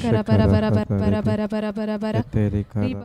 करा बरा बरा बरा बरा बरा बरा बरा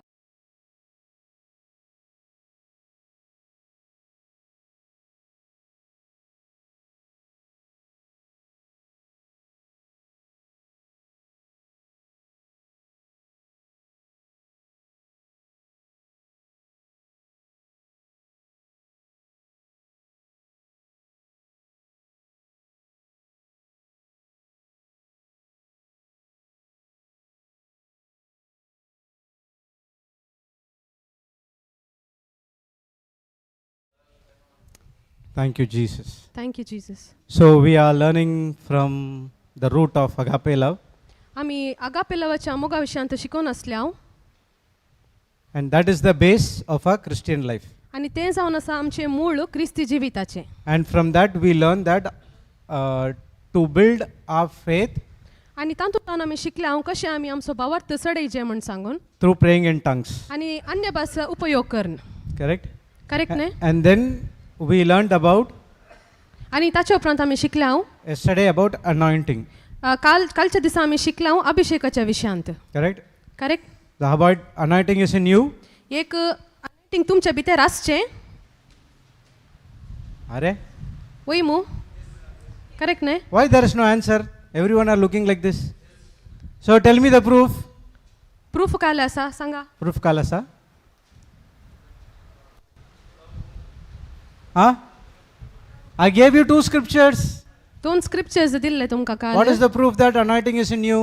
Shakara. Thank you, Jesus. Thank you Jesus. So we are learning from the root of agape love, आमी आगापे लवाच्या मोगा विशयांत शिकोवन आसल्या and that is the base of our Christian life. आनी तें जावन आसा आमचें मूळ क्रिस्ती जिविताचें. And from that we learn that to build our faith आनी तातूंत आमी शिकले हांव कशें आमी आमचो भावार्थ चडयचे म्हूण सांगून through praying in tongues. आनी अन्य भास उपयोग करून. Correct? Correct न्हय? And then we learned about आनी ताचे उपरांत आमी शिकले हांव yesterday about anointing. काल कालच्या दिसा आमी शिकले हांव अभिषेकाच्या विशयांत. Correct? Correct. The about anointing is in you. एक anointing तुमच्या भितर आसचें. Are? वय मू करेक्ट न्हय? Why there is no answer? Everyone are looking like this. So tell me the proof. Proof काल आसा सांगा. Proof kalasa. Huh? I gave you two scriptures. दोन स्क्रिप्चर्स दिल्ले तुमकां What is काल. the proof that anointing is in you?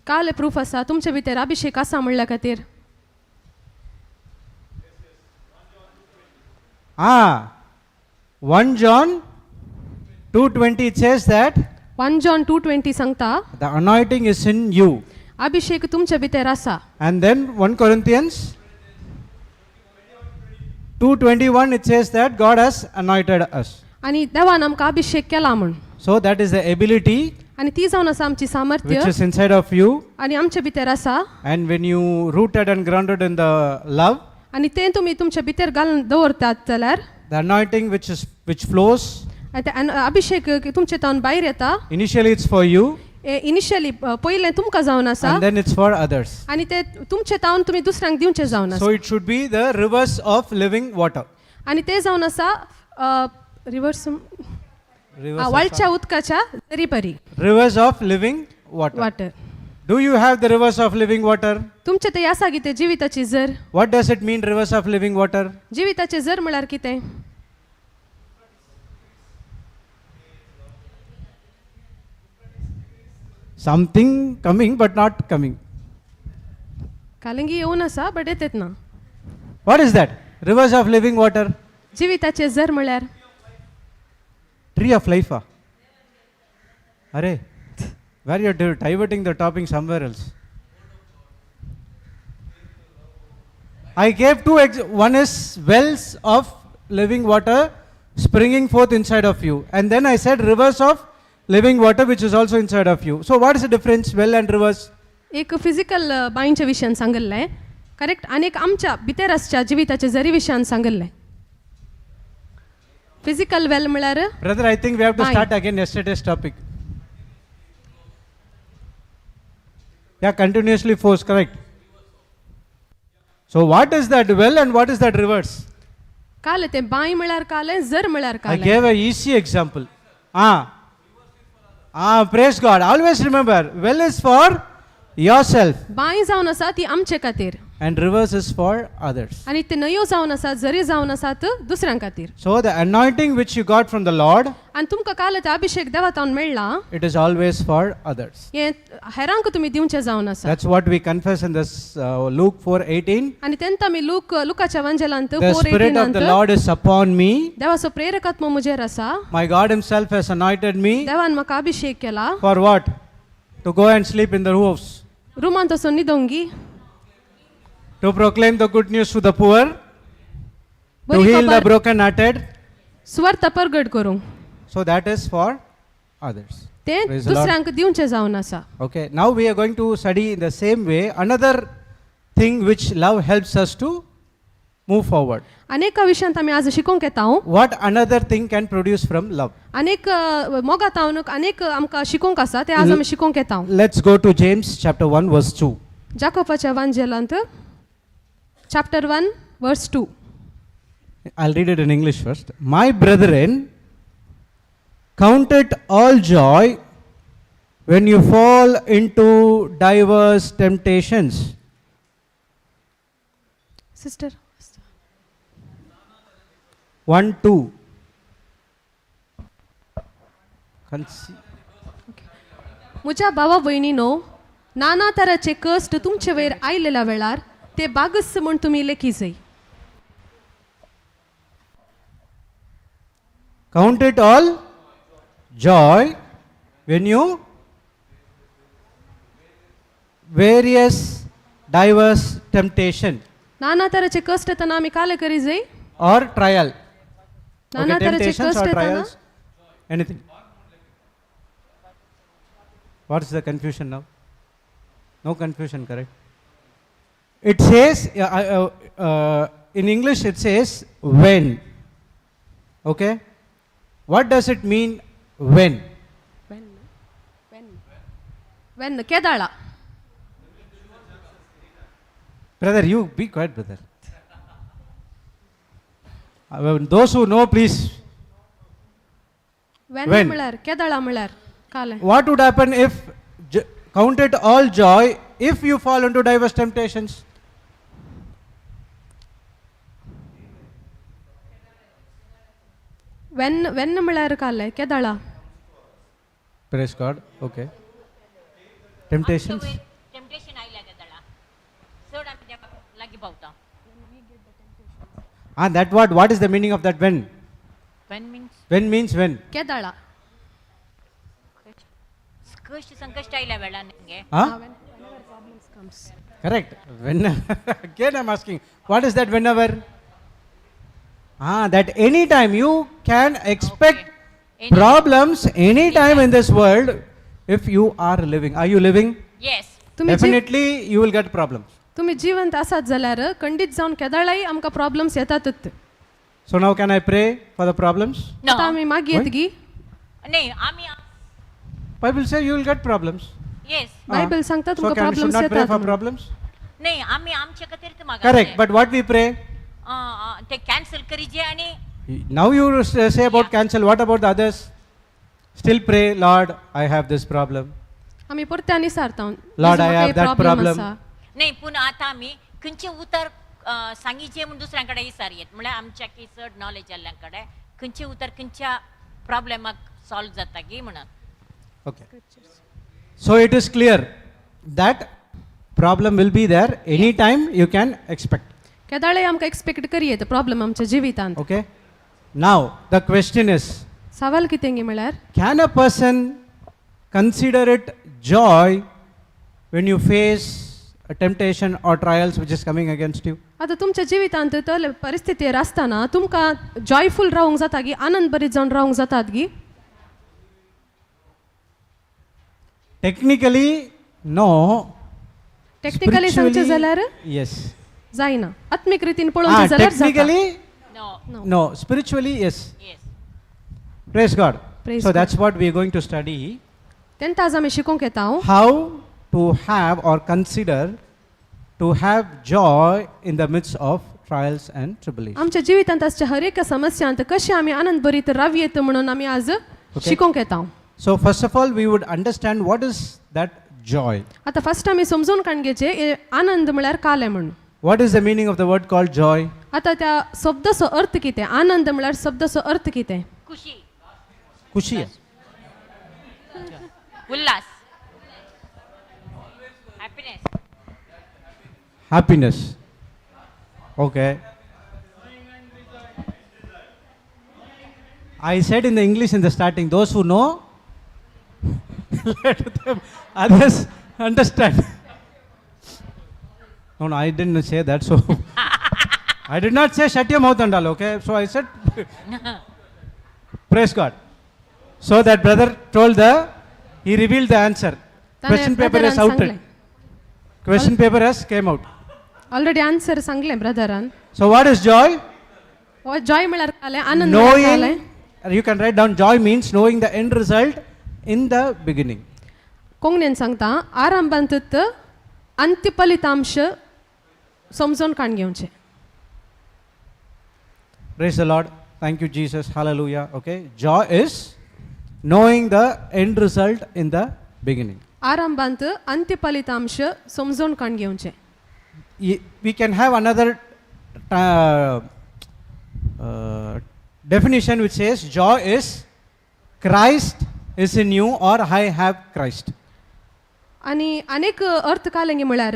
काल proof आसा तुमच्या भितर अभिषेक आसा म्हणल्या खातीर. Ah, 1 John 2:20, it says that 1 John 2:20 सांगता the anointing is in you. अभिषेक तुमच्या भितर आसा. And then 1 Corinthians 2:21, it says that God has anointed us. आनी देवान आमकां अभिषेक केला म्हूण. So that is the ability आनी ती जावन आसा आमची सामर्थ्य which is inside of you, आनी आमच्या भितर आसा. and when you rooted and grounded in the love, आनी तें तुमी तुमच्या भितर घालून दवरतात जाल्यार the anointing which flows, आनी ते अभिषेक तुमचे तावन भायर येता. initially it's for you, initially पयलें तुमकां जावन आसा and then it's for others. आनी ते तुमचे तावन तुमी दुसऱ्यांक दिवचे जावन आसा. So it should be the rivers of living water. आनी ते जावन आसा रिवर्स Rivers of, वाळच्या उदकाच्या जरी परी rivers of living water. Water. Do you have the rivers of living water? तुमचे ते आसा कितें जिविताची जर? What does it mean, rivers of living water? जिविताचे जर म्हळ्यार कितें? Something coming but not coming. कालंगी येवन आसा बट येतात ना. What is that? Rivers of living water. जिविताचे जर म्हळ्यार Tree of life. Ah? Arey, where you are diverting the topic somewhere else. I gave two, one is wells of living water springing forth inside of you. And then I said rivers of living water which is also inside of you. So what is the difference, well and rivers? एक physical बांयच्या विशयान सांगिल्लें correct आनी एक आमच्या भितर आसच्या जिविताच्या जरी विशयान सांगिल्लें. फिजिकल वेल म्हळ्यार Brother, I think we have to Fine. Start again yesterday's topic. Yeah, continuously force, correct. So what is that well and what is that rivers? काल तें बांय म्हळ्यार कालें जर म्हळ्यार I कालें. gave a easy example. Ah, ah, praise God. Always remember, well is for yourself बांय जावन आसा ती आमचे खातीर and rivers is for others. आनी ते न्हंयो जावन आसा जरी जावन आसात दुसऱ्यां खातीर. So the anointing which you got from the Lord, आनी तुमकां काल ते अभिषेक देवा तावन मेळ्ळा it is always for others. हें हेरांक तुमी दिवचें जावन आसा. That's what we confess in this Luke 4:18. आनी तेन्ना आमी लूक लुकाच्या वांजेलांत The four Spirit of the एटीनांत Lord is upon me. देवाचो प्रेरकात्म म्हजेर आसा. My God Himself has anointed me देवान म्हाका अभिषेक केला. for what? To go and sleep in the roofs, रुमांत वचून न्हिदोंगी to proclaim the good news to the poor, to बरी heal the खबर brokenhearted. सुवार्थ परगट करूंक. So that is for others. तें Praise the Lord. दुसऱ्यांक दिवचें जावन आसा. Okay, now we are going to study in the same way another thing which love helps us to move forward. अनेक विशयांत आमी आज शिकोवंक येता. What another thing can produce from love? अनेक मोगात अनेक आमकां शिकोवंक आसा ते आज आमी शिकोवंक येता. Let's go to James chapter 1 verse 2. जाकोबाच्या वांजेलांत chapter 1 verse 2. I'll read it in English first. My brethren, count it all joy when you fall into diverse temptations. Sister. 1 2. म्हज्या भावा भयणीनो, नाना तराचे कश्ट तुमचे वयर आयलेल्या वेळार ते बागस म्हूण तुमी लेखी जाय. Count it all joy when you various diverse temptation नाना तराचे कश्ट येतना आमी काले करी जाय or trial. नाना Okay, तराचे temptations कश्ट or येतना trials, anything. What is the confusion now? No confusion, correct? It says, in English it says when. Okay? What does it mean when? When when when केदाळा. Brother, you be quiet, brother. Those who know, please. When When? म्हळ्यार केदाळा म्हळ्यार काले. What would happen if count it all joy if you fall into diverse temptations? When when म्हळ्यार काले केदाळा. Praise God. Okay. Temptations. Temptation आयल्या केदळा चड आमी देवाक लागीं पावता. Ah, that what? What is the meaning of that when? When means When means when? केदाळा. कश्ट संकश्ट आयल्या वेळार न्ही गे. Huh? Comes. Correct. When again I'm asking, what is that whenever? Ah, that any time you can expect Okay. Any- problems any time in this world if you are living. Are you living? Yes. तुमी जी Definitely you will get problems. तुमी जिवंत आसात जाल्यार खंडीत जावन केदाळाय आमकां problems येतातच. So now can I pray for the problems? No. आतां आमी मागीर येत गी. न्ही आमी. Bible says you will get problems. Yes. Ah. Bible सांगता So तुमकां can should problems not pray येतात for म्हणून. Problems? न्ही आमी आमचे खातीर ते मागता. Correct. But what we pray? ते कॅन्सल करीजे आनी Now you say about Yeah. Cancel. What about the others? Still pray, Lord, I have this problem. आमी परते सारता. Lord, I have that problem. न्ही पूण आतां आमी खंयचें उतर सांगिचें म्हूण दुसऱ्यां कडेन विचार येत म्हळ्यार आमच्या की चड नॉलेज आसल्या कडेन खंयचें उतर खंयच्या प्रॉब्लेमाक सॉल्व जाता की म्हणून. Okay. So it is clear that problem will be there anytime you can expect. केदाळे आमकां एक्सपेक्ट करी येत प्रॉब्लम आमच्या जिवितांत. Okay. Now the question is, सवाल कितें गी म्हळ्यार, can a person consider it joy when you face a temptation or trials which is coming against you? आतां तुमच्या जिवितांत तले परिस्थितीर आसतना तुमकां जॉयफूल रावंक जाता गी, आनंद बरीत जावन रावंक जातात गी? Technically, no. Technically सांगचें Spiritually, जाल्यार yes. जायना, आत्मीक रितीन Ah, पळोवचें जाल्यार जाता. Technically, no. No. Spiritually, yes. Yes. Praise God. Praise So God. That's what we are going to study. तेन्ना आज आमी शिकोवंक येता. How to have or consider to have joy in the midst of trials and tribulation. आमच्या जिवितांत आसच्या हर एका समस्यांत कशें आमी आनंद बरीत रावयेत म्हणून आमी आज शिकोवंक येता. So first of all, we would understand what is that joy. आतां फर्स्ट आमी समजून काडून घेवचें हे आनंद म्हळ्यार कालें म्हणून. What is the meaning of the word called joy? आतां त्या शब्दाचो अर्थ कितें, आनंद म्हळ्यार शब्दाचो अर्थ कितें? खुशी. Kushi. Ulhas, happiness. Happiness. Okay. I said in the English in the starting, those who know, let them others understand. No, I didn't say that. So I did not say shut your mouth and all, okay? So I said, praise God. So that brother he revealed the answer. ताणें Question paper brethren is outed. सांगलें. Question paper has came out. Already answer सांगलें brethren. So what is joy? हो Joy म्हळ्यार कालें आनंद म्हळ्यार कालें. Knowing, you can write down, joy means knowing the end result in the beginning. कोंकणीन सांगता आरंभांतच अंत्य फलितांश समजून काण घेवचें. Praise the Lord. Thank you, Jesus. Hallelujah. Okay. Joy is knowing the end result in the beginning. आरंभांत अंत्य फलितांश समजून काण घेवचें. We can have another definition which says joy is Christ is in you or I have Christ. आनी अनेक अर्थ कालेंगे म्हळ्यार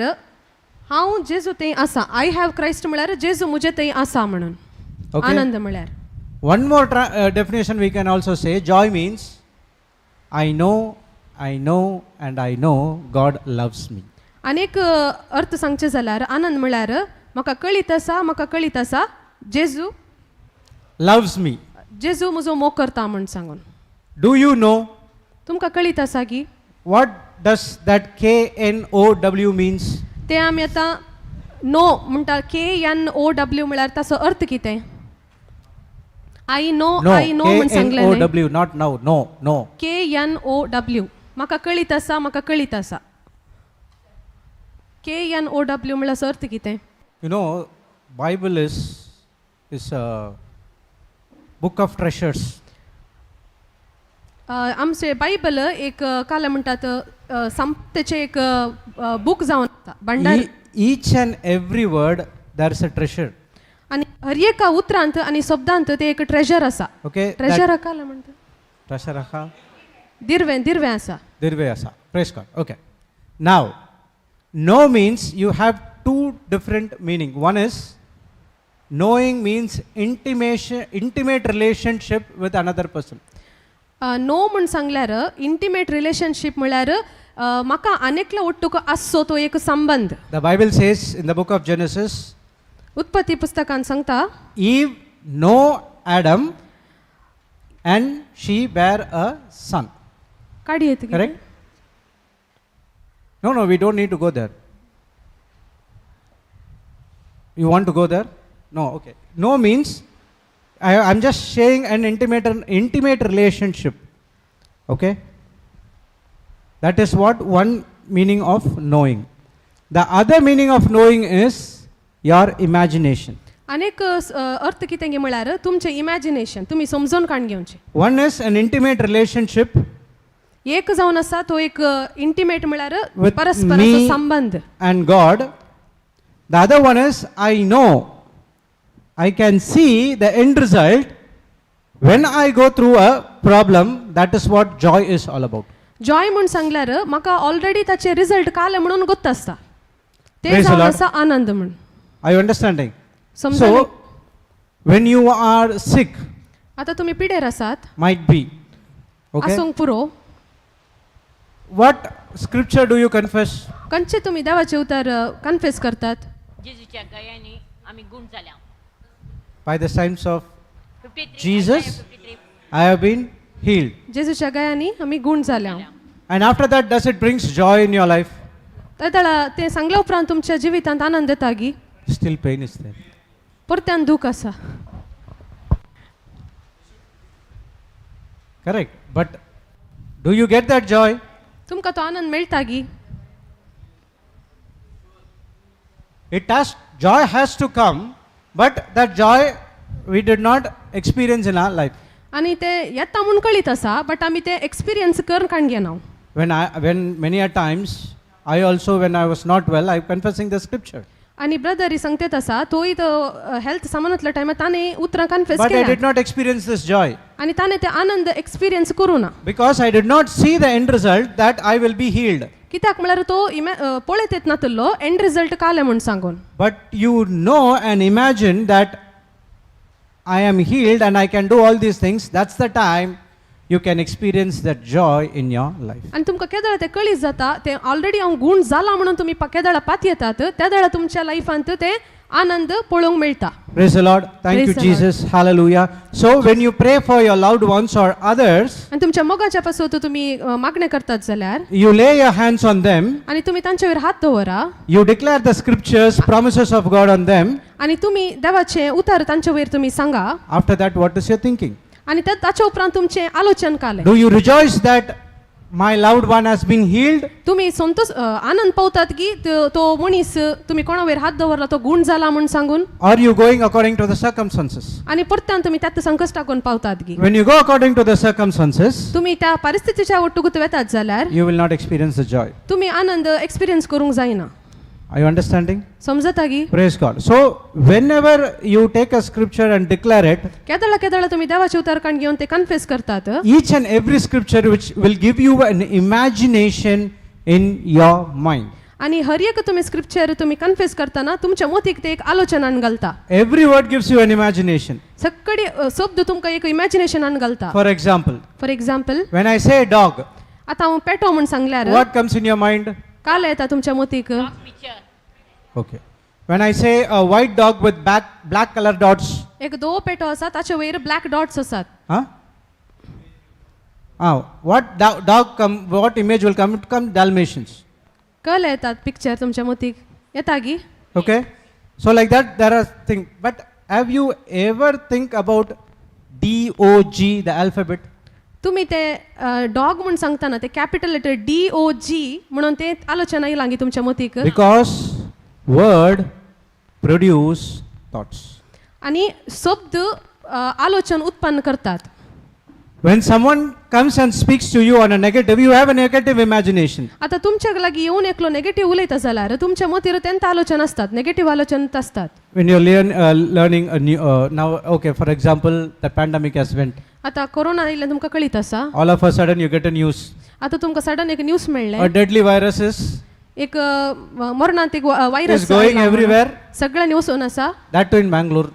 हांव जेजू थंय आसा, I have Christ म्हळ्यार जेजू म्हजे थंय आसा म्हणून. Okay. आनंद म्हळ्यार. One more definition we can also say, joy means I know, I know and I know God loves me. अनेक अर्थ सांगचे जाल्यार आनंद म्हळ्यार म्हाका कळीत आसा, म्हाका कळीत आसा जेजू Loves me. जेजू म्हजो मोग करता म्हूण सांगून. Do you know तुमकां कळीत आसा की what does that KNOW means? ते आमी आतां नो म्हणटा, के एन ओ डब्ल्यू म्हळ्यार ताचो अर्थ कितें? I know. No, I know म्हूण सांगलें न्ही. KNOW, not now, no, no. K N O W, म्हाका कळीत आसा, म्हाका कळीत आसा. के एन ओ डब्ल्यू म्हळ्यार अर्थ कितें? You know, Bible is a book of treasures. आमचें बायबल एक काल म्हणटात संपतेचें एक बूक जावन आसा, भांडार. Each and every word there is a treasure. आनी हर एका उतरांत आनी शब्दांत ते एक ट्रेजर आसा. Okay? Treasure काल म्हणटा Treasure aha. दिरवें, दिरवें आसा. Dirve asa. Praise God. Okay. Now, know means you have two different meaning. One is knowing means intimation, intimate relationship with another person. No म्हूण सांगल्यार इंटिमेट रिलेशनशीप म्हळ्यार म्हाका आनेकल्या ಒಟ್ಟುಕು आसचो तो एक संबंद. The Bible says in the book of Genesis, उत्पत्ती पुस्तकान सांगता, Eve know Adam and she bare a son. काडी येत. Correct? No, no, we don't need to go there. You want to go there? No, okay. No means I'm just saying an intimate relationship. Okay? That is what one meaning of knowing. The other meaning of knowing is your imagination. अनेक अर्थ कितें म्हळ्यार तुमचें imagination, तुमी समजून काण घेवचें. One is an intimate relationship एक जावन आसा तो एक इंटिमेट म्हळ्यार with परस्पर me असो संबंद. and God. The other one is I know, I can see the end result when I go through a problem. That is what joy is all about. Joy म्हूण सांगल्यार म्हाका already ताचे result काले म्हणून गोत्त आसता, ते Praise the जावन Lord. आसा आनंद म्हूण. Are you understanding? समजलें? So, when you are sick, आतां तुमी पिडेर आसात, might be, okay? आसूंक पुरो. What scripture do you confess? खंयचे तुमी देवाचें उतर कन्फेस करतात? जेजूच्या गयांनी आमी गुण जाल्या. By the stripes of 53. Jesus? 53. I have been healed. जेजूच्या गयांनी आमी गूण जाल्या. And after that, does it brings joy in your life? तेदळा तें सांगल्या उपरांत तुमच्या जिवितांत आनंद येता गी? Still pain is there. परत्यान दूख आसा. Correct. But do you get that joy? तुमकां तो आनंद मेळटा गी? Joy has to come, but that joy we did not experience in our life. आनी ते येता म्हूण कळीत आसा, बट आमी ते एक्सपिरियन्स करून काण घेना. When many a times, I also, when I was not well, I am confessing the scripture. आनी ब्रदर सांगतेत आसा, तोय तो हेल्थ सामानातल्या टायमार ताणें उतरां कन्फेस But I केल्या did not experience this joy आनी ताणें ते आनंद एक्सपिरियन्स करूं ना. because I did not see the end result that I will be healed. कित्याक म्हळ्यार तो पळयत येत नातलो एंड रिजल्ट काले म्हूण सांगून. But you know and imagine that I am healed and I can do all these things. That's the time you can experience that joy in your life. आनी तुमकां केदळा ते कळीत जाता, ते ऑलरेडी हांव गूण जाला म्हणून तुमी केदळा पात येतात, त्या वेळा तुमच्या लायफांत ते आनंद पळोवंक मेळटा. Praise the Lord. Thank Praise you, the Lord. Jesus. Hallelujah. So, when you pray for your loved ones or others, आनी तुमच्या मोगाच्या पासून तुमी मागणें करतात जाल्यार you lay your hands on them, आनी तुमी तांचेर हात दवरा you declare the scriptures, promises of God on them. आनी तुमी देवाचें उतर तांचे वयर तुमी सांगा. After that, what is your thinking? आनी ताच्या उपरांत तुमचें आलोचन कालें? Do you rejoice that my loved one has been healed? तुमी संतोष आनंद पावतात की तो मनीस तुमी कोणा वयर हात दवरला तो गूण जाला म्हूण सांगून? Or you going according to the circumstances? आनी परत्यान तुमी त्यात संकश्टाकून पावतात की? When you go according to the circumstances, तुमी त्या परिस्थितीच्या ಒಟ್ಟುಗುತ್ತ वेतात जाल्यार you will not experience the joy. तुमी आनंद एक्सपिरियन्स करूंक जायना. Are you understanding? समजता की? Praise God. So, whenever you take a scripture and declare it, केदळा केदळा तुमी देवाचे उतर काण घेवन ते कन्फेस करतात each and every scripture which will give you an imagination in your mind. आनी हर एक तुमी स्क्रिप्चर तुमी कन्फेस करतना तुमच्या मोतीक ते एक आलोचनान घालता. Every word gives you an imagination. सगळी शब्द तुमकां एक इमॅजिनेशनान घालता. For example, for example, when I say dog, आतां हांव पेटो म्हूण सांगल्यार what comes in your mind? काल येता तुमच्या मोतीक? Picture. Okay. When I say a white dog with black color dots, एक दो पेटो आसा ताचे वयर ब्लॅक डॉट्स आसात. Huh? Ah, what dog come? What image will come? It come Dalmatians. कल येतात पिक्चर तुमच्या मोतीक येता गी? Okay. So like that, there are things. But have you ever think about D O G, the alphabet? तुमी ते dog म्हूण सांगतना ते capital letter DOG म्हणून ते आलोचना येयलां गी तुमच्या मोतीक? Because word produce thoughts. आनी शब्द आलोचन उत्पन्न करतात. When someone comes and speaks to you on a negative, you have a negative imagination. आतां तुमच्या लागीं येवन एकलो नेगेटीव उलयता जाल्यार तुमच्या मतीर तेंत आलोचन आसतात, नेगेटीव आलोचन आसतात. When you're learning a new, now, okay, for example, the pandemic has went. आतां कोरोना आयिल्ल्यान तुमकां कळीत आसा. All of a sudden, you get a news. आतां तुमकां सडन एक न्यूज मेळ्ळें. A deadly virus is एक मरणांत एक virus is going everywhere. सगळ्यांनी वचून आसा. That too in Bangalore.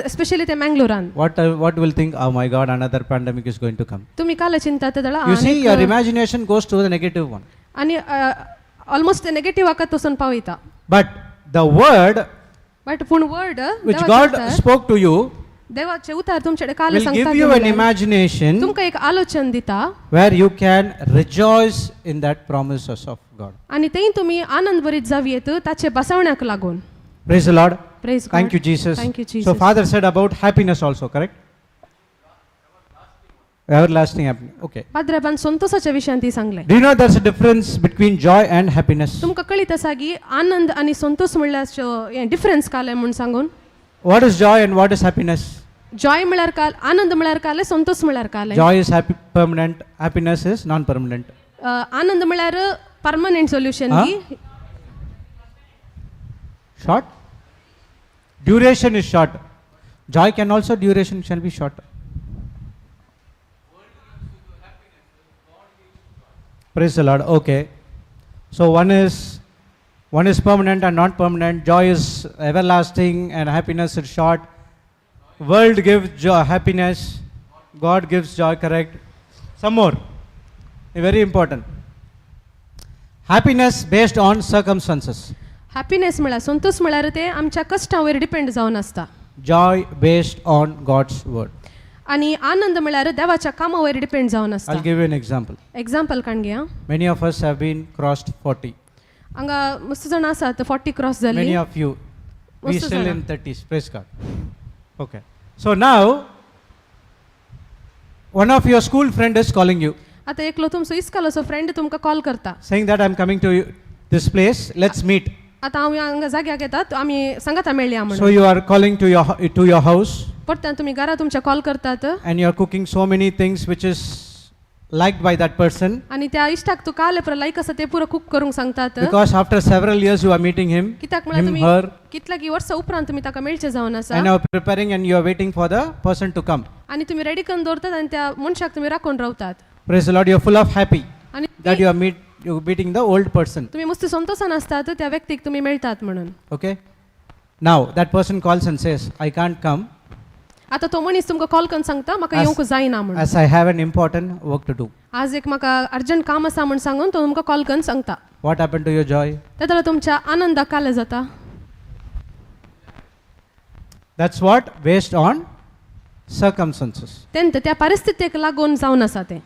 Specially ते मँगलोरान. What will think? Oh my God, another pandemic is going to come. तुमी काल चिंता ते You see, your imagination goes to the negative one. आनी ऑलमोस्ट ते नेगेटीव आकात वचून पावयता. But the word but पूण word which God spoke to you देवाचे उतार तुमचे काल will सांगता give you an imagination तुमकां एक आलोचन दिता where you can rejoice in that promises of God. आनी थंय तुमी आनंद बरीत जावयेत ताचे बसवण्याक लागून. Praise the Lord. Praise. Thank you, Jesus. Thank you, So, Jesus. Father said about happiness also, correct? Everlasting happiness. Okay. पाद्रेबान संतोषाच्या विशयान ती सांगलें. Do you know there's a difference between joy and happiness? तुमकां कळीत आसा की आनंद आनी संतोष म्हणल्यार डिफरन्स कालें म्हूण सांगून? What is joy and what is happiness? Joy म्हळ्यार काल आनंद म्हळ्यार कालें, संतोष म्हळ्यार कालें? Joy is happy, permanent. Happiness is non-permanent. आनंद म्हळ्यार परमनंट सोल्युशन हा? की Short. Duration is short. Joy can also duration shall be short. Praise the Lord. Okay. So one is permanent and not permanent. Joy is everlasting and happiness is short. World gives joy, happiness. God gives joy, correct? Some more. Very important. Happiness based on circumstances. Happiness म्हळ्यार संतोष म्हळ्यार ते आमच्या कश्टां वयर depend जावन आसता. Joy based on God's word. आनी आनंद म्हळ्यार देवाच्या कामा वयर डिपेंड जावन आसता. I'll give you an example. Example काण घेया. Many of us have been crossed 40. हांगा मस्त जाण आसात 40 क्रॉस Many जाली. of you. We मस्त still जाणां. In 30s. Praise God. Okay. So now, one of your school friend is calling you, आतां एकलो तुमचो इस्कालाचो फ्रेंड तुमकां कॉल करता. Saying that I'm coming to you, this place. Let's meet. आतां हांव हांगा जाग्याक येतात आमी सांगाता मेळया So म्हणून. You are calling to your house, परत्यान तुमी घरा तुमच्या कॉल करतात and you are cooking so many things which is liked by that person. आनी त्या इश्टाक तूं काल पुरो लायक आसा ते पुरो कूक करूंक सांगतात. Because after several years you are meeting him, कित्याक म्हळ्यार him, तुमी her, कितल्या की वर्सां उपरांत तुमी ताका मेळचे जावन आसा. And you are preparing and you are waiting for the person to come. आनी तुमी रेडी करून दवरतात आनी त्या मनशाक तुमी राखून रावतात. Praise the Lord, you are full of happy आनी that you are meeting the old person. तुमी मस्त संतोशान आसतात त्या व्यक्तीक तुमी मेळटात म्हणून. Okay? Now that person calls and says, I can't come आतां तो मनीस तुमकां कॉल करून सांगता म्हाका येवंक जायना म्हणून. as I have an important work to do. आज एक म्हाका अर्जंट काम आसा म्हूण सांगून तो तुमकां कॉल करून सांगता. What happened to your joy? तेन्ना तुमच्या आनंदाक काल जाता. That's what based on circumstances. तेंत त्या परिस्थितीक लागून जावन आसा तें.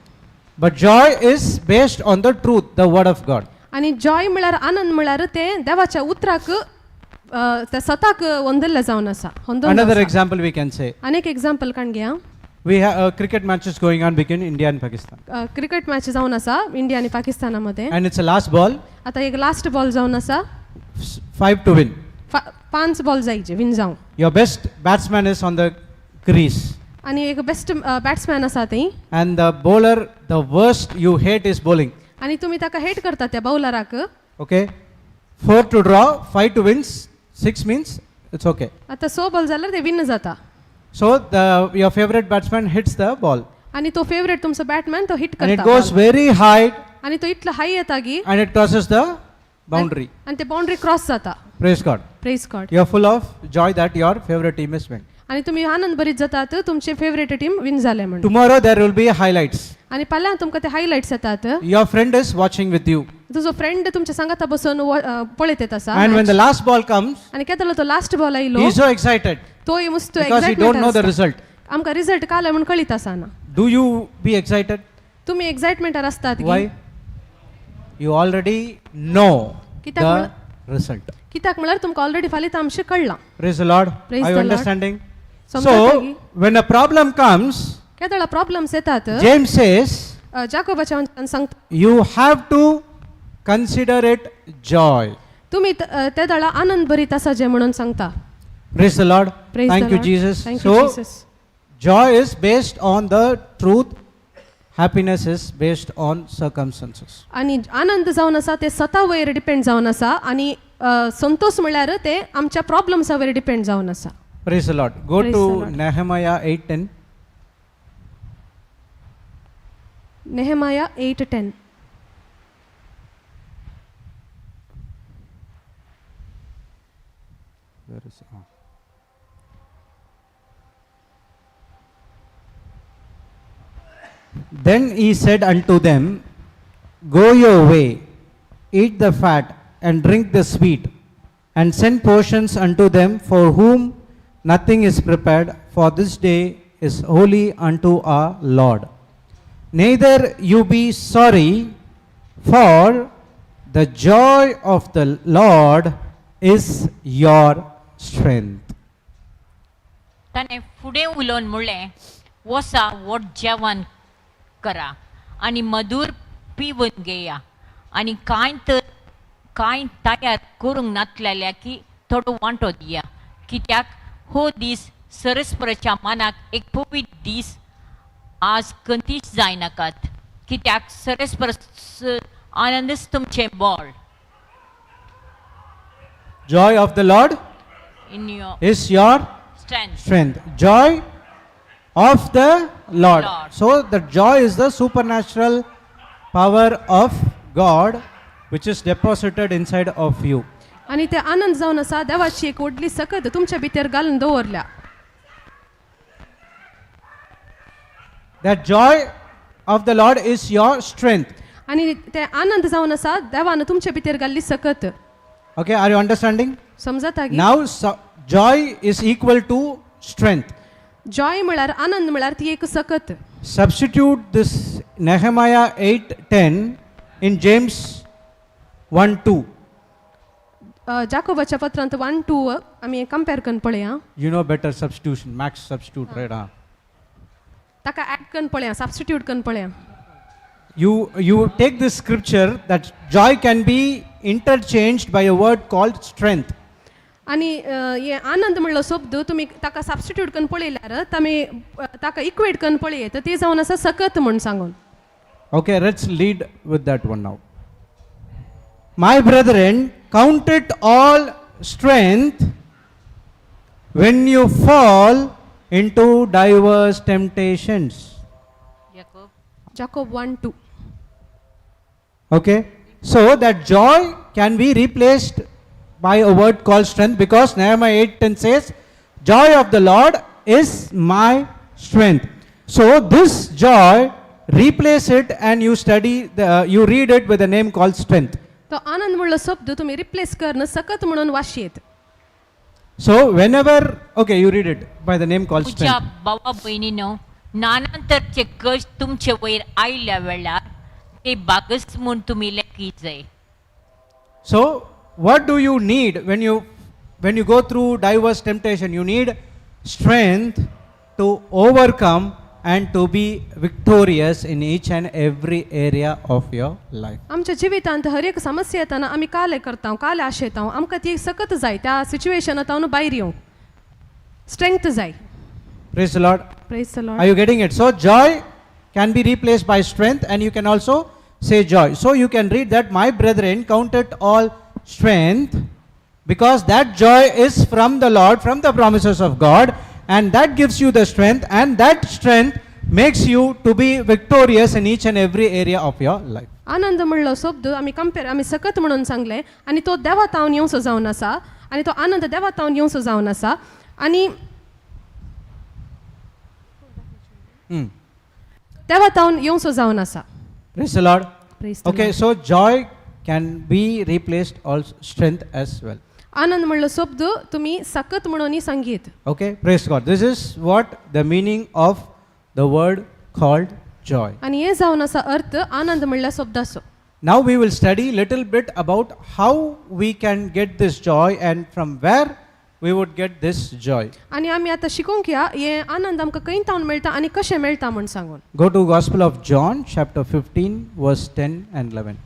But joy is based on the truth, the word of God. आनी जॉय म्हळ्यार आनंद म्हळ्यार तें देवाच्या उतराक त्या सताक होंदल्लें जावन आसा, होंदोवन Another आसा. Example we can say. आनीक एग्जाम्पल काण घेया. We have cricket matches going on between India and Pakistan. Cricket match जावन आसा इंडिया आनी पाकिस्ताना मदें. And it's a last ball, आतां एक लास्ट बॉल जावन आसा. 5 to win. पांच बॉल जायचे विन जावं. Your best batsman is on the crease. आनी एक बेस्ट बॅट्समॅन आसा थंय. And the bowler, the worst you hate is bowling. आनी तुमी ताका हेट करता त्या बॉलराक. Okay? 4 to draw, 5 to win, 6 means it's okay. आतां स बॉल जाल्यार ते विन जाता. So your favorite batsman hits the ball. आनी तो फेवरेट तुमचो बॅटमॅन तो hit And it करता goes ball. Very high आनी तो इतलो हाय येता की and it crosses the boundary. आनी ते बाउंड्री क्रॉस जाता. Praise God. Praise God. You are full of joy that your favorite team is win. आनी तुमी आनंद भरीत जातात तुमचे फेवरेट टीम विन जाले म्हणून. Tomorrow there will be highlights. आनी फाल्यां तुमकां ते हायलायट्स येतात. Your friend is watching with you. तुजो फ्रेंड तुमच्या सांगाता बसून पळयत येत आसा. And when the last ball comes, आनी केदलो तो लास्ट बॉल आयलो, he is so excited तोय मुस्तो because he don't know the excitement. Result. आमकां रिजल्ट काल म्हूण कळीत आसना. Do you be excited? तुमी एक्सायटमेंटार आसतात की? Why? You already know कित्याक the result. कित्याक म्हळ्यार तुमकां ऑलरेडी फाल्यां आमचें कळ्ळां. Praise the Lord. Praise Are you the Lord. Understanding? समजता So, की? When a problem comes, केदळा problems येतात, James says, जाकोबाच्या वंशान सांगता, you have to consider it joy. तुमी ते दळा आनंद भरीत आसा जे म्हणून सांगता. Praise the Lord. Praise Thank the you, Lord. Jesus. Thank you, So, Jesus. Joy is based on the truth, happiness is based on circumstances. आनी आनंद जावन आसा ते स्वता वयर डिपेंड जावन आसा आनी संतोष म्हळ्यार ते आमच्या प्रॉब्लम्सा वयर डिपेंड जावन आसा. Praise the Lord. Go Praise to the Lord. Nehemiah 8:10. Nehemiah 8:10. Where is it? Ah. Then he said unto them, Go your way, eat the fat, and drink the sweet, and send portions unto them for whom nothing is prepared, for this day is holy unto our Lord. Neither you be sorry, for the joy of the Lord is your strength. ताणें फुडें उलोवन म्हणलें, वसा व्हड जेवण करा आनी मधूर पिवन घेया आनी कांय तर कांय तयार करूंक नातलेल्या की थोडो वांटो दिया, कित्याक हो दीस सरस्पराच्या मनाक एक पवित्र दीस, आज कंतीच जायनाकात, कित्याक सरस्पर आनंदच तुमचें बळ. Joy of the Lord in your is your strength. Strength. Joy of the Lord. Lord. So, the joy is the supernatural power of God which is deposited inside of you. आनी ते आनंद जावन आसा देवाची एक व्हडली सकत तुमच्या भितर घालून दवरल्या. That joy of the Lord is your strength. आनी ते आनंद जावन आसा देवान तुमच्या भितर घाल्ली सकत. Okay, are you understanding? समजता की? Now, so, joy is equal to strength. Joy म्हळ्यार आनंद म्हळ्यार ती एक सकत. Substitute this Nehemiah 8:10 in James 1:2. जाकोबाच्या पत्रांत 1:2 आमी कंपेर करून पळया. You know better substitution, max substitute, right? Ah. ताका ऍड करून पळया, सबस्टिट्यूट करून पळया. You take this scripture that joy can be interchanged by a word called strength. आनी हे आनंद म्हणलो शब्द तुमी ताका सबस्टिट्यूट करून पळयल्यार तामी ताका इक्वेट करून पळयत ते जावन आसा सकत म्हूण सांगून. Okay, let's lead with that one now. My brethren, count it all strength when you fall into diverse temptations. Jacob. Jacob 1:2. Okay, so that joy can be replaced by a word called strength because Nehemiah 8:10 says, "Joy of the Lord is my strength." So this joy, replace it and you study you read it with a name called strength. तो आनंद म्हणलो शब्द तुमी replace करून सकत म्हणून वाशयेत. So whenever, okay, you read it by the name called म्हज्या strength. भावा भयणीनो नाना तरेचे कश्ट तुमचे वयर आयल्या वेळार ते बागस म्हूण तुमी लेखी जाय. So what do you need when you go through diverse temptation? You need strength to overcome and to be victorious in each and every area of your life. आमच्या जिवितांत हर एक समस्या येताना आमी काले करता, काले आशेता, आमकां ती सकत जाय त्या सिच्युएशनांत भायर येवंक स्ट्रेंथ जाय. Praise the Lord. Praise the Are Lord. You getting it? So joy can be replaced by strength, and you can also say joy. So you can read that, my brethren, count it all strength, because that joy is from the Lord, from the promises of God, and that gives you the strength, and that strength makes you to be victorious in each and every area of your life. आनंद म्हणलो शब्द आमी compare आमी सकत म्हणून सांगले आनी तो देवा तावन येवचो जावन आसा आनी तो आनंद देवा तावन येवचो जावन आसा आनी देवा तावन येवचो जावन आसा. Praise the Lord. Praise the Okay, so joy can be replaced also strength as well. आनंद म्हणलो शब्द तुमी सकत म्हणून सांगीत. Okay, praise God. This is what the meaning of the word called joy. आनी हें जावन आसा अर्थ आनंद म्हणल्या शब्दाचो. Now we will study little bit about how we can get this joy and from where we would get this joy. आनी आमी आतां शिकूंक या हें आनंद आमकां खंय तावन मेळटा आनी कशें मेळटा म्हूण सांगून. Go to Gospel of John chapter 15 verse 10 and 11.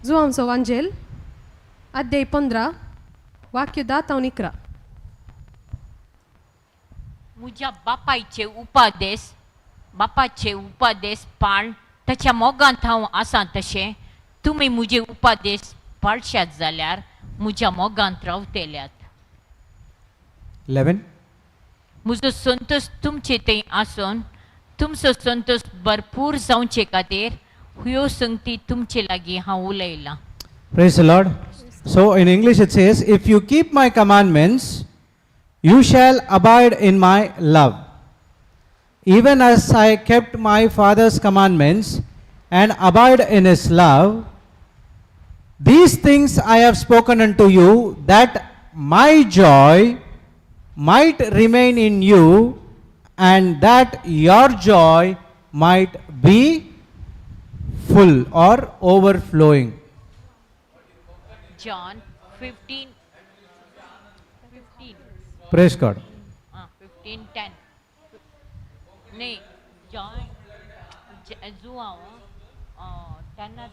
जुवांचो वांजेल अध्याय 15 वाक्य 10 तावन 11. म्हज्या बापायचे उपादेस बापाचे उपादेस पाळ ताच्या मोगांत हांव आसा तशें तुमी म्हजे उपादेस पाळशात जाल्यार म्हज्या मोगांत रावतेल्यात. 11. म्हजो संतोश तुमचे थंय आसून तुमचो संतोश भरपूर जावचे खातीर ह्यो संगती तुमचे लागीं हांव उलयलां. Praise the Lord. So in English it says, if you keep my commandments, you shall abide in my love, even as I kept my Father's commandments and abide in his love. These things I have spoken unto you, that my joy might remain in you, and that your joy might be full or overflowing. John 15:15. Praise God. Ah, 15:10. न्ही John Joao 10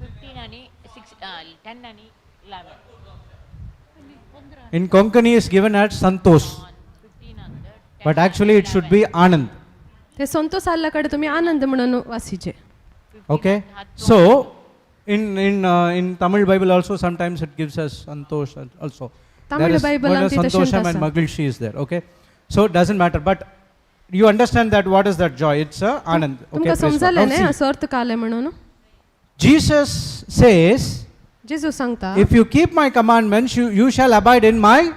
15 आनी 6 10 आनी 11. In Konkani is given as Santosh, 15 आनी but actually it should be Anand. ते संतोष आल्ल्या कडेन तुमी आनंद म्हणून वासीचे. Okay. So in Tamil Bible also sometimes it gives us Santosh also. Tamil There is Bible word आंत as ती तशेंच Santosham and आसा. Magilshi is there. Okay. So it doesn't matter, but you understand that what is that joy? It's a Anand. Okay. तुमकां Praise God. समजलें Now न्ही see, असो अर्थ काले म्हणून. Jesus says, जेजू सांगता, if you keep my commandments, you shall abide in my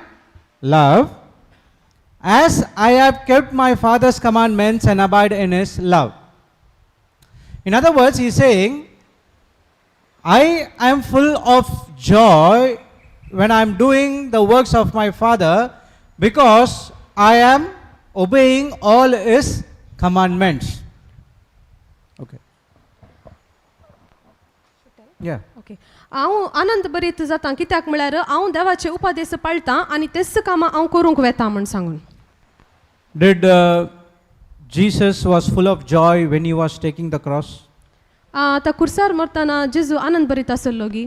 love, as I have kept my Father's commandments and abide in his love. In other words, he is saying, I am full of joy when I am doing the works of my Father, because I am obeying all his commandments. Okay. Yeah. Okay, हांव आनंद बरीत जाता कित्याक म्हळ्यार हांव देवाचे उपादेश पाळटा आनी तेच कामां हांव करूंक वेता म्हूण सांगून. Did Jesus was full of joy when he was taking the cross? आतां कुर्सार मरतना जेजू आनंद बरीत आसलो गी?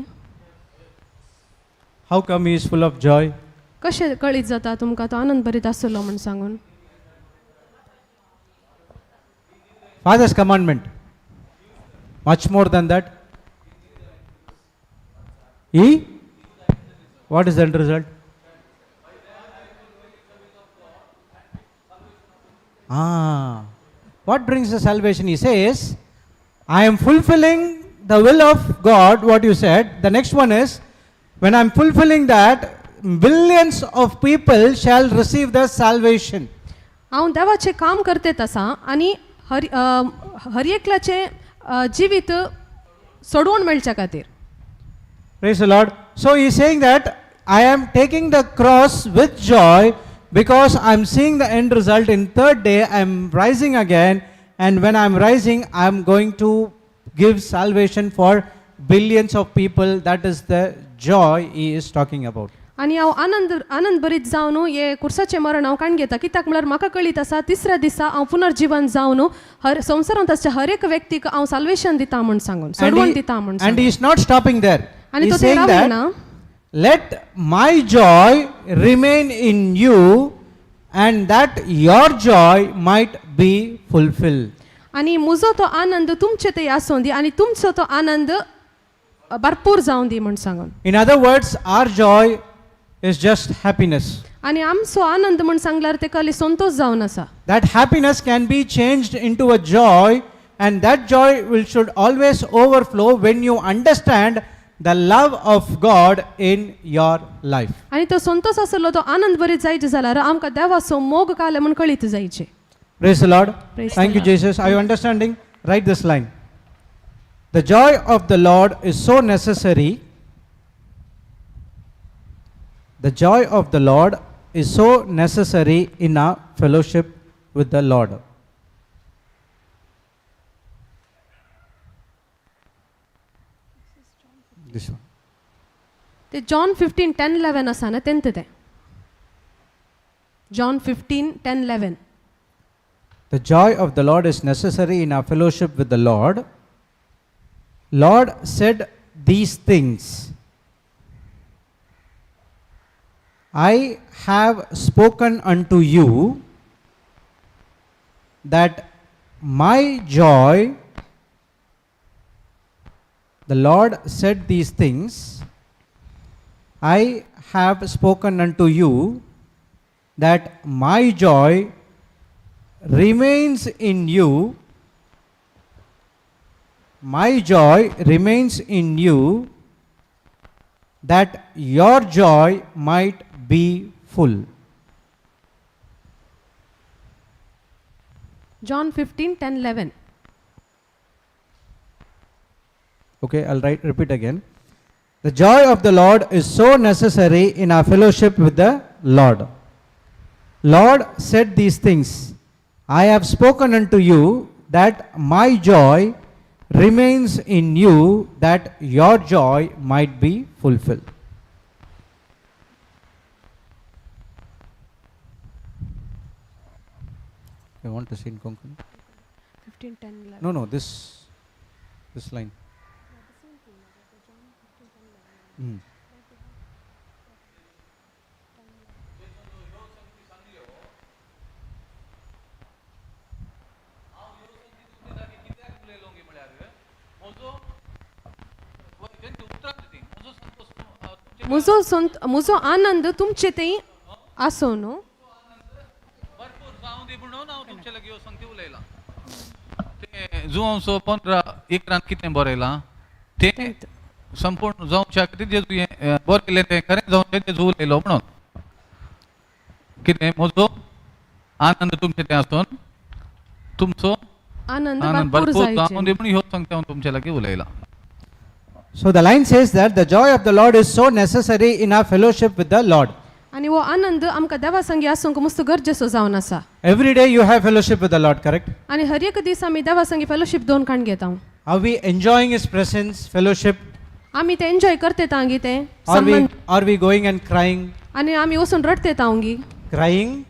How come he is full of joy? कशें कळीत जाता तुमकां तो आनंद बरीत आसलो म्हूण सांगून? Father's commandment. Much more than that. He? What is the end result? What brings the salvation? He says, I am fulfilling the will of God, what you said. The next one is, when I am fulfilling that, billions of people shall receive the salvation. हांव देवाचें काम करतेत आसा आनी हर हर एकल्याचें जिवीत सोडोवन मेळच्या खातीर. Praise the Lord. So he is saying that I am taking the cross with joy because I am seeing the end result. In third day, I am rising again, and when I am rising, I am going to give salvation for billions of people. That is the joy he is talking about. आनी हांव आनंद आनंद भरीत जावन हे कुर्साचें मरण हांव काण घेता, कित्याक म्हळ्यार म्हाका कळीत आसा तिसऱ्या दिसा हांव पुनर्जिवन जावन हर संवसारांत आसच्या हर एक व्यक्तीक हांव साल्वेशन दिता म्हूण सांगून, And सोडवण he, दिता म्हूण and सांगून. he is not stopping there. आनी He तो is थंय saying that, रावना. Let my joy remain in you and that your joy might be fulfilled. आनी म्हजो तो आनंद तुमचे थंय आसूं दी आनी तुमचो तो आनंद भरपूर जावं दी म्हूण सांगून. In other words, our joy is just happiness. आनी आमचो आनंद म्हूण सांगल्यार तेका संतोश जावन आसा. That happiness can be changed into a joy, and that joy will should always overflow when you understand the love of God in your life. आनी तो संतोश आसलो तो आनंद बरीत जायचे जाल्यार आमकां देवाचो मोग काले म्हूण कळीत जायचे. Praise the Lord. Praise Thank the you, Jesus. Are you understanding? Write this line. The joy of the Lord is so necessary. The joy of the Lord is so necessary in our fellowship with the Lord. This one. ते John 15:10-11 आसा ना तेंत तें John 15:10-11. The joy of the Lord is necessary in our fellowship with the Lord. Lord said these things. I have spoken unto you that my joy, the Lord said these things, I have spoken unto you that my joy remains in you, my joy remains in you, that your joy might be full. John 15:10-11. Okay, I'll repeat again. The joy of the Lord is so necessary in our fellowship with the Lord. Lord said these things, I have spoken unto you that my joy remains in you, that your joy might be fulfilled. You want to see in Konkani? 15:10-11. No, no, this line. Mm. म्हजो संत म्हजो आनंद तुमचे थंय आसूं न्हू. भरपूर जावं दी म्हणून हांव तुमचे लागीं ह्यो संगती उलयलां. तें जुवांसो 15:11 कितें बरयलां तें संपूर्ण जावच्या खातीर जेजू हें बरयलें तें खरें जावचें जेजू उलयलो म्हणून. कितें म्हजो आनंद तुमचे तें आसून तुमचो आनंद आनंद भरपूर भरपूर जायचे. जावं दी म्हणून ह्यो संगती हांव तुमचे लागीं उलयलां. So the line says that the joy of the Lord is so necessary in our fellowship with the Lord. आनी हो आनंद आमकां देवा संगी आसूंक मस्त गरजेचो जावन आसा. Every day you have fellowship with the Lord, correct? आनी हर एक दीस आमी देवा संगी फेलोशीप दोन काण घेता. Are we enjoying His presence, fellowship? आमी ते एन्जॉय करते तांगी ते Are we, संबंद. are we going and crying? आनी आमी वचून रडते तांगी. Crying,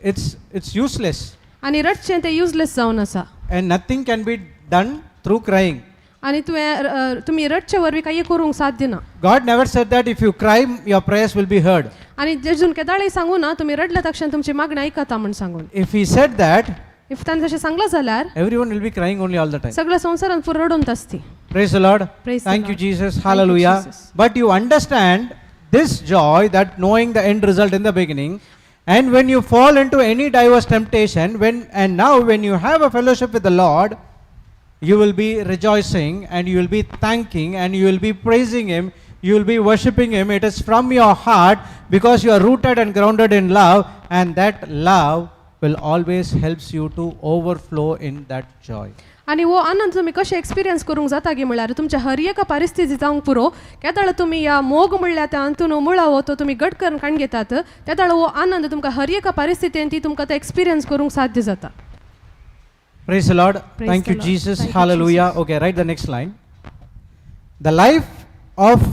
it's useless. आनी रडचें तें युजलेस जावन आसा. And nothing can be done through crying. आनी तुवें तुमी रडचे वरवीं कांय करूंक साध्य ना. God never said that if you cry, your prayers will be heard. आनी जेजून केदाळय सांगू ना तुमी रडल्या तक्षण तुमची मागणी आयकता म्हूण सांगून. If He said that, if ताणें तशें सांगलां जाल्यार everyone will be crying only all the time. सगळ्या संवसारांत फुडें रडून आसती. Praise the Lord. Praise the Thank you, Lord. Jesus. Thank you, Hallelujah. Jesus. But you understand this joy, that knowing the end result in the beginning, and when you fall into any diverse temptation, and now when you have a fellowship with the Lord, you will be rejoicing and you will be thanking and you will be praising Him, you will be worshipping Him. It is from your heart because you are rooted and grounded in love, and that love will always helps you to overflow in that joy. आनी हो आनंद तुमी कशें experience करूंक जाता गी म्हणल्यार तुमच्या हर एका परिस्थिती जावंक पुरो केदाळ तुमी ह्या मोग म्हणल्यार त्या हातून मुळावो तो तुमी घट करून काण घेतात तेदाळ हो आनंद तुमकां हर एका परिस्थितीन ती तुमकां ते एक्सपिरियन्स करूंक साध्य जाता. Praise the Lord. Praise Thank the you, Lord. Jesus. Thank you, Hallelujah. Jesus. Okay, write the next line. The life of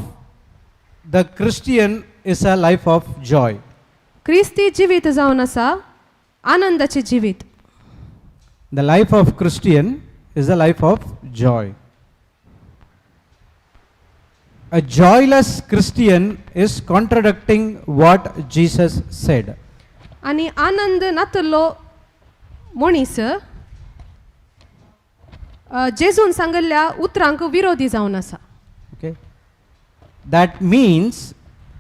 the Christian is a life of joy. क्रिस्ती जिवीत जावन आसा आनंदाचें जिवीत. The life of Christian is a life of joy. A joyless Christian is contradicting what Jesus said. आनी आनंद नातलो मनीस जेजून सांगिल्ल्या उतरांक विरोधी जावन आसा. Okay? That means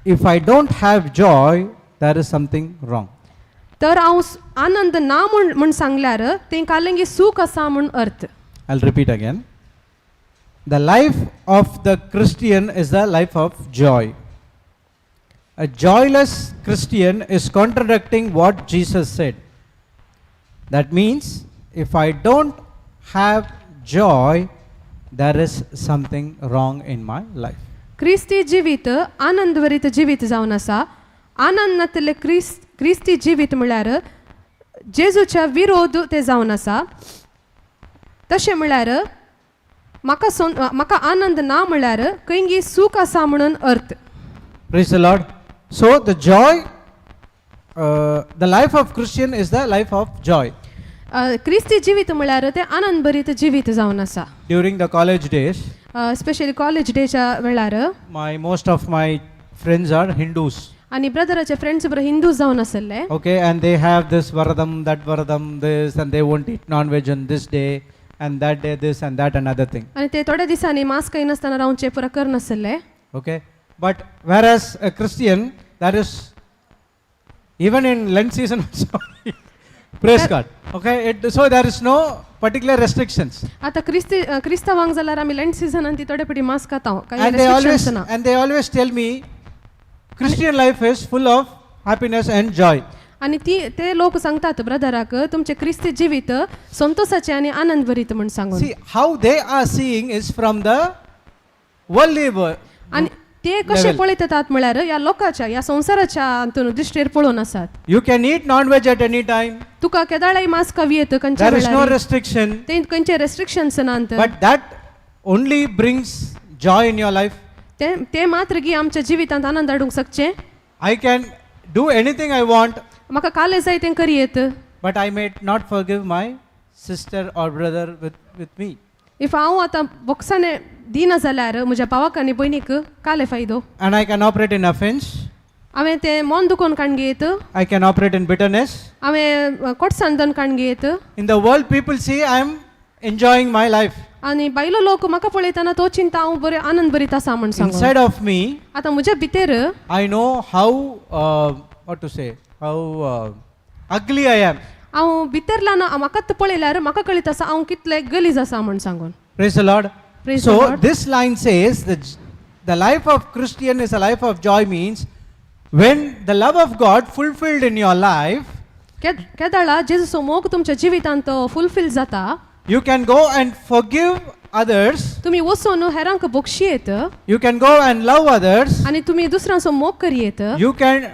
if I don't have joy, there is something wrong. तर हांव आनंद ना म्हूण म्हूण सांगल्यार तें कालंगी सूख आसा म्हूण अर्थ. I'll repeat again. The life of the Christian is the life of joy. A joyless Christian is contradicting what Jesus said. That means if I don't have joy, there is something wrong in my life. क्रिस्ती जिवीत आनंदवरीत जिवीत जावन आसा. आनंद नातिल्लें क्रिस्ती जिवीत म्हळ्यार जेजूच्या विरोध तें जावन आसा. तशें म्हळ्यार म्हाका आनंद ना म्हळ्यार खंयगी सूख आसा म्हणून अर्थ. Praise the Lord. So the joy, the life of Christian is the life of joy. क्रिस्ती जिवीत म्हळ्यार तें आनंदभरीत जिवीत जावन आसा. During the college days, specially college डेच्या वेळार my most of my friends are Hindus. आनी ब्रदराचे फ्रेंड्स बरो हिंदू जावन आसले. Okay, and they have this varadam, that varadam, this, and they won't eat non-veg on this day, and that day this, and that another thing. आनी ते थोड्या दिसांनी mask नासतना रावचे पुरा करनासले. Okay, but whereas a Christian, that is even in Lent season also, praise God. Okay, so there is no particular restrictions. आतां क्रिस्तांवांक जाल्यार आमी लेंट सिजनान ती थोडे पटी मास्क खाता कांय And they always restrictions ना. and they always tell me, Christian life is full of happiness and joy. आनी ती ते लोक सांगतात ब्रदराक तुमचें क्रिस्ती जिवीत संतोसाचें आनी आनंद भरीत म्हूण सांगून. See how they are seeing is from the worldly world. आनी ते कशे level. पळयतात म्हळ्यार ह्या लोकांच्या ह्या संवसाराच्या हातून दृश्टीर पळोवन आसात. You can eat non-veg at any time. तुका केदाळाय मांस खावं येत खंयच्या There is no वेळार restriction. ते खंयचे रेस्ट्रिक्शन्स नात. But that only brings joy in your life. ते ते मात्र गी आमच्या जिवितांत आनंद हाडूंक शकचें. I can do anything I want, म्हाका काले जाय तें करी येत. but I may not forgive my sister or brother with me. If हांव आतां बोक्साने दिना जाल्यार म्हज्या भावाक आनी भयणीक काले फायदो. And I can operate in offense. हांवें तें मन दुखोवन काण घेयत. I can operate in bitterness. हांवें कोटसान दोन काण घेयत. In the world, people see I am enjoying my life. आनी बायलो लोक म्हाका पळयतना तो चिंता हांव बरें आनंद भरीत आसा म्हूण सांगून. Inside of me, आतां म्हज्या भितर I know how, what to say, how ugly I am. हांव भितरल्यान म्हाकाच पळयल्यार म्हाका कळीत आसा हांव कितलें गलीज आसा म्हूण सांगून. Praise the Lord. Praise the so Lord. this line says the life of Christian is a life of joy means when the love of God fulfilled in your life, केदाळा जेजूचो मोग तुमच्या जिवितांत फुलफील जाता. you can go and forgive others, तुमी वचून हेरांक बक्षी येत. you can go and love others, आनी तुमी दुसऱ्यांचो मोग करयेत. you can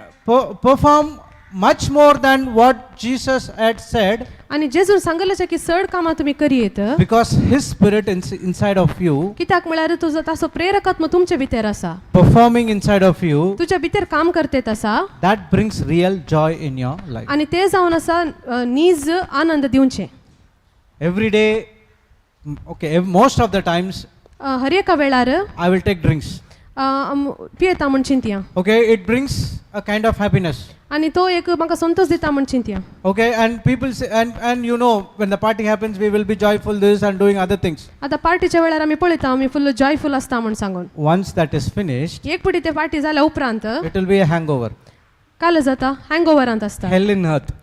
perform much more than what Jesus had said आनी जेजून सांगलें की चड कामां तुमी करयेत. because his spirit is inside of you, कित्याक म्हळ्यार तुजो ताचो प्रेरकात्म तुमचे भितर आसा. performing inside of you, तुज्या भितर काम करतेत आसा. that brings real joy in your life. आनी ते जावन आसा नीज आनंद दिवचें. Every day, okay, most of the times हर एका वेळार I will take drinks. पियेता म्हूण चिंतया. Okay, it brings a kind of happiness. आनी तो एक म्हाका संतोश दिता म्हूण चिंतया. Okay, and people say, and you know, when the party happens, we will be joyful this and doing other things. आतां पार्टीच्या वेळार आमी पळयता आमी फुल्ल जॉयफूल आसता म्हूण सांगून. Once that is finished, एक पटी ते पार्टी जाल्या उपरांत it will be a hangover. काल जाता हँगओवरांत आसता. Hell in earth.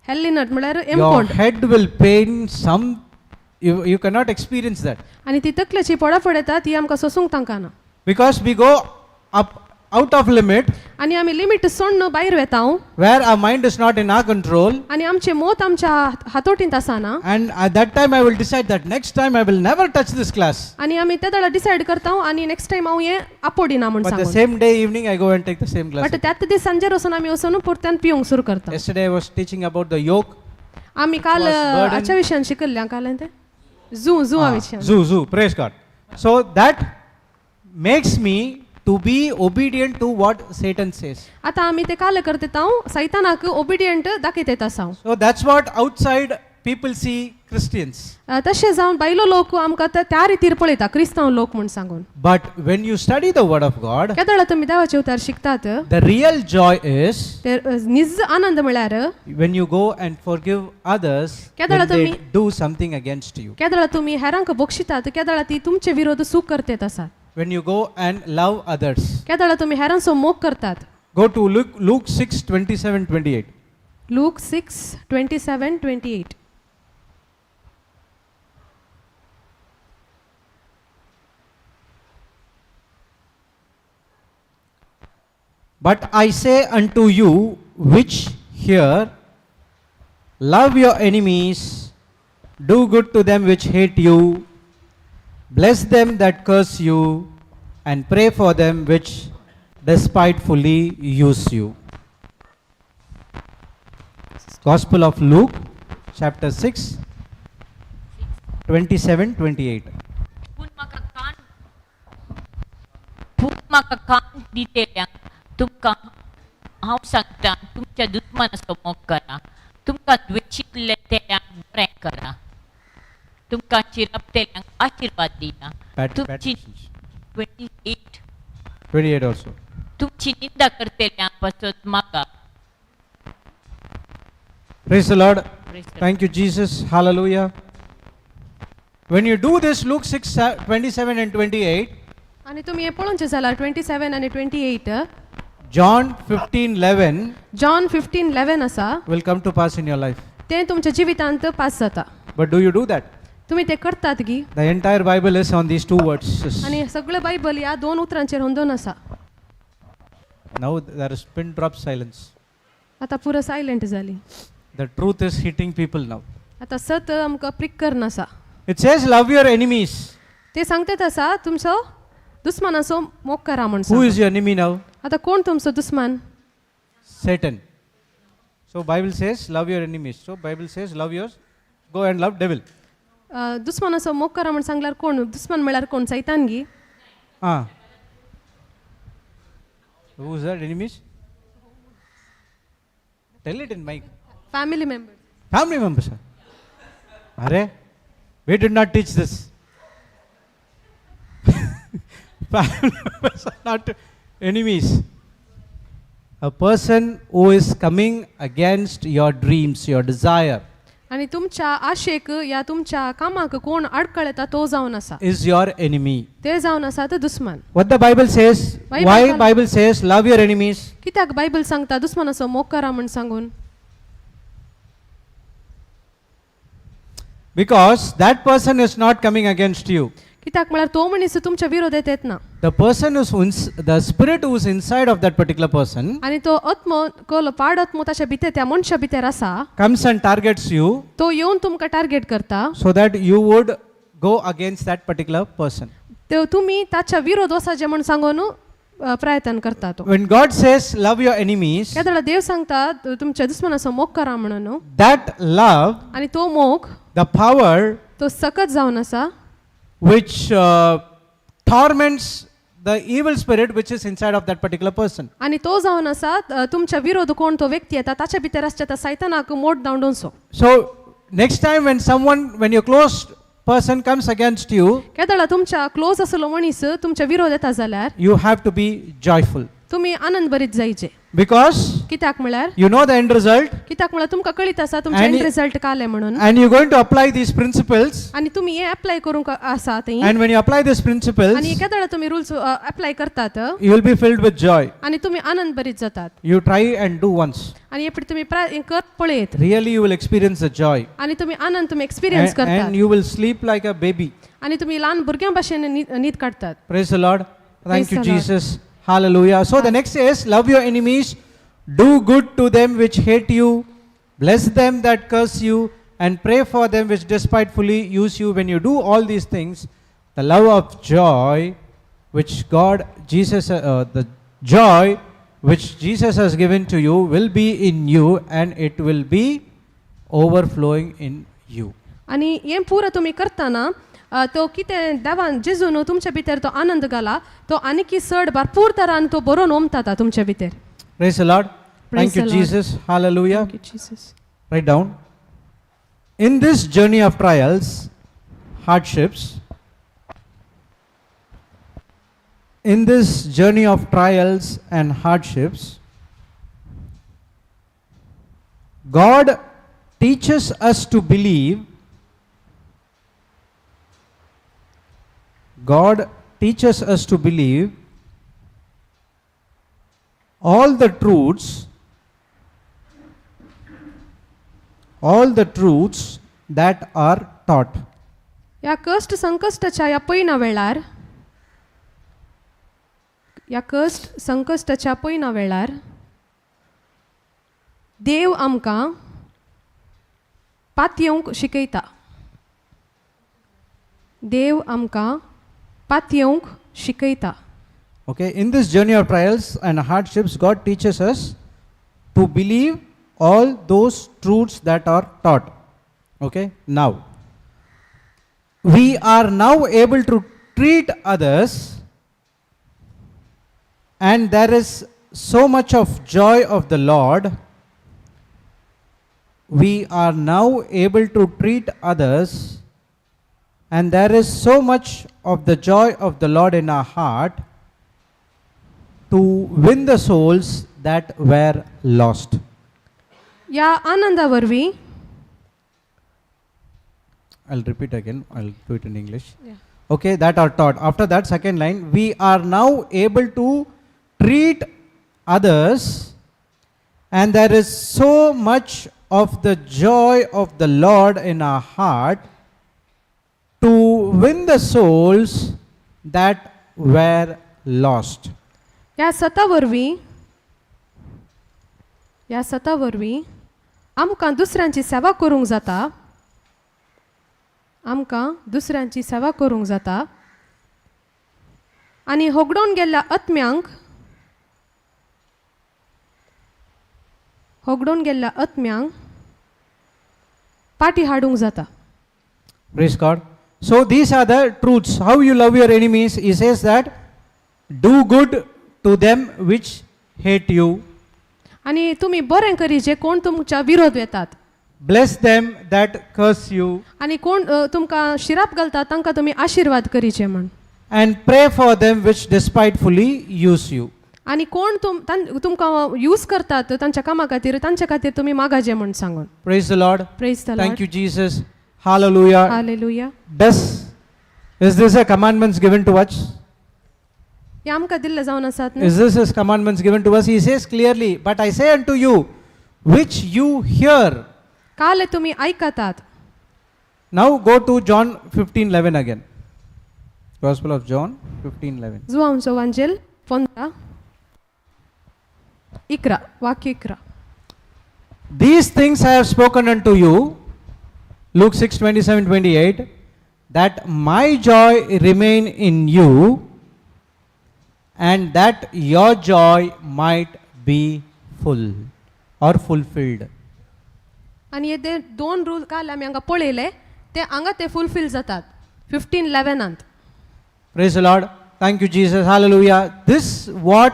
Hell in earth म्हळ्यार Your एमकोंड. head will pain some, you cannot experience that. आनी ती तकलेची पोडाफोड येता ती आमकां सोसूंक तांकां ना. Because we go up out of limit, आनी आमी लिमीट सोडून भायर वेता where our mind is not in our control, आनी आमचें मत आमच्या हातोटींत आसना and at that time I will decide that next time I will never touch this class. आनी आमी ते वेळार डिसायड करता आनी नेक्स्ट टायम हांव हें आपोडिना म्हूण But the सांगून. same day evening I go and take the same glass. But त्याच दीस सांजेर वचून आमी वचून परत्यान पिवंक सुरू करता. Yesterday I was teaching about the yoke. आमी काल Was burden. हाच्या विशयान शिकल्ल्या काल तें झू झुआ विशयान. Zoo, zoo, praise God. So that makes me to be obedient to what Satan says. आतां आमी ते काल करता सैतानाक ओबिडियंट दाखयत आसा. So that's what outside people see Christians. तशें जावन भायलो लोक आमकां त्या रितीर पळयता क्रिस्तांव लोक म्हूण सांगून. But when you study the word of God, केदळा तुमी देवाचे उतार शिकतात the real joy is ते निज आनंद म्हळ्यार when you go and forgive others केदळा when they तुमी do something against you. केदळा तुमी हेरांक बक्षितात केदळा ती तुमचे विरोध चूक करतेत आसात. When you go and love others. केदळा तुमी हेरांचो मोग करतात. Go to Luke 6 27 28. Luke 6:27-28. But I say unto you which hear, love your enemies, do good to them which hate you, bless them that curse you, and pray for them which despitefully use you. Gospel of Luke, chapter 6, 27 28. पूण म्हाका कान पूण म्हाका कान दितेल्यांक तुमकां हांव सांगता तुमच्या दुस्मानाचो मोग करा तुमकां द्वेशिल्ले तेल्यांक बरें करा तुमकां चिरपतेल्यांक आशिर्वाद दिया तुमची 28 28 also. तुमची निंदा करतेल्यांक पासत मागा. Praise the Lord. Praise the Thank you, Jesus. Hallelujah. When you do this, Luke 6 27 and 28, आनी तुमी हें पळोवचें जाल्यार 27 आनी 28 John 15 11 John 15:11 आसा will come to pass in your life. तें तुमच्या जिवितांत पास जाता. But do you do that? तुमी ते करतात गी? The entire Bible is on these two words. आनी सगळें बायबल ह्या दोन उतरांचेर होंदोन आसा. Now there is pin drop silence. आतां पुरो सायलंट जाली. The truth is hitting people now. आतां सत आमकां प्रिक करन आसा. It says, love your enemies. ते सांगतात आसा तुमचो दुस्मानाचो मोग करा म्हूण Who सांगून. is your enemy now? आतां कोण तुमचो दुस्मान? Satan. So Bible says, love your enemies. So Bible says, love yours. Go and love devil. दुस्मानाचो मोग करा म्हूण सांगल्यार कोण दुस्मान म्हळ्यार कोण सैतान गी? Ah. Who is that enemies? Tell it in mic. Family member. Family members. Sir. Arey, we did not teach this. Family members are not enemies. A person who is coming against your dreams, your desire, आनी तुमच्या आशेक या तुमच्या कामाक कोण आडकळ येता तो जावन आसा is your enemy. ते जावन आसा ते दुस्मान. What the Bible says, Bible why Bible says, love your enemies? कित्याक बायबल सांगता दुस्मानाचो मोग करा म्हूण सांगून? Because that person is not coming against you. कित्याक म्हळ्यार तो मनीस तुमच्या विरोधात येत ना. The person who's the spirit who is inside of that particular person आनी तो आत्मो कल पाड आत्मो ताच्या भितर त्या मनशा भितर आसा comes and targets you तो येवन तुमकां टार्गेट करता so that you would go against that particular person. ते तुमी ताच्या विरोध वचाचे म्हूण सांगून प्रयत्न करता तो. When God says love your enemies, केदळा देव सांगता तुमच्या दुस्मनाचो मोग करा म्हणून that love, आनी तो मोग the power तो सकत जावन आसा which torments the evil spirit which is inside of that particular person. आनी तो जावन आसा तुमच्या विरोध कोण तो व्यक्ती येता ताच्या भितर आसच्या त्या सैतानाक मोड दावंडोवचो. So next time when someone, when your close person comes against you, केदळा तुमच्या क्लोज आसलो मनीस तुमच्या विरोध येता जाल्यार you have to be joyful तुमी आनंद बरीत जायचे. because कित्याक म्हळ्यार you know the end result कित्याक म्हळ्यार तुमकां कळीत आसा तुमचें आनी- एंड रिजल्ट कालें म्हणून and you're going to apply these principles. आनी तुमी हें एप्लाय करूंक आसा थंय And when you apply these principles, आनी केदळा तुमी रुल्स एप्लाय करतात you will be filled with joy. आनी तुमी आनंद बरीत जातात. You try and do once. आनी हे तुमी हें कर पळयत Really, you will experience the joy. आनी तुमी आनंद तुमी एक्सपिरियन्स And करतात you will sleep like a baby. आनी तुमी ल्हान भुरग्यां भाशेन न्हीद काडटात. Praise the Lord. Thank Praise you, the Lord. Jesus. Hallelujah. So the next is love your enemies, do good to them which hate you, bless them that curse you, and pray for them which despitefully use you. When you do all these things, the love of joy which God Jesus, the joy which Jesus has given to you will be in you and it will be overflowing in you. आनी हें पुरो तुमी करतना तो कितें देवान जेजून तुमच्या भितर तो आनंद घाला तो आनीकी चड भरपूर तरान तो बरोवन ओमता तुमच्या भितर. Praise the Lord. Praise Thank you, the Lord. Jesus. Hallelujah. Thank you, Jesus. Write down. In this journey of trials, hardships, in this journey of trials and hardships, God teaches us to believe, God teaches us to believe all the truths, all the truths that are taught. ह्या कश्ट संकश्टाच्या ह्या पयना वेळार, ह्या कश्ट संकश्टाच्या पयना वेळार देव आमकां पातयेवंक शिकयता. देव आमकां पातयेवंक शिकयता. Okay, in this journey of trials and hardships, God teaches us to believe all those truths that are taught. Okay, now we are now able to treat others, and there is so much of joy of the Lord. We are now able to treat others, and there is so much of the joy of the Lord in our heart to win the souls that were lost. ह्या आनंदा वरवीं. I'll repeat again, I'll do it in English. Okay, that are taught. After that, second line, we are now able to treat others, and there is so much of the joy of the Lord in our heart to win the souls that were lost. ह्या सता वरवीं, ह्या सता वरवीं आमकां दुसऱ्यांची सेवा करूंक जाता, आमकां दुसऱ्यांची सेवा करूंक जाता आनी होगडोवन गेल्ल्या आत्म्यांक, होगडोवन गेल्ल्या आत्म्यांक पाटी हाडूंक जाता. Praise God. So these are the truths. How you love your enemies, he says that do good to them which hate you, आनी तुमी बरें करी जे कोण तुमच्या विरोध येतात, bless them that curse you, आनी कोण तुमकां शिराप घालता तांकां तुमी आशिर्वाद करीचे म्हण, and pray for them which despitefully use you. आनी कोण तुमकां यूज करतात तांच्या कामा खातीर तांच्या खातीर तुमी मागाजे म्हण सांगून. Praise the Lord. Praise the Thank Lord. you, Jesus. Hallelujah. Hallelujah. Is this a commandments given to us? हे आमकां दिल्ले जावन आसात न्हय? Is this his commandments given to us? He says clearly, but I say unto you, which you hear. काल तुमी आयकतात. Now go to John 15:11 again. Gospel of John 15:11. जुवांचो वांजेल 15:11, वाक्य 11. These things I have spoken unto you, Luke 6:27-28, that my joy remain in you, and that your joy might be full or fulfilled. आनी हे ते दोन rule काल आमी हांगा पळयले ते हांगा ते फुलफील जातात 15:11. Praise the Lord. Thank you, Jesus. Hallelujah. This what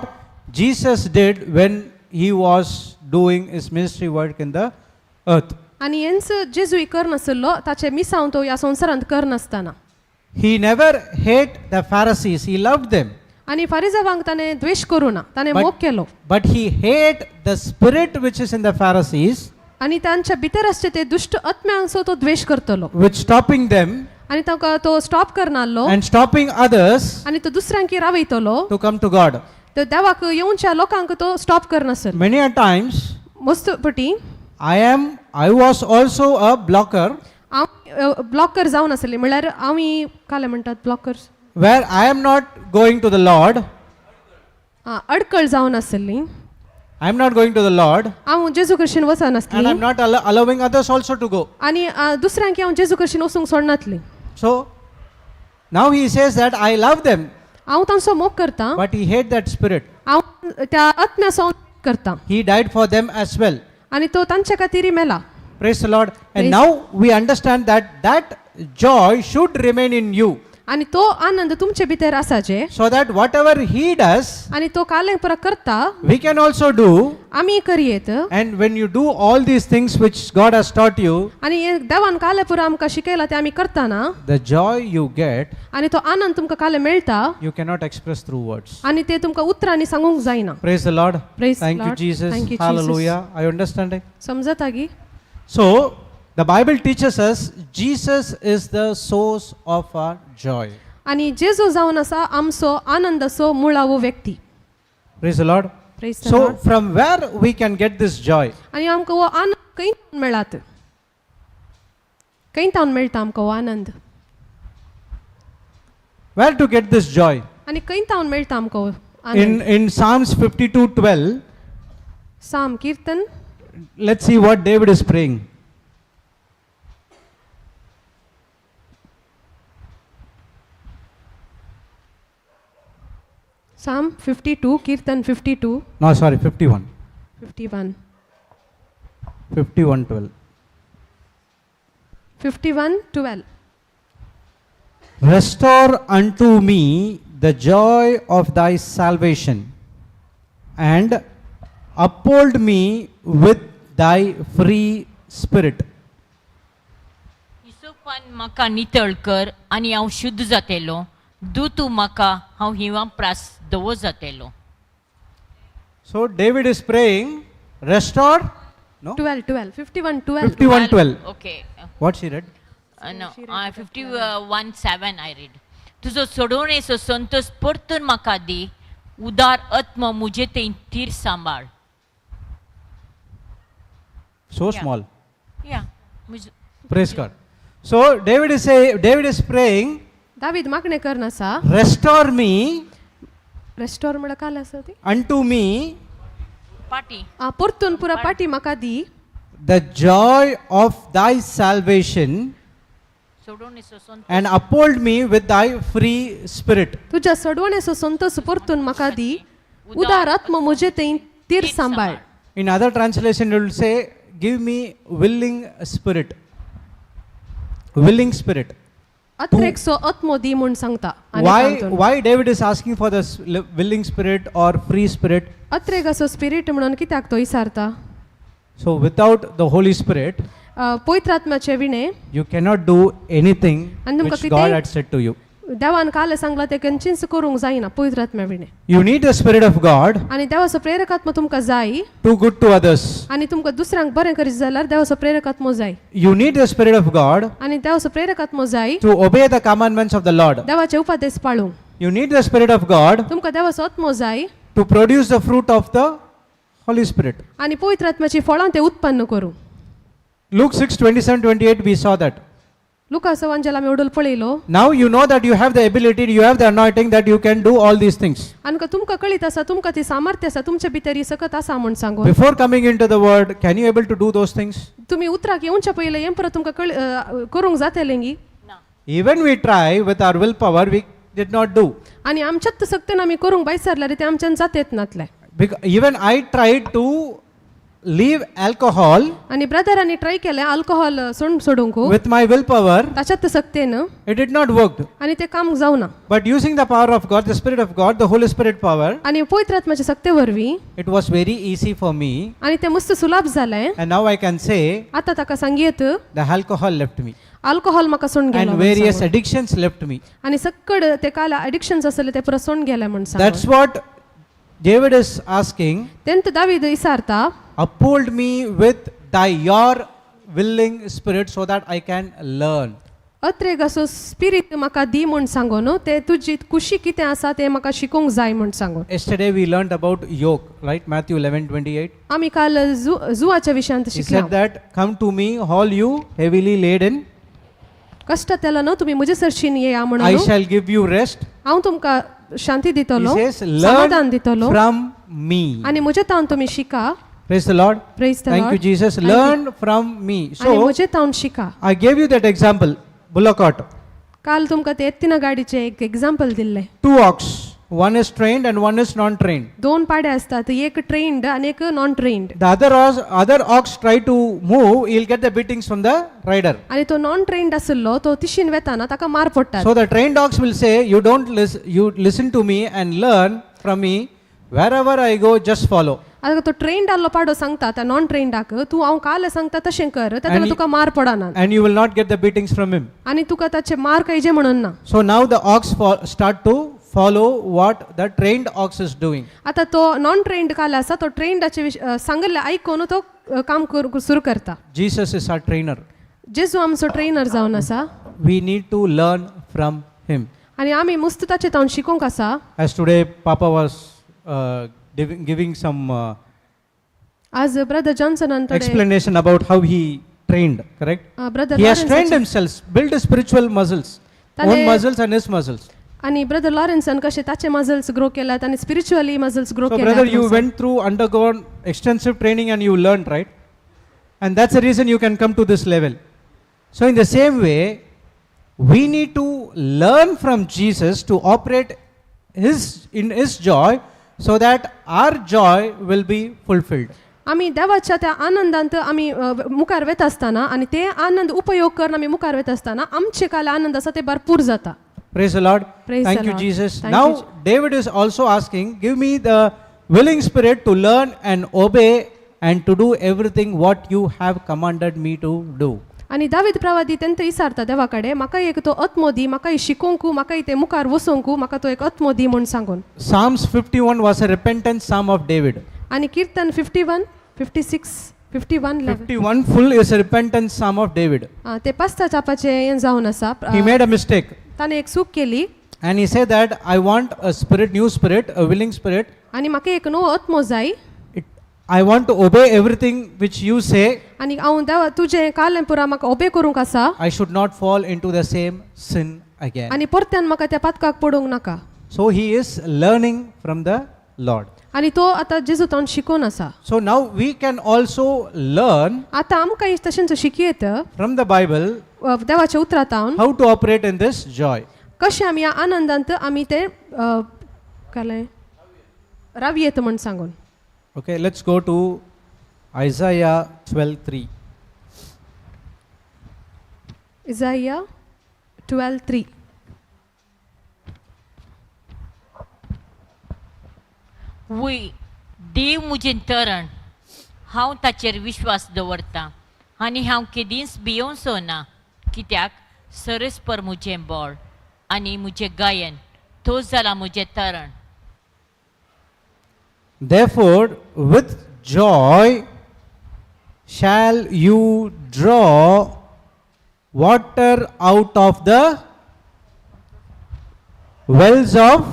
Jesus did when he was doing his ministry work in the earth. आनी हेंच जेजूय करनासलो ताचें मिसांव तो ह्या संवसारांत करनासतना. He never hate the Pharisees. He loved them. आनी फारिजावांक ताणें द्वेश करूं ना, ताणें मोग केलो. But he hate the spirit which is in the Pharisees, आनी तांच्या भितर आसचे ते दुश्ट आत्म्यांचो तो द्वेश करतलो, which stopping them आनी तांकां तो स्टॉप करनासलो and stopping others आनी तो दुसऱ्यांकी रावयतलो to come to God. तर देवाक येवच्या लोकांक तो स्टॉप करनासलो. Many a times मस्त पटी I was also a blocker, हांव ब्लॉकर जावन आसली, म्हणल्यार आमी काले म्हणटात blockers, where I am not going to the Lord. अडकळ जावन आसली. I am not going to the Lord, हांव जेजू कृशीन and वचनासली I am not allowing others also to go. आनी दुसऱ्यांक हांव जेजू कृशीन वचूंक सोडनातली. So now he says that I love them, हांव तांचो मोग करता, but he hate that spirit. हांव त्या आत्म्याचो करता. He died for them as well. आनी तो तांच्या खातीर मेला. Praise the Lord. And Praise- now we understand that that joy should remain in you, आनी तो आनंद तुमचे भितर आसाचे, so that whatever he does, आनी तो कालें पुरा करता, we can also do. आमी करयेत. And when you do all these things which God has taught you, आनी हे देवान काले पुरा आमकां शिकयला ते आमी करतना, the joy you get, आनी तो आनंद तुमकां काले मेळटा, you cannot express through words. आनी ते तुमकां उतरांनी सांगूंक जायना. Praise the Lord. Praise the Thank you, Lord. Jesus. Thank you, Jesus. Hallelujah. Are you understanding? समजता गी? So, the Bible teaches us Jesus is the source of our joy. आनी जेजू जावन आसा आमचो आनंदाचो मुळावो व्यक्ती. Praise the Lord. Praise the So, Lord. From where we can get this joy? आनी आमकां हो आनंद खंय तावन मेळात? खंय तावन मेळटा आमकां हो आनंद? Where to get this joy? आनी खंय तावन मेळटा आमकां हो In, Anand? in Psalms 52:12, Sam Kirtan. Let's see what David is praying. Psalm 52, Kirtan 52. No, sorry, 51. 51. 51:12. 51:12. Restore unto me the joy of thy salvation, and uphold me with thy free spirit. हिसोपान म्हाका नितळ कर आनी हांव शुद्ध जातेलो, दू तूं म्हाका, हांव हिंवा प्रास दवो जातेलो. So David is praying, restore, no? 12 12 51 12. 51:12. Okay. What she read? No, 51:7 I read. तुजो सोडवणेचो संतोष परतून म्हाका दी, उदार आत्म मुजे ते थीर सांबाळ. So Yeah. Small. या मुज. Praise God. So David is praying, David मागणें करन आसा, restore me restore म्हळ्यार काल आसा ती unto me पाटी. परतून पुरा पाटी म्हाका दी, the joy of thy salvation, सोडवणेचो Santosh and uphold me with thy free spirit. तुज्या सोडवणेचो संतोष परतून म्हाका दी, उदार आत्म मुजे ते तीर सांबाळ. In other translation, it will say, give me willing spirit. Willing spirit. अत्रेकसो आत्मो दी म्हूण सांगता आनी Why, तातूंत. why David is asking for this willing spirit or free spirit? अत्रेक असो स्पिरीट म्हणून कित्याक तो विसारता? So, without the Holy Spirit, पवित्र आत्म्याचे विणे you cannot do anything आणि तुमकां which कितें- God had said to you. देवान काल सांगला ते खंयचीच करूंक जायना पवित्र आत्म्या विणे. You need the Spirit of God आनी देवाचो प्रेरक आत्मो तुमकां जाय to good to others. आनी तुमकां दुसऱ्यांक बरें करीत जाल्यार देवाचो प्रेरक आत्मो जाय. You need the Spirit of God आनी देवाचो प्रेरक आत्मो जाय to obey the commandments of the Lord. देवाचे उपदेश पाळूंक. You need the Spirit of God तुमकां देवाचो आत्मो जाय to produce the fruit of the Holy Spirit. आनी पवित्र आत्म्याची फळां ते उत्पन्न करूं. Luke 6 27 28, we saw that. Lucas वांजेल आमी ओडूल पळयलो. Now you know that you have the ability, you have the anointing that you can do all these things. आनी तुमकां कळीत आसा, तुमकां ती सामर्थ्य आसा, तुमचे भितर ही सकत आसा म्हूण सांगून. Before coming into the word, can you able to do those things? तुमी उतराक येवच्या पयलें हें परत तुमकां कळ करूंक जातलें गी? ना. Even we try with our willpower, we did not do. आनी आमच्यात सक्तेन आमी करूंक भायर सरल्यार ते आमच्यान जातेत नातले. Because even I tried to leave alcohol आनी ब्रदरांनी ट्राय केलें अल्कोहोल सोड सोडूंक with my willpower, ताच्यात सक्तेन, it did not work. आनी तें काम जावना. But using the power of God, the Spirit of God, the Holy Spirit power, आनी पवित्र आत्म्याच्या सक्ते वरवीं it was very easy for me. आनी तें मस्त सुलाभ जालें. And now I can say आतां ताका सांगयेत, the alcohol left me alcohol म्हाका सोडून गेलो and म्हूण various सांगून. Addictions left me. आनी सक्कड ते काल एडिक्शन्स आसले ते पुरा सोडून गेले म्हूण सांगून. That's what David is asking. तेंत दावीद विचारता, Uphold me with thy your willing spirit so that I can learn. अत्रेग असो स्पिरीट म्हाका दी म्हूण सांगून न्हू, ते तुजी कुशी कितें आसा तें म्हाका शिकोवंक जाय म्हूण सांगून. Yesterday we learned about yoke, right? Matthew 11:28. आमी काल जु जुवाच्या विशयांत He शिकले. said that, "Come to me, all you heavily laden, कश्ट तेला न्हू तुमी म्हजे सरशीन येया I म्हणून shall give you rest." हांव तुमकां शांती He दितलो, says, समाधान learn दितलो from me. आनी म्हजे तावन तुमी शिका. Praise the Lord. Praise the Thank you, Lord. Jesus. Thank you. Learn from me. आनी So, म्हजे तावन शिका. I gave you that example, bullock cart. काल तुमकां ते येत्तिना गाडीचें एक एग्जाम्पल दिल्लें. Two ox. One is trained and one is non-trained. दोन पाडे असतात, एक ट्रेन्ड आनी एक non trained. The other ox try to move, he'll get the beatings from the rider. आनी तो नॉन ट्रेन्ड आशिल्लो तो तिशीन वेताना ताका मार पडटात. So the trained ox will say, you don't listen, you listen to me and learn from me. Wherever I go, just follow. आतां तो ट्रेन्ड आहलो पाडो सांगता त्या नॉन ट्रेन्डाक, तूं हांव काल सांगता तशें कर, तेन्ना तुका मार पडना And you will not get the beatings from him. आनी तुका ताचे मार कांयजे म्हणून ना. So now the ox start to follow what the trained ox is doing. आतां तो नॉन ट्रेन्ड काल आसा तो ट्रेन्डाचे सांगिल्लें आयकून तो काम सुरू करता. Jesus is our trainer. जेजू आमचो ट्रेनर जावन आसा. We need to learn from him. आनी आमी मुस्त ताचे तावन शिकोंक आसा. As today Papa was giving some आज ब्रदर जॉन्सनान थोडे explanation about how he trained, correct? Brother He has trained himself, built his spiritual muscles, own Tane- muscles and his muscles. आनी brother लॉरेन्सान कशें ताचे मजल्स ग्रो केल्यात आनी spiritually mussels grow So brother, you केल्यात. went through, undergone extensive training and you learned, right? And that's the reason you can come to this level. So in the same way, we need to learn from Jesus to operate in his joy so that our joy will be fulfilled. आमी देवाच्या त्या आनंदांत आमी मुखार वेता आसतना आनी ते आनंद उपयोग करून आमी मुखार वेता आसतना आमचे काल आनंद आसा ते भरपूर जाता. Praise the Lord. Praise Thank the you, Lord. Jesus. Thank Now, you, David is also asking, give me the willing spirit to learn and obey and to do everything what you have commanded me to do. आनी दावीद प्रवादी तेंत विचारता देवा कडेन, म्हाका एक तो आत्मो दी, म्हाका शिकोवंकू, म्हाका ते मुखार वचोंकू, म्हाका तो एक आत्मो दी म्हूण सांगून. Psalms 51 was a repentance psalm of David. आनी Kirtan 51, 56, 51 11. 51 full is a repentance psalm of David. ते पास्ता चापाचें हें जावन आसा. He made a mistake ताणें एक चूक केली and he said that I want a spirit, new spirit, a willing spirit. आनी म्हाका एक नवो आत्मो जाय. I want to obey everything which you say. आनी हांव देवा तुजें कालें पुरा म्हाका ओबे करूंक आसा. I should not fall into the same sin again. आनी परत्यान म्हाका त्या पातकाक पडूंक नाका. So he is learning from the Lord. आनी तो आतां जेजू तावन शिकोवन आसा. So now we can also learn आतां आमकां तशेंच शिकयत from the Bible देवाच्या उतरां तावन how to operate in this joy. कशें आमी ह्या आनंदांत आमी तें कालें रावयेत म्हूण सांगून. Okay, let's go to Isaiah 12:3. Isaiah 12:3. वय देव म्हजें तरण, हांव ताचेर विश्वास दवरतां आनी हांव केदींच भियोवचो ना, कित्याक सरस्पर म्हजें बळ आनी म्हजें गायन तो जाला म्हजें तरण. Therefore, with joy shall you draw water out of the wells of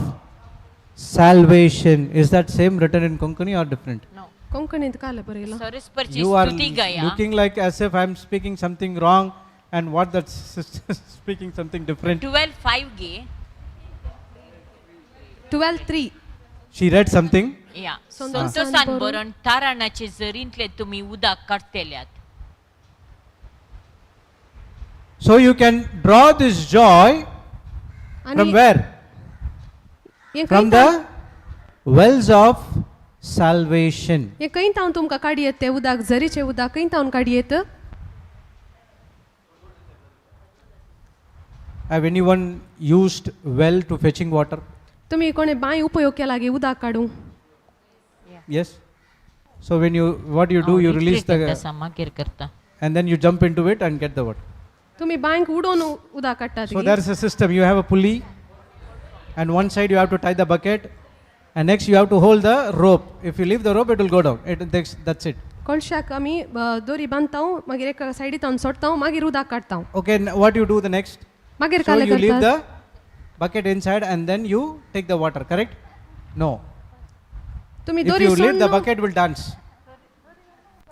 salvation. Is that same written in Konkani or different? No. कोंकणींत काल बरयलां. सरस्परची You are स्तुती गाया. looking like as if I am speaking something wrong and what that sister is speaking something different. 12:5 gay. 12:3. She read something. या संतोसान संतोसान बरोवन बरोवन ताराणाचे जरींतले तुमी उदक काडटल्यात. So you can draw this joy from आनी where? हें From खंय the wells of salvation. हें खंय तावन तुमकां काडयेत तें उदक, झरीचें उदक खंय तावन काडयेत? Have anyone used well to fetching water? तुमी कोणें बांय उपयोग केला गे उदक काडूंक? Yes. So when you, what you do, you release the, मागीर करता. and then you jump into it and get the water. तुमी बांयक उडोवन उदक काडटात So गे? there is a system. You have a pulley, and one side you have to tie the bucket, and next you have to hold the rope. If you leave the rope, it will go down. That's it. कोळशाक आमी दोरी बांदता, मागीर एका सायडीत तावन सोडटा, मागीर उदक काडटा. Okay. What you do the next? मागीर So काले you leave करतात. the bucket inside and then you take the water. Correct? No. तुमी If दोरी you leave, the सोडून bucket will dance.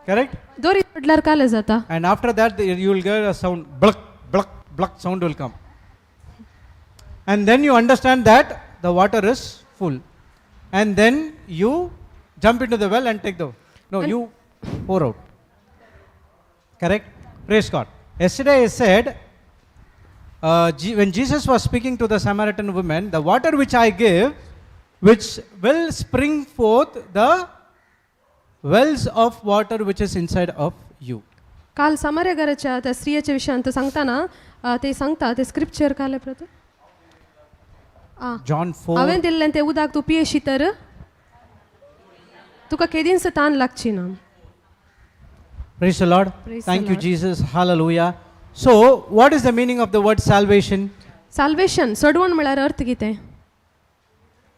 Correct? दोरी सोडल्यार काले जाता. And after that, you will get a sound, bluck, bluck, bluck sound will come. And then you understand that the water is full. And then you jump into the well and take the, no, you pour out. Correct? Praise God. Yesterday I said, when Jesus was speaking to the Samaritan woman, the water which I give, which will spring forth the wells of water which is inside of you. काल सामार्यघराच्या त्या स्त्रियेच्या विशयांत सांगताना ते सांगता ते scripture काल प्रत आ John 4. हांवें दिल्लें तें उदक तूं पियेशी तर तुका केदींच तान लागची ना. Praise the Lord. Praise the Thank you, Lord. Jesus. Hallelujah. So, what is the meaning of the word salvation? Salvation सोडवण म्हळ्यार अर्थ कितें?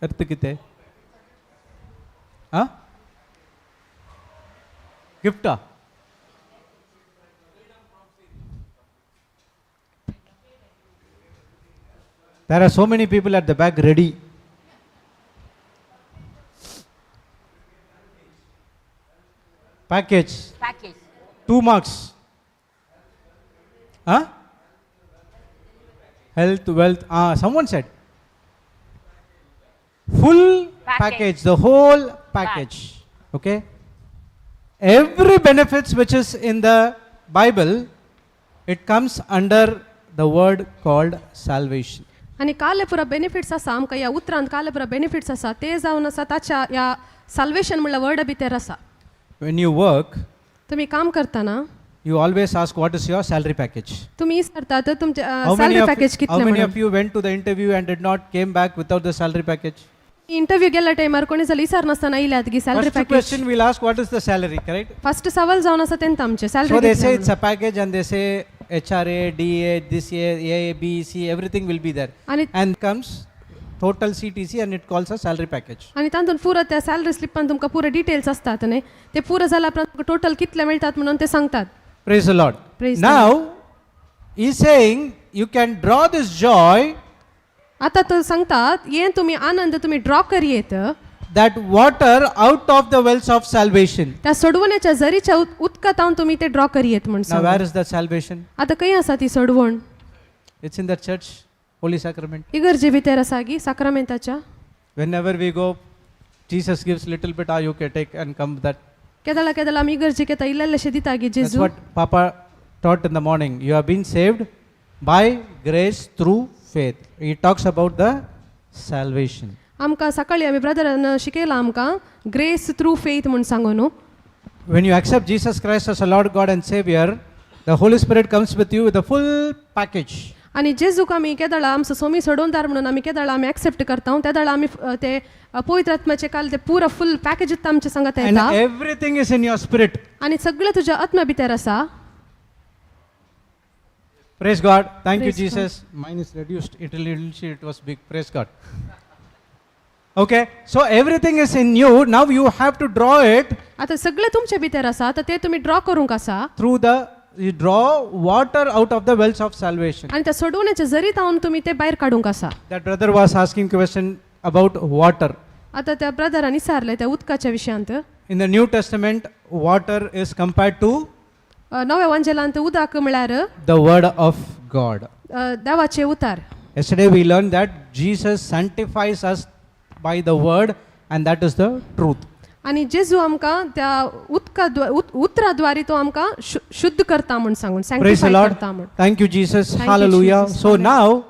अर्थ कितें? Huh? Gift ah? There are so many people at the back ready. Package. Package. 2 marks. Huh? Health, wealth. Someone said. Full Package. Package, the whole package. Okay? Every benefits which is in the Bible, it comes under the word called salvation. आनी काले पुरा benefits आसा आमकां ह्या उतरांत काले पुरा benefits आसा ते जावन आसा ताच्या ह्या साल्वेशन म्हणल्यार वर्ड भितर आसा. When you work, तुमी काम करतना you always ask what is your salary package. तुमी विचारतात तुमचे How many salary of, package how कितलें many म्हणून. Of you went to the interview and did not came back without the salary package? Interview गेल्या टायमार कोणी जाल्यार विचार नासतना येयल्यात गी salary First package. Question we'll ask, what is the salary, correct? First सवाल जावन आसा तेंत आमचें So they say salary. It's a package and they say HRA, DA, this A, A, B, C, everything will be there. आनी And comes total CTC and it calls a salary package. आनी तातूंत पुरो त्या salary स्लिपान तुमकां पुरो details आसतात न्ही ते पुरो जाल्या उपरांत तुमकां टोटल कितले मेळटात म्हणून ते सांगतात. Praise the Lord. Praise the Now, he's saying you can draw this joy, आतां तो सांगतात हें तुमी आनंद तुमी draw करयेत that water out of the wells of salvation. त्या सोडवण्याच्या जरीच्या उदकांत तुमी ते ड्रॉ करयेत म्हण Now, सांगता. Where is that salvation? आतां खंय आसा ती सोडवण? It's in the church, Holy Sacrament. इगर्जे भितर आसा गी साक्रामेंताच्या. Whenever we go, Jesus gives little bit, ah, you can take and come that. केदळा केदळा आमी इगर्जेक येता इल्लेशें दिता गी That's जेजू. What Papa taught in the morning. You have been saved by grace through faith. He talks about the salvation. आमकां सकाळी आमी brethren शिकयलां आमकां ग्रेस थ्रू फेथ म्हूण सांगू न्हू. When you accept Jesus Christ as a Lord God and Savior, the Holy Spirit comes with you with a full package. आनी जेजूक आमी केदळा आमचो सोमी सोडोवदार म्हणून आमी केदळा आमी एक्सेप्ट करता त्या आमी ते पवित्र आत्म्याचे काल ते पुरा फुल पॅकेज आमचे सांगत And येता. Everything is in your spirit. आनी सगळें तुज्या आत्म्या भितर आसा. Praise God. Thank you, Praise God. Jesus. Mine is reduced. It little it was big. Praise God. Okay, so everything is in you. Now you have to draw it आतां सगळें तुमचे भितर आसा आतां ते तुमी ड्रॉ करूंक आसा. through the, you draw water out of the wells of salvation. आनी त्या सोडवण्याच्या जरीत हांव तुमी ते भायर काडूंक आसा. That brother was asking question about water. आतां त्या ब्रदरान विचारलें त्या उदकाच्या विशयांत. In the New Testament, water is compared to नव्या वांजेलांत उदक म्हळ्यार the word of God. देवाचे उतार. Yesterday we learned that Jesus sanctifies us by the word, and that is the truth. आनी जेजू आमकां त्या उदका उतराद्वारे तो आमकां शुद्ध करता म्हूण सांगून Praise the sanctify Lord. करता म्हूण. Thank you, Jesus. Thank you, Hallelujah. Jesus. So now,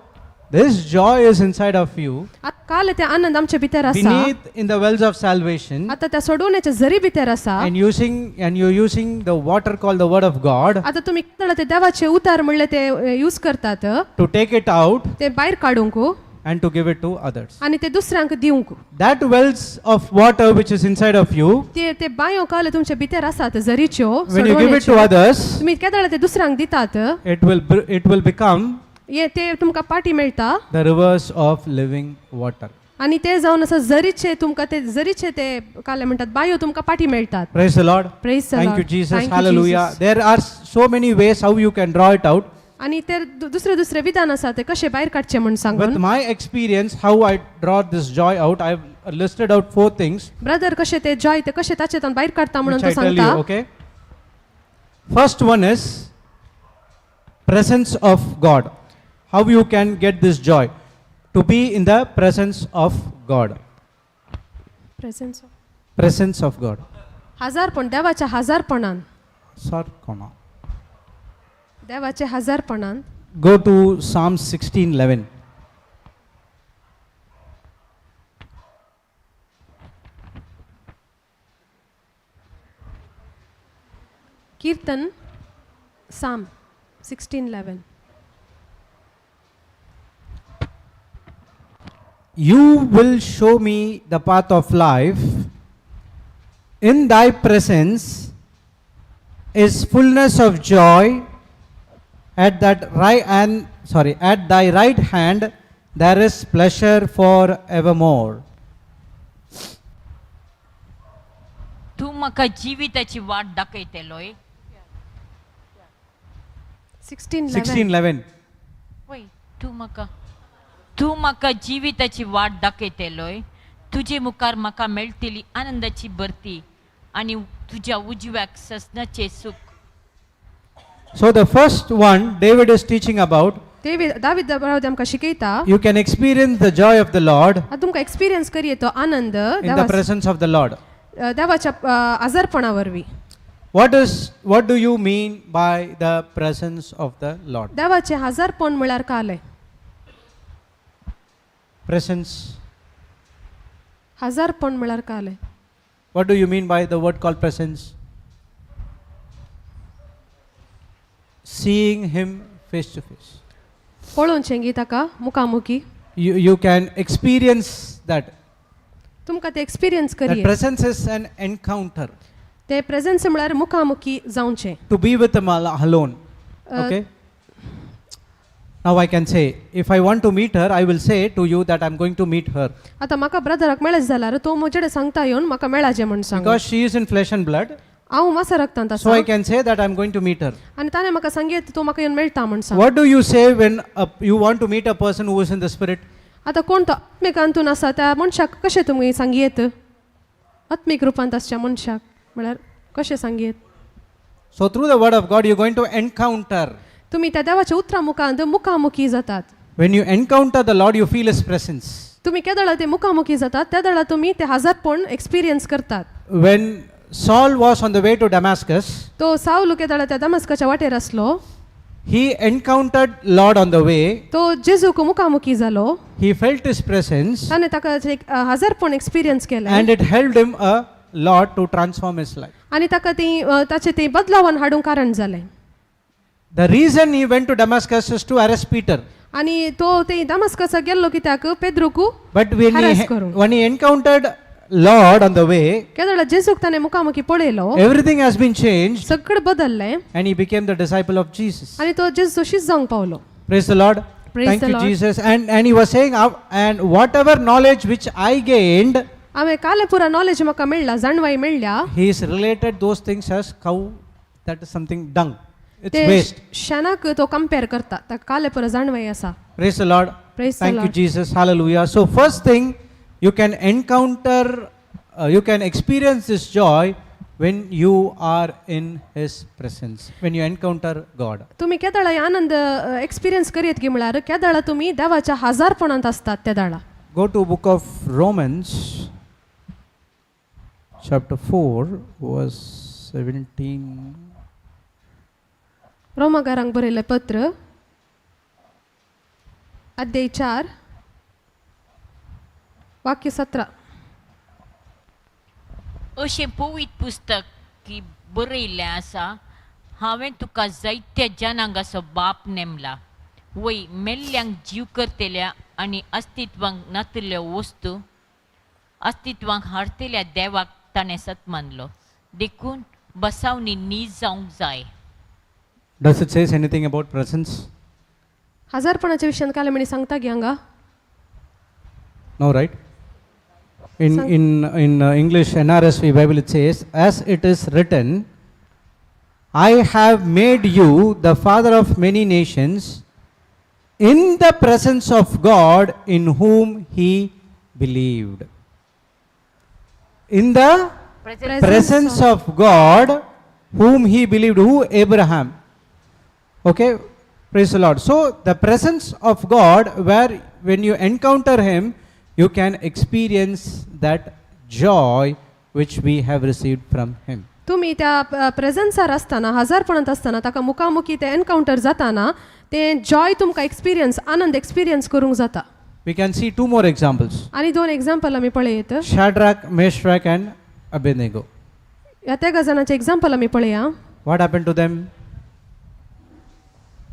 this joy is inside of you, आतां काल ते आनंद आमचे भितर आसा beneath in the wells of salvation, आतां त्या सोडवण्याच्या जरी भितर आसा and you're using the water called the word of God आतां तुमी कितें ते देवाचे उतार म्हणले ते यूज करतात to take it out ते भायर काडूंक and to give it to others. आनी ते दुसऱ्यांक दिवंक. That wells of water which is inside of you, ते ते बांयो काल तुमचे भितर आसात जरीच्यो when you give it to सोडवण्याच्यो. Others, तुमी केदळा ते दुसऱ्यांक दितात it will become हे ते तुमकां पाटी मेळटा the rivers of living water. आनी ते जावन आसा जरीचे तुमकां ते जरीचे ते काले म्हणटात बायो तुमकां पाटी मेळटात. Praise the Lord. Praise the Thank Lord. you, Jesus. Thank you, Hallelujah. Jesus. There are so many ways how you can draw it out. आनी ते दुसरे दुसरे विधान आसा ते कशे भायर काडचे म्हूण With सांगून. my experience, how I draw this joy out, I've listed out four things brother कशे ते जॉय ते कशे ताचे भायर काडटा म्हणून which तो I tell you. सांगता. Okay. First one is presence of God. How you can get this joy? To be in the presence of God. Presence. Presence of God. हजारपण, देवाच्या हजारपणान. Sarkona. देवाच्या हजारपणान. Go to Psalm 16:11. Kirtan Psalm 16:11. You will show me the path of life. In thy presence is fullness of joy. At that right and sorry, at thy right hand there is pleasure for evermore. तूं म्हाका जिविताची वाट दाखयतलोय. 16:11. 16:11. वय, तूं म्हाका जिविताची वाट दाखयतलोय, तुजे मुखार म्हाका मेळटली आनंदाची भरती आनी तुज्या उजव्याक ससनाचें सूख. So the first one David is teaching about, David David Raote आमकां शिकयता. You can experience the joy of the Lord आतां तुमकां एक्सपिरियन्स करी तो आनंद in the presence of the Lord. देवाच्या आजारपणा वरवीं. What do you mean by the presence of the Lord? देवाचें हजारपण म्हळ्यार कालें? Presence. हजारपण म्हळ्यार कालें? What do you mean by the word called presence? Seeing him face to face. पळोवचें गी ताका मुखामुखी. You can experience that. तुमकां ते experience That curry. Presence is an encounter. ते presence म्हळ्यार मुखामुखी जावचें. To be with him alone. Okay? Now I can say, if I want to meet her, I will say to you that I'm going to meet her. आतां म्हाका ब्रदराक मेळच जाल्यार तो म्हजे सांगता येवन म्हाका मेळाचें म्हूण सांग. Because she is in flesh and blood, हांव मासा रक्तांत so आसा. I can say that I'm going to meet her. आनी ताणें म्हाका सांगयत तूं म्हाका येवन मेळटा म्हूण सांग. What do you say when you want to meet a person who is in the spirit? आतां कोण तो आत्मीक अंतून आसा त्या मनशाक कशें तुमी सांगयेत, आत्मीक रुपांत आसच्या मनशाक म्हळ्यार कशें सांगयेत? So through the word of God, you're going to encounter. तुमी त्या देवाच्या उतरां मुखांत मुखामुखी जातात. When you encounter the Lord, you feel His presence. तुमी केदळा ते मुखामुखी जातात त्या दळा तुमी ते हजारपण एक्सपिरियन्स करतात. When Saul was on the way to Damascus, तो सावलू केदळा त्या दमस्काच्या वाटेर आसलो, he encountered Lord on the way. तो जेजूक मुखामुखी जालो. He felt His presence, ताणें ताका एक हजारपण एक्सपिरियन्स केलें and it helped him a lot to transform his life. आनी ताका ती ताचें ती बदलावान हाडूंक कारण जालें. The reason he went to Damascus is to arrest Peter. आनी तो ते दमस्कासा गेल्लो कित्याक पेद्रूक But when Harass he, करूंक. When he encountered Lord on the way, केदळा जेजूक ताणें मुखामुखी पळयलो, everything has been changed, सगळें बदललें and he became the disciple of Jesus. आनी तो जेजू शीत जावंक पावलो. Praise the Lord. Praise Thank the you, Lord. Jesus. And he was saying, and whatever knowledge which I gained," हांवें काले पुरा नॉलेज म्हाका मेळ्ळा, जाणवाय मेळ्ळ्या, he is related those things as cow, that is something dung. It's ते waste. शेणाक तो compare करता, ताका काले पुरा जाणवाय आसा. Praise the Lord. Praise the Thank you, Lord. Jesus. Hallelujah. So, first thing, you can encounter, you can experience this joy when you are in His presence, when you encounter God. तुमी केदळा हे आनंद experience करयत की म्हळ्यार केदळा तुमी देवाच्या हजारपणांत आसतात त्या दाळा. Go to book of Romans, chapter 4, verse 17. रोमागारांक बरयलें पत्र, अध्याय 4, वाक्य 17. अशें पवित्र पुस्तक की बरयल्लें आसा, हांवें तुका जायत्या जनांगाचो बाप नेमला, वय मेल्ल्यांक जीव करतल्या आनी अस्तित्वांक नातिल्ल्यो वस्तू अस्तित्वांक हाडतल्या देवाक ताणें सत मानलो, देखून बसावणी नीज जावंक जाय. Does it says anything about presence? हजारपणाच्या विशयान काल म्हणी सांगता गी हांगा? No, right? In, in English NRSV Bible it says, "As it is written, I have made you the father of many nations in the presence of God in whom he believed." In the presence of God whom he believed. Who? Abraham. Okay, praise the Lord. So, the presence of God where when you encounter Him, you can experience that joy which we have received from Him. तुमी त्या प्रेझन्सार आसतना हजारपणांत आसतना ताका मुखामुखी ते encounter जाताना ते Joy तुमकां experience आनंद एक्सपिरियन्स करूंक जाता. We can see two more examples: आनी दोन एग्जाम्पल आमी पळयत. Shadrach, Meshach, and Abednego. ह्या तेगा जाणांचे एग्जाम्पल आमी पळया. What happened to them?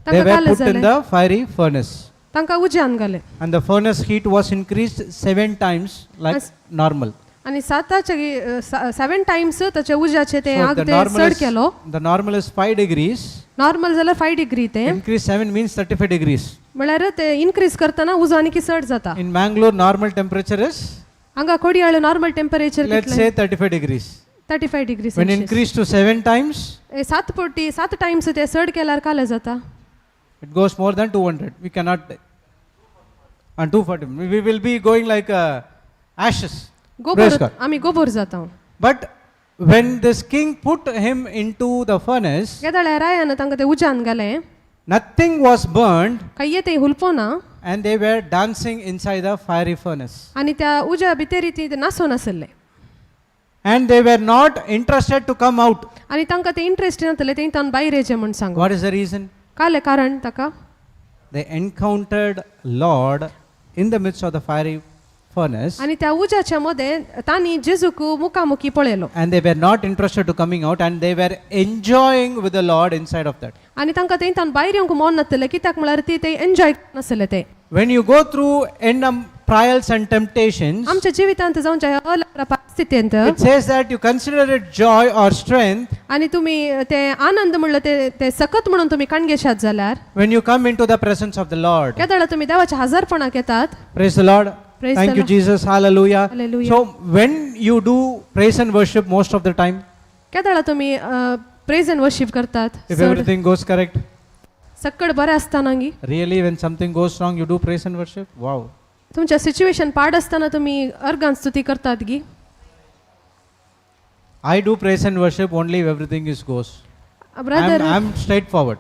They तांकां were कालें put in जालें the fiery furnace, तांकां उज्यान घालें and the furnace heat was increased seven times like As- normal. आनी साताचे सेवन टायम्स ताचे उज्याचे ते So आग the ते normal चड is, केलो. the normal is 5 degrees. Normal जाल्यार फायव डिग्री ते Increase 7 means 35 degrees. म्हळ्यार ते इनक्रीज करतना उजो आनी चड जाता. In Mangalore, normal temperature is, हांगा कोडियाळ नॉर्मल टेम्परेचर let's कितलें say, 35 degrees. 35 degree When increased to 7 times, सात पटी सात टायम्स ते चड केल्यार काले जाता. It goes more than 200. We cannot. And 240. We will be going like ashes. गोबोर Praise God. आमी गोबोर जाता. But when this king put him into the furnace, केदळ्या रायान तांकां ते उज्यान घालें nothing was burned काय ते हुलपो ना and they were dancing inside the fiery furnace. आनी त्या उज्या भितर ती नासून आसले. And they were not interested to come out. आनी तांकां ते इंट्रस्ट नासले ते तांकां भायर येचें म्हूण सांगू. What is the reason? कालें कारण ताका They encountered Lord in the midst of the fiery furnace आनी त्या उज्याच्या मदें तांणी जेजूक मुखामुखी पळयलो and they were not interested to coming out and they were enjoying with the Lord inside of that. आनी तांकां ते तांकां भायर येवंक मन नासलें कित्याक म्हळ्यार ती ते एन्जॉय नासले ते. When you go through n trials and temptations, आमच्या जिवितांत जावच्या ह्या अलरा परिस्थितींत it says that you consider it joy or strength आनी तुमी ते आनंद म्हणलं ते ते सकत म्हणून तुमी काणगेशात जाल्यार when you come into the presence of the Lord. केदळा तुमी देवाच्या हजारपणाक येतात. Praise the Lord. Praise Thank the you, Lord. Jesus. Hallelujah. Hallelujah. So, when you do praise and worship most of the time, केदळा तुमी प्रेज and worship करतात if चड everything goes correct, सक्कड बरें आसतना गी really, when something goes wrong, you do praise and worship? Wow. तुमच्या situation पाड आसतना तुमी अर्गान स्तुती करतात गी. I do praise and worship only if everything is goes. Brother I'm straightforward.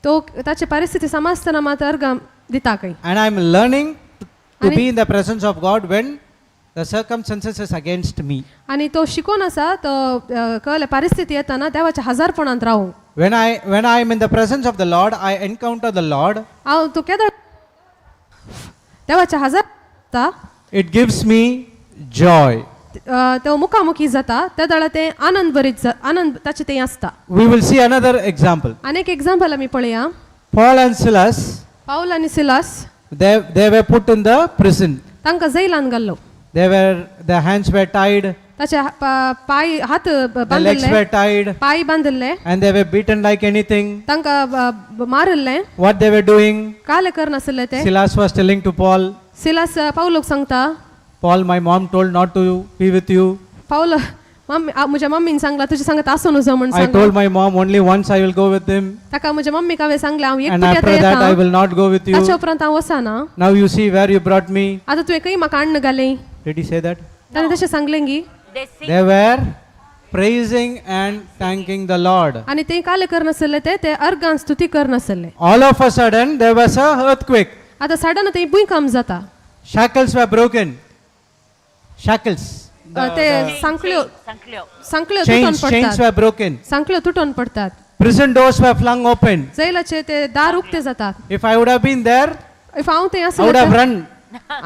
तो ताची परिस्थिती समजतना मात अर्गां दिता खंय. And I'm learning to Ani- be in the presence of God when the circumstances is against me. आनी तो शिकोन आसा तो कळ्ळें परिस्थिती येताना देवाच्या हजारपणांत रावूंक. When I am in the presence of the Lord, I encounter the Lord. हांव तो केदळ देवाच्या हजार जाता, It gives me joy. तो मुखामुखी जाता त्या वेळार ते आनंद बरीत आनंद ताचे ते आसता. We will see another example. आनी एक एग्जाम्पल आमी पळया. Paul and Silas, पावल आनी Silas they were put in the prison. तांकां जैलान घाल्लो. Their hands were tied, ताचे पाय हात their legs बांदिल्ले were tied, पाय बांदिल्ले and they were beaten like anything. तांकां मारिल्लें. What they were doing? काले करनासले ते. Silas was telling to Paul, Silas पावलोक सांगता Paul, my mom told not to be with you. पावल मम्मी म्हज्या मम्मीन सांगला तुझ्या सांगत आसूं नजो म्हूण I सांगला. told my mom only once I will go with him, ताका म्हज्या मम्मीक हांवें सांगलें हांव एक and पुट्या after that I येता will not go with ताच्या you. उपरांत हांव वचना. Now you see where you brought me. आतां तुवें खंय म्हाका हाडून घालें. Did he say that? ताणें तशें सांगलें गी. They sing They were praising and thanking the Lord. आनी ते काले करनासले ते ते अर्गान स्तुती करनासले. All of a sudden, there was a earthquake. आतां साडन थंय भुंयकांप जाता. Shackles were broken. Shackles. ते सांकळ्यो सांकल्यो सांकळ्यो तुटोन Chains, chains पडटात. were broken. सांकळ्यो तुटोन पडटात. Prison doors were flung open. जैलाचे ते दार उक्ते जातात. If I would have been there, if हांव थंय I would आसलें have तर run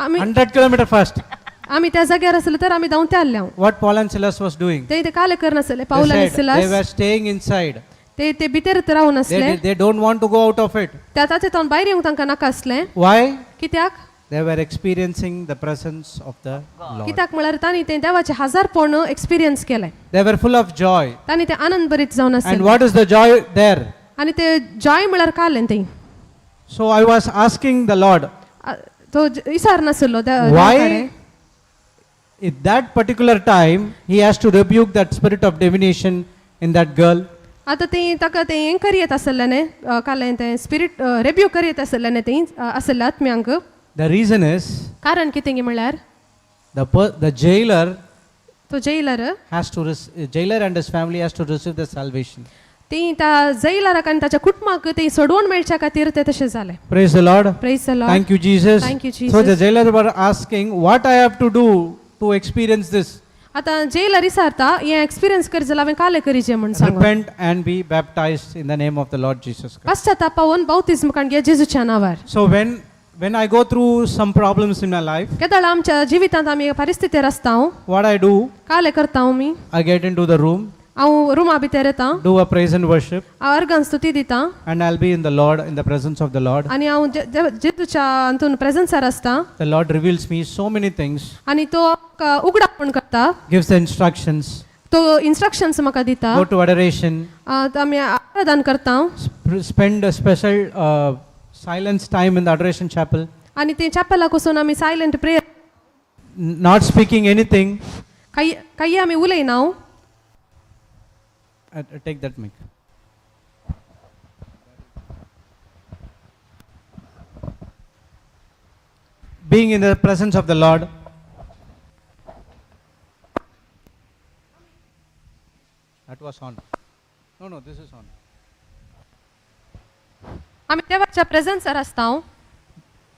आमी 100 kilometer fast. आमी त्या जाग्यार आसले तर आमी धांवते आसले हांव. What Paul and Silas was doing? ते ते काले करनासले They पावल आनी said they were Silas staying inside. ते ते भितर रावून आसले. They don't want to go out of it. त्या ताचे तोंड भायर येवंक तांकां नाका आसलें. Why? कित्याक They were experiencing the presence of the Lord. कित्याक म्हळ्यार तांणी तें देवाचें हजारपण एक्सपिरियन्स केलें. They were full of joy. तांणी ते आनंद बरीत जावन And आसलें. what is the joy there? आनी ते जॉय म्हळ्यार कालें थंय. So I was asking the Lord, तो विचार नासलो why at that particular time he has to rebuke that spirit of divination in that girl? आतां ती ताका तें हें करयत आसलें न्ही कालें तें स्पिरीट रेब्यू करयत आसलें न्ही थंय आसलें आत्म्यांक. The reason is कारण कितें गी म्हळ्यार the jailer तो jailer has to jailer and his family has to receive the salvation. ती त्या जैलाराक आनी ताच्या कुटुंबाक ती सोडवण मेळच्या खातीर ते तशें जालें. Praise the Lord. Praise the Lord. Thank you, Jesus. Thank you, So the Jesus. jailer were asking, what I have to do to experience this? आतां जेलर विचारता हें एक्सपिरियन्स कर जाल्यार हांवें कालें करीचें म्हूण सांगून. Repent and be baptized in the name of the Lord Jesus Christ. पश्चातापावन बावतिज्म काण घे जेजूच्या नांवार. So when I go through some problems in my life, केदळ आमच्या जिवितांत आमी परिस्थितीर आसता, what I do, कालें करता आमी? I get into the room, हांव रुमा भितर येता, do a praise and worship, हांव अर्गान स्तुती दिता, and I'll be in the Lord, in the presence of the Lord. आनी हांव जेजूच्या हातून प्रेजन्सार आसता. The Lord reveals me so many things, आनी तो आमकां उगडापण करता, gives the instructions, तो इन्स्ट्रक्शन्स म्हाका दिता. Go to adoration, आमी आराधन करता, spend a special silence time in the adoration chapel, आनी ते चॅपलाक वचून आमी silent prayer, not speaking anything. काही काही आमी उलयना. Take that mic. Being in the presence of the Lord. That was on. No, this is on. आमी देवाच्या प्रेजन्सार आसता.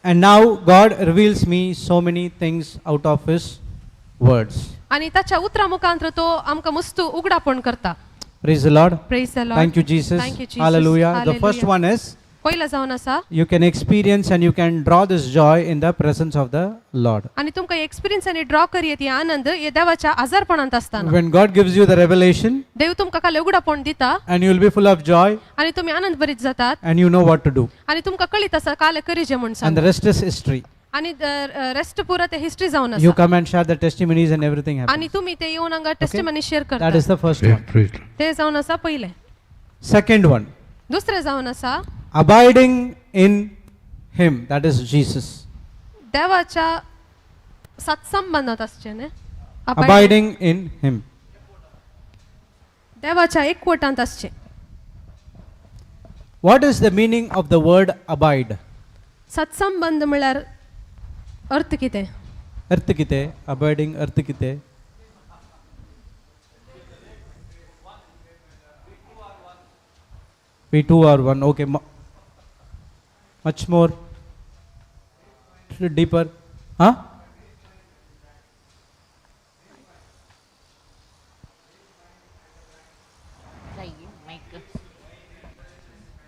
And now God reveals me so many things out of His words. आनी ताच्या उतरा मुखांत तो आमकां मुस्तू उगडापण करता. Praise the Lord. Praise the Lord. Thank you, Jesus. Thank you, Jesus. Hallelujah. The first Hallelujah. One is, पयलो जावन आसा, you can experience and you can draw this joy in the presence of the Lord. आनी तुमकां experience आनी draw करयेत हे आनंद हे देवाच्या आजारपणांत आसतना. When God gives you the revelation, देव तुमकां काल उगडापण दिता, and you will be full of joy, आनी तुमी आनंद भरीत जातात, and you know what to do. आनी तुमकां कळीत आसा काल करीजे म्हूण And सांग. the rest is history. आनी रेस्ट पुरा ते हिस्ट्री जावन You आसा. Come and share the testimonies and everything आनी happens. तुमी ते येवन हांगा टेस्टिमनी शेअर That करता. is the first one. Praise the Lord. ते जावन आसा पयलें. Second one, दुसरें जावन आसा, abiding in Him, that is Jesus. देवाच्या सत्संबंधात आसचें न्ही. Abiding in Him. देवाच्या एकवटांत आसचें. What is the meaning of the word abide? सत्संबंध म्हळ्यार अर्थ कितें? अर्थ कितें? Abiding अर्थ कितें? We two are one. Okay. Much more. Little deeper. Huh? Mic.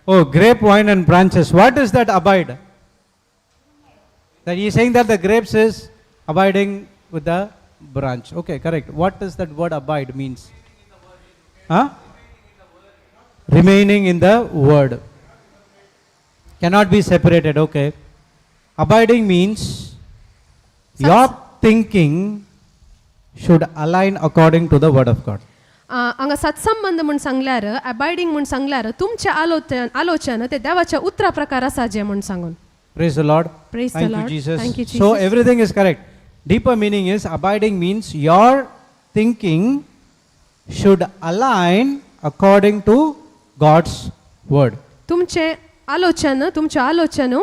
Oh, grapevine and branches. What is that abide? That he is saying that the grapes is abiding with the branch. Okay, correct. What does that word abide means? Huh? Remaining in the word. Cannot be separated. Okay. Abiding means your thinking should align according to the word of God. हांगा सत्संबंध म्हूण सांगल्यार, अबायडींग म्हूण सांगल्यार, तुमचें आलोचन आलोचन ते देवाच्या उतरा प्रकार आसा जें म्हूण सांगून. Praise the Lord. Praise the Thank you, Lord. Jesus. Thank you, So Jesus. Everything is correct. Deeper meaning is, abiding means your thinking should align according to God's word. तुमचें आलोचन तुमचें आलोचन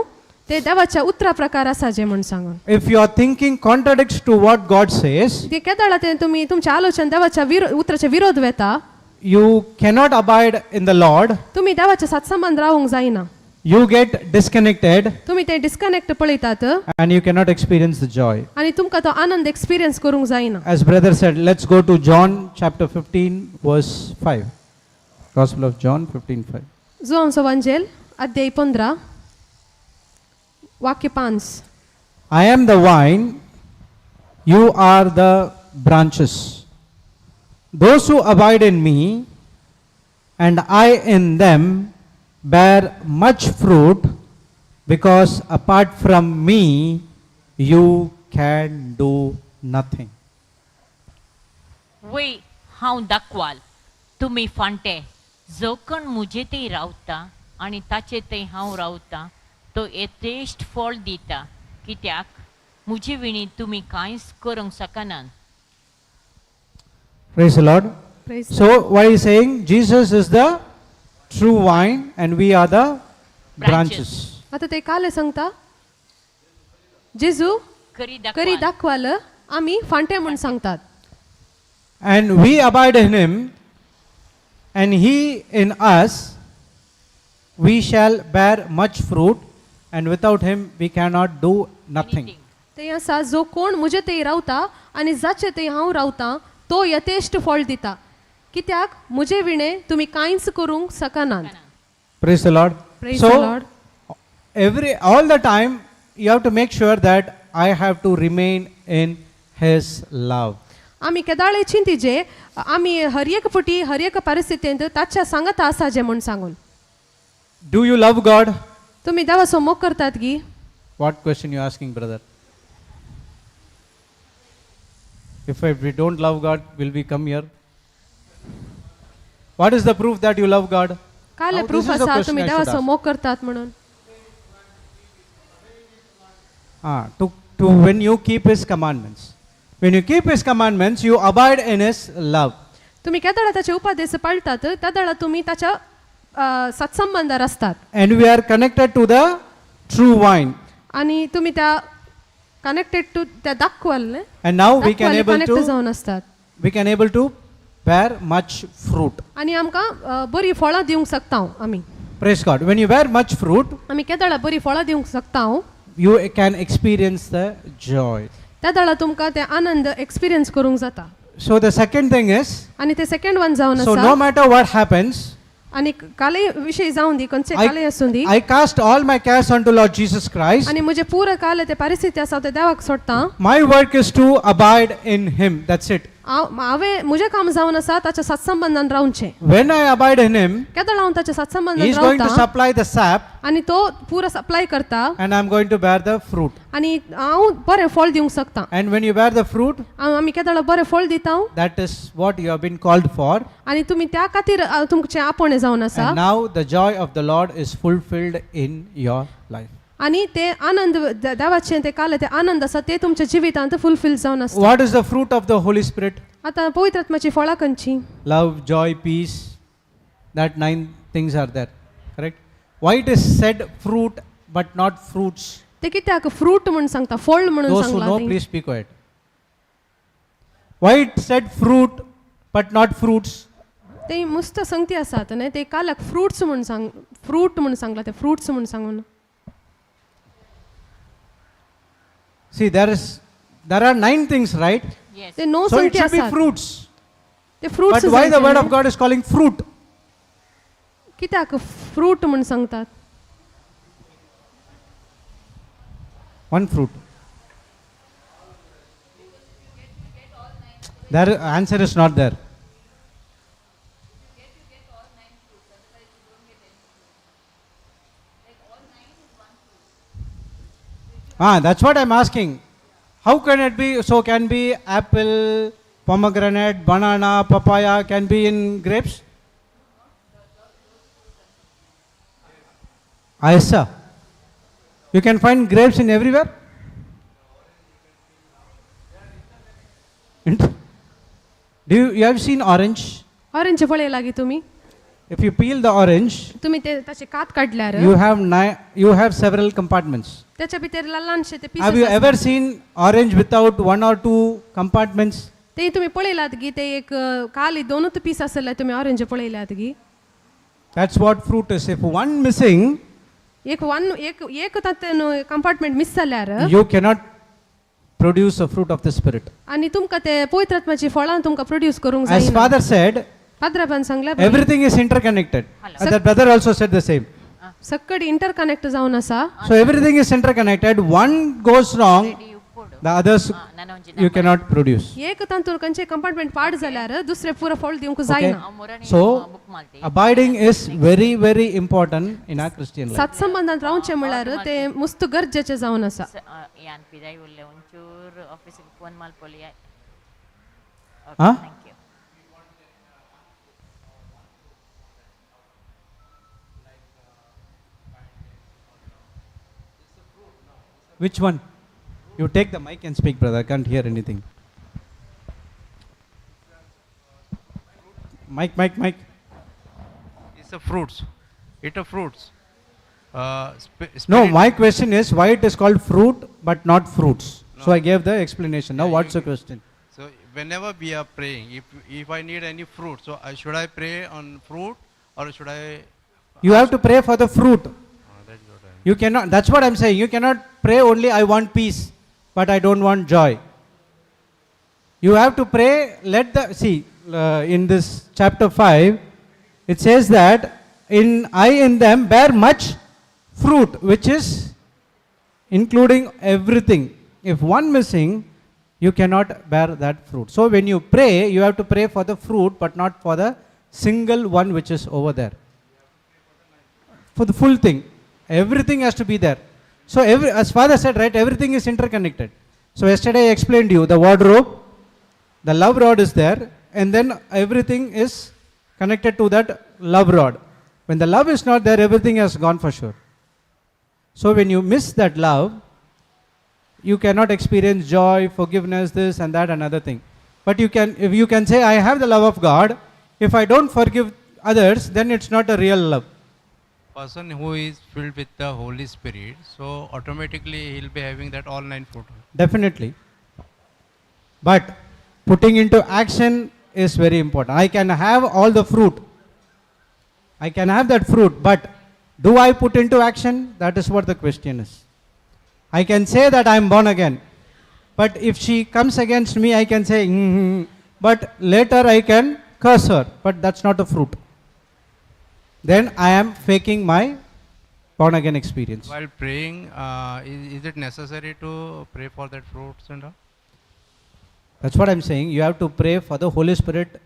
ते देवाच्या उतरा प्रकार आसा जें म्हूण सांगून. If your thinking contradicts to what God says, ते केदळा ते तुमी तुमचें आलोचन देवाच्या विरो उतराच्या विरोध वेता, you cannot abide in the Lord. तुमी देवाच्या सत्संबंध रावूंक जायना. You get disconnected तुमी ते डिस्कनेक्ट पळयतात, and you cannot experience the joy. आनी तुमकां तो आनंद एक्सपिरियन्स करूंक जायना. As brother said, let's go to John chapter 15, verse 5. Gospel of John 15 5. जुवांचो वांजेल अध्याय 15 वाक्य 5. I am the vine, you are the branches. Those who abide in me and I in them bear much fruit, because apart from me, you can do nothing. वय हांव दाखवाल तुमी फांटे जो कोण म्हजे थंय रावता आनी ताचे थंय हांव रावता तो येथेश्ट फळ दिता कित्याक म्हजे विणी तुमी कांयच करूंक शकनात. Praise the Lord. Praise. So, what he's saying, Jesus is the true vine and we are the Branches. branches. आता ते काले सांगता जेजू करी करी दाखवाल. दाखवाल आमी फांटे म्हूण सांगतात. And we abide in him, and he in us, we shall bear much fruit, and without him we cannot do nothing. Anything. ते आसा जो कोण म्हजे थंय रावता आनी जाचे थंय हांव रावता तो यथेश्ट फळ दिता कित्याक म्हजे विणें तुमी कांयच करूंक शकनात. Praise the Lord. Praise so, the Lord. Every all the time you have to make sure that I have to remain in his love. आमी केदाळे चिंतिजे आमी हर एक फुटी हर एक परिस्थितींत ताच्या सांगाता आसा जें म्हूण सांगून. Do you love God? तुमी देवाचो मोग करतात गी? What question you asking, brother? If we don't love God, will we come here? What is the proof that you love God? काल Now, proof this is the आसा question तुमी I should देवाचो ask. मोग करतात म्हणून. Ah, to when you keep his commandments. When you keep his commandments, you abide in his love. तुमी केदाळा ताचे उपदेश पाळटात तेदाळा तुमी ताच्या सत्संबंदार आसतात. And we are connected to the true vine. आनी तुमी त्या कनेक्टेड टू त्या दाखवाल न्ही? And now we can दाखवाली able connect to जावन आसतात we can able to bear much fruit. आनी आमकां बरीं फळां दिवंक शकता आमी. Praise God. When you bear much fruit, आमी केदाळा बरीं फळां दिवंक शकता you can experience the joy. तेदाळा तुमकां ते आनंद एक्सपिरियन्स करूंक जाता. So the second thing is, आनी ते सेकंड वन जावन so आसा no matter what happens, आनी कालय विशय जावन दी खंयचे कालय आसूं दी I cast all my cares unto Lord Jesus Christ. आनी म्हजें पुरो काल ते परिस्थिती आसा ते देवाक सोडटा. My work is to abide in him. That's it. हांव हांवें म्हजें काम जावन आसा ताच्या सत्संबंदान रावचें. When I abide in him, केदळ हांव ताच्या he सत्संबंदान is going to रावता supply the sap आनी तो पुरो सप्लाय करता and I'm going to bear the fruit. आनी हांव बरें फळ दिवंक शकता. And when you bear the fruit, हांव आमी केदळ बरें फळ दिता that is what you have been called for. आनी तुमी त्या खातीर तुमचें आपोवणें जावन आसा And now the joy of the Lord is fulfilled in your life. आनी ते आनंद देवाचें ते काल ते आनंद आसा ते तुमच्या जिवितांत फुलफील जावन आसता. What is the fruit of the Holy Spirit? आतां पवित्र आत्माची फळां खंयची? Love, joy, peace. That 9 things are there. Correct? Why it is said fruit but not fruits? ते कित्याक फ्रूट म्हूण सांगता फळ म्हणून Those who सांगलां know, ती. please be quiet. Why it said fruit but not fruits? ते मुस्त संगती आसात न्ही ते कालाक फ्रुट्स म्हूण सांग फ्रूट म्हूण सांगलां ते फ्रुट्स म्हूण सांगून. See, there are 9 things, right? Yes. ते णव So it संगती should be आसात fruits. ते fruits But why the word of God is calling fruit? कित्याक फ्रूट म्हूण सांगतात? One fruit. There answer is not there. Ah, that's what I'm asking. How can it be? So can be apple, pomegranate, banana, papaya, can be in grapes? Ah, yes, sir. You can find grapes in everywhere? Do you have seen orange? Orange पळयला गी तुमी? If you peel the orange, तुमी ते ताचे कात काडल्यार you have several compartments. त्याच्या भितर ल्हानशे ते Have you pieces ever seen orange without one or two compartments? ते तुमी पळयलात गी ते एक काली दोनूच पीस आसले तुमी ऑरेंज पळयल्यात गी? That's what fruit is. If one missing, एक वन एक एक तातूंत कंपार्टमेंट मिस जाल्यार you cannot produce a fruit of the spirit. आनी तुमकां ते पवित्र आत्माची फळां तुमकां प्रोड्यूस करूंक As जायना. Father said, पाद्राबान सांगल्या everything is interconnected. And that brother also said the same. सक्कडी interconnect जावन आसा. So everything is interconnected. One goes wrong, the others you cannot produce. एक तातूंत खंयचे कंपार्टमेंट पाड जाल्यार दुसरें पुरो फळ दिवंक Okay? जायना. So abiding is very, very important in our Christian life. सत्संबंधात रावचें म्हणल्यार ते मुस्त गरजेचें जावन आसा. यान पिराय उरले ಒಂಚೂರು ಆಫೀಸಿಗೆ ಫೋನ್ ಮಲ್ಪೊಲಿ. Huh? Thank you. Which one? You take the mic and speak, brother. I can't hear anything. Mic, mic, mic. It's a fruits. It a fruits. No, Spirit- my question is why it is called fruit but not fruits. So I gave the explanation. Now, what's the question? So Whenever we are praying, if I need any fruit, so should I pray on fruit or should I? You have to pray for the fruit. That's what I. You cannot, that's what I'm saying. You cannot pray only, I want peace, but I don't want joy. You have to pray, see, in this chapter 5, it says that I in them bear much fruit, which is including everything. If one missing, you cannot bear that fruit. So when you pray, you have to pray for the fruit, but not for the single one which is over there. For the full thing. Everything has to be there. So as Father said, right, everything is interconnected. So yesterday I explained to you the wardrobe, the love rod is there, and then everything is connected to that love rod. When the love is not there, everything has gone for sure. So when you miss that love, you cannot experience joy, forgiveness, this and that, another thing. But you can, if you can say, I have the love of God, if I don't forgive others, then it's not a real love. Person who is filled with the Holy Spirit, so automatically he'll be having that all 9 fruit. Definitely. But putting into action is very important. I can have all the fruit. I can have that fruit, but do I put into action? That is what the question is. I can say that I am born again, but if she comes against me, I can say, mm-hmm, but later I can curse her, but that's not a fruit. Then I am faking my born again experience. While praying, is it necessary to pray for that fruits and all? That's what I'm saying. You have to pray for the Holy Spirit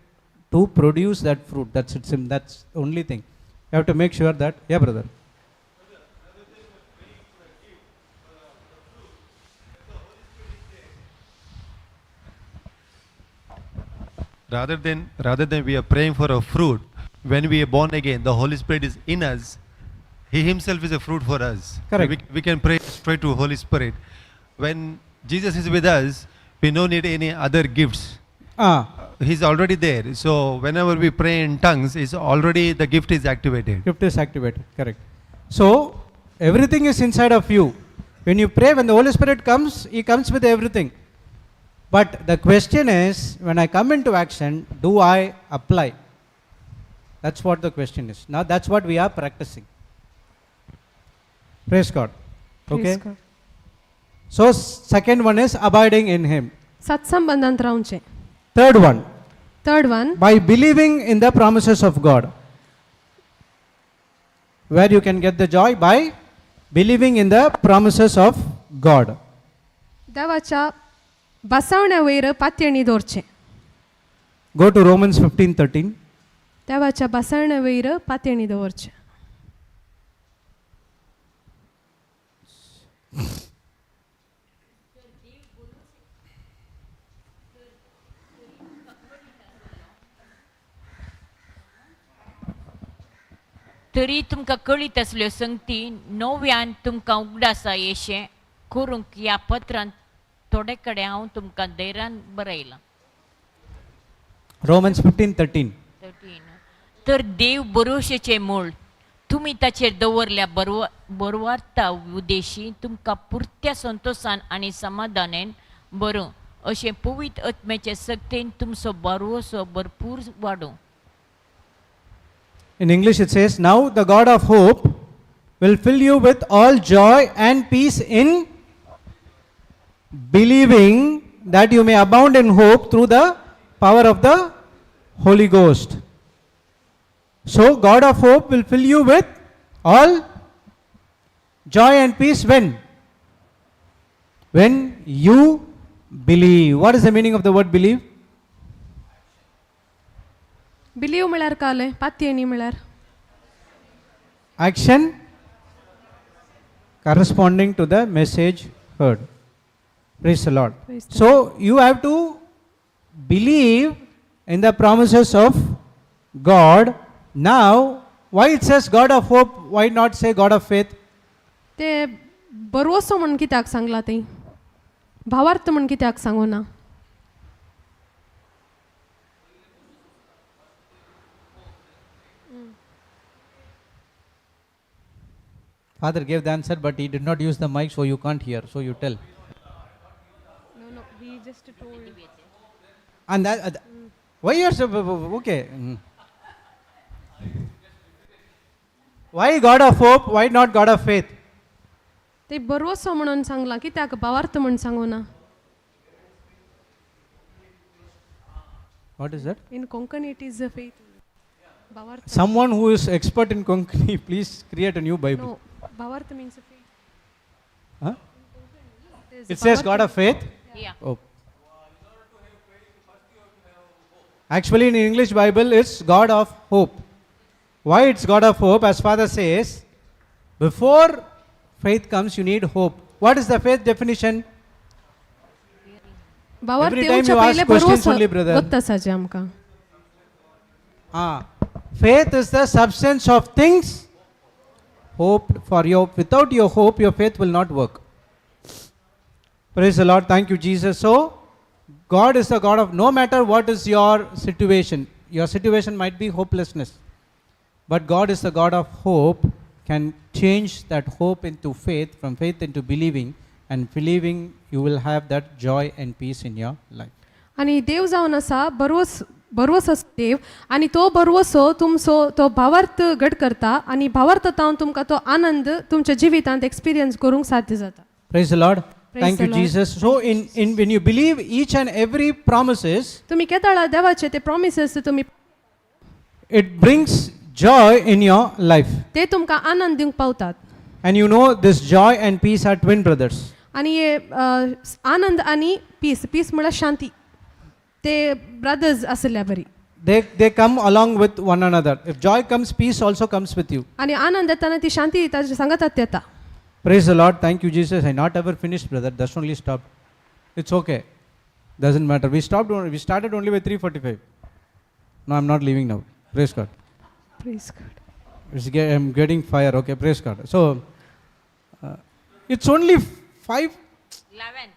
to produce that fruit. That's it. That's the only thing. You have to make sure that, yeah, brother. Rather than we are praying for a fruit, when we are born again, the Holy Spirit is in us. He himself is a fruit for us. Correct. We can pray straight to Holy Spirit. When Jesus is with us, we don't need any other gifts. He's already there. So whenever we pray in tongues, it's already the gift is activated. Gift is activated, correct. So everything is inside of you. When you pray, when the Holy Spirit comes, He comes with everything. But the question is, when I come into action, do I apply? That's what the question is. Now that's what we are practicing. Praise God. Okay. Praise God. So second one is abiding in Him. सत्संबंधांत रावचें. Third one. Third one. By believing in the promises of God. Where you can get the joy? By believing in the promises of God. देवाच्या बसवण्या वयर पातयेणी दवरचें. Go to Romans 15:13. देवाच्या बसवण्या वयर पातयेणी दवरचें. तरी तुमकां कळीत आसल्यो संगती नव्यान तुमकां उगडासा येशें करूंक ह्या पत्रांत थोडे कडेन हांव तुमकां धैर्यान बरयलां. Romans 15:13. 13. तर देव बरोशेचें मूळ तुमी ताचेर दवरल्या बरवार्ता उद्देशी तुमकां पुरत्या संतोशान आनी समाधानेन बरोवं अशें पवित्र आत्म्याचे सक्तेन तुमचो बरोसो भरपूर वाडूं. In English it says, now the God of hope will fill you with all joy and peace in believing, that you may abound in hope through the power of the Holy Ghost. So God of hope will fill you with all joy and peace when? When you believe. What is the meaning of the word believe? Believe म्हळ्यार कालें, पातयेणी म्हळ्यार action corresponding to the message heard. Praise the Lord. Praise the So you have to believe in the promises of God. Now, why it says God of hope, why not say God of faith? ते बरोसो म्हण कित्याक सांगला ती भावार्थ म्हण कित्याक सांगू ना? Father gave the answer, but he did not use the mic, so you can't hear. So you tell. No, no, he just told. And that, why you are so okay? Why God of hope? Why not God of faith? ते बरोसो म्हणून सांगला कित्याक भावार्थ म्हण सांगू ना? What is that? In Konkani it is a faith, भावार्थ. Someone who is expert in Konkani, please create a new Bible. No, भावार्थ means faith. Huh? It says God of faith. Yeah. Oh. Actually, in English Bible, it's God of hope. Why it's God of hope? As Father says, before faith comes, you need hope. What is the faith definition? भावार्थ Every time येवच्या you ask पयलें questions बरोसो only, brother. गोत्त आसा आमकां. Ah, faith is the substance of things hoped for. Your without your hope, your faith will not work. Praise the Lord. Thank you, Jesus. So, God is the God of no matter what is your situation. Your situation might be hopelessness, but God is the God of hope. Can change that hope into faith, from faith into believing, and believing you will have that joy and peace in your life. आनी देव जावन आसा boroughs, boroughs आसा देव आनी तो बरवसो तुमचो तो भावार्थ घट करता आनी भावार्थ तावन तुमकां तो आनंद तुमच्या जिवितांत एक्सपिरियन्स करूंक साध्य जाता. Praise the Lord. Praise Thank the you, Lord. Jesus. So, in when you believe each and every promises, तुमी केदाळा देवाचे ते प्रॉमिसीस तुमी it brings joy in your life. ते तुमकां आनंद दिवंक पावतात. And you know this joy and peace are twin brothers. आनी हे आनंद आनी पीस, पीस म्हळ्यार शांती, ते ब्रदर्स आशिल्ल्या बरी. They come along with one another. If joy comes, peace also comes with you. आनी आनंद येताना ती शांती ताजे सांगातात येता. Praise the Lord. Thank you, Jesus. I not ever finished, brother. That's only stopped. It's okay. Doesn't matter. We stopped. We started only by 3:45. No, I'm not leaving now. Praise God. Praise God. I'm getting fire. Okay, praise God. So, it's only 5. 11.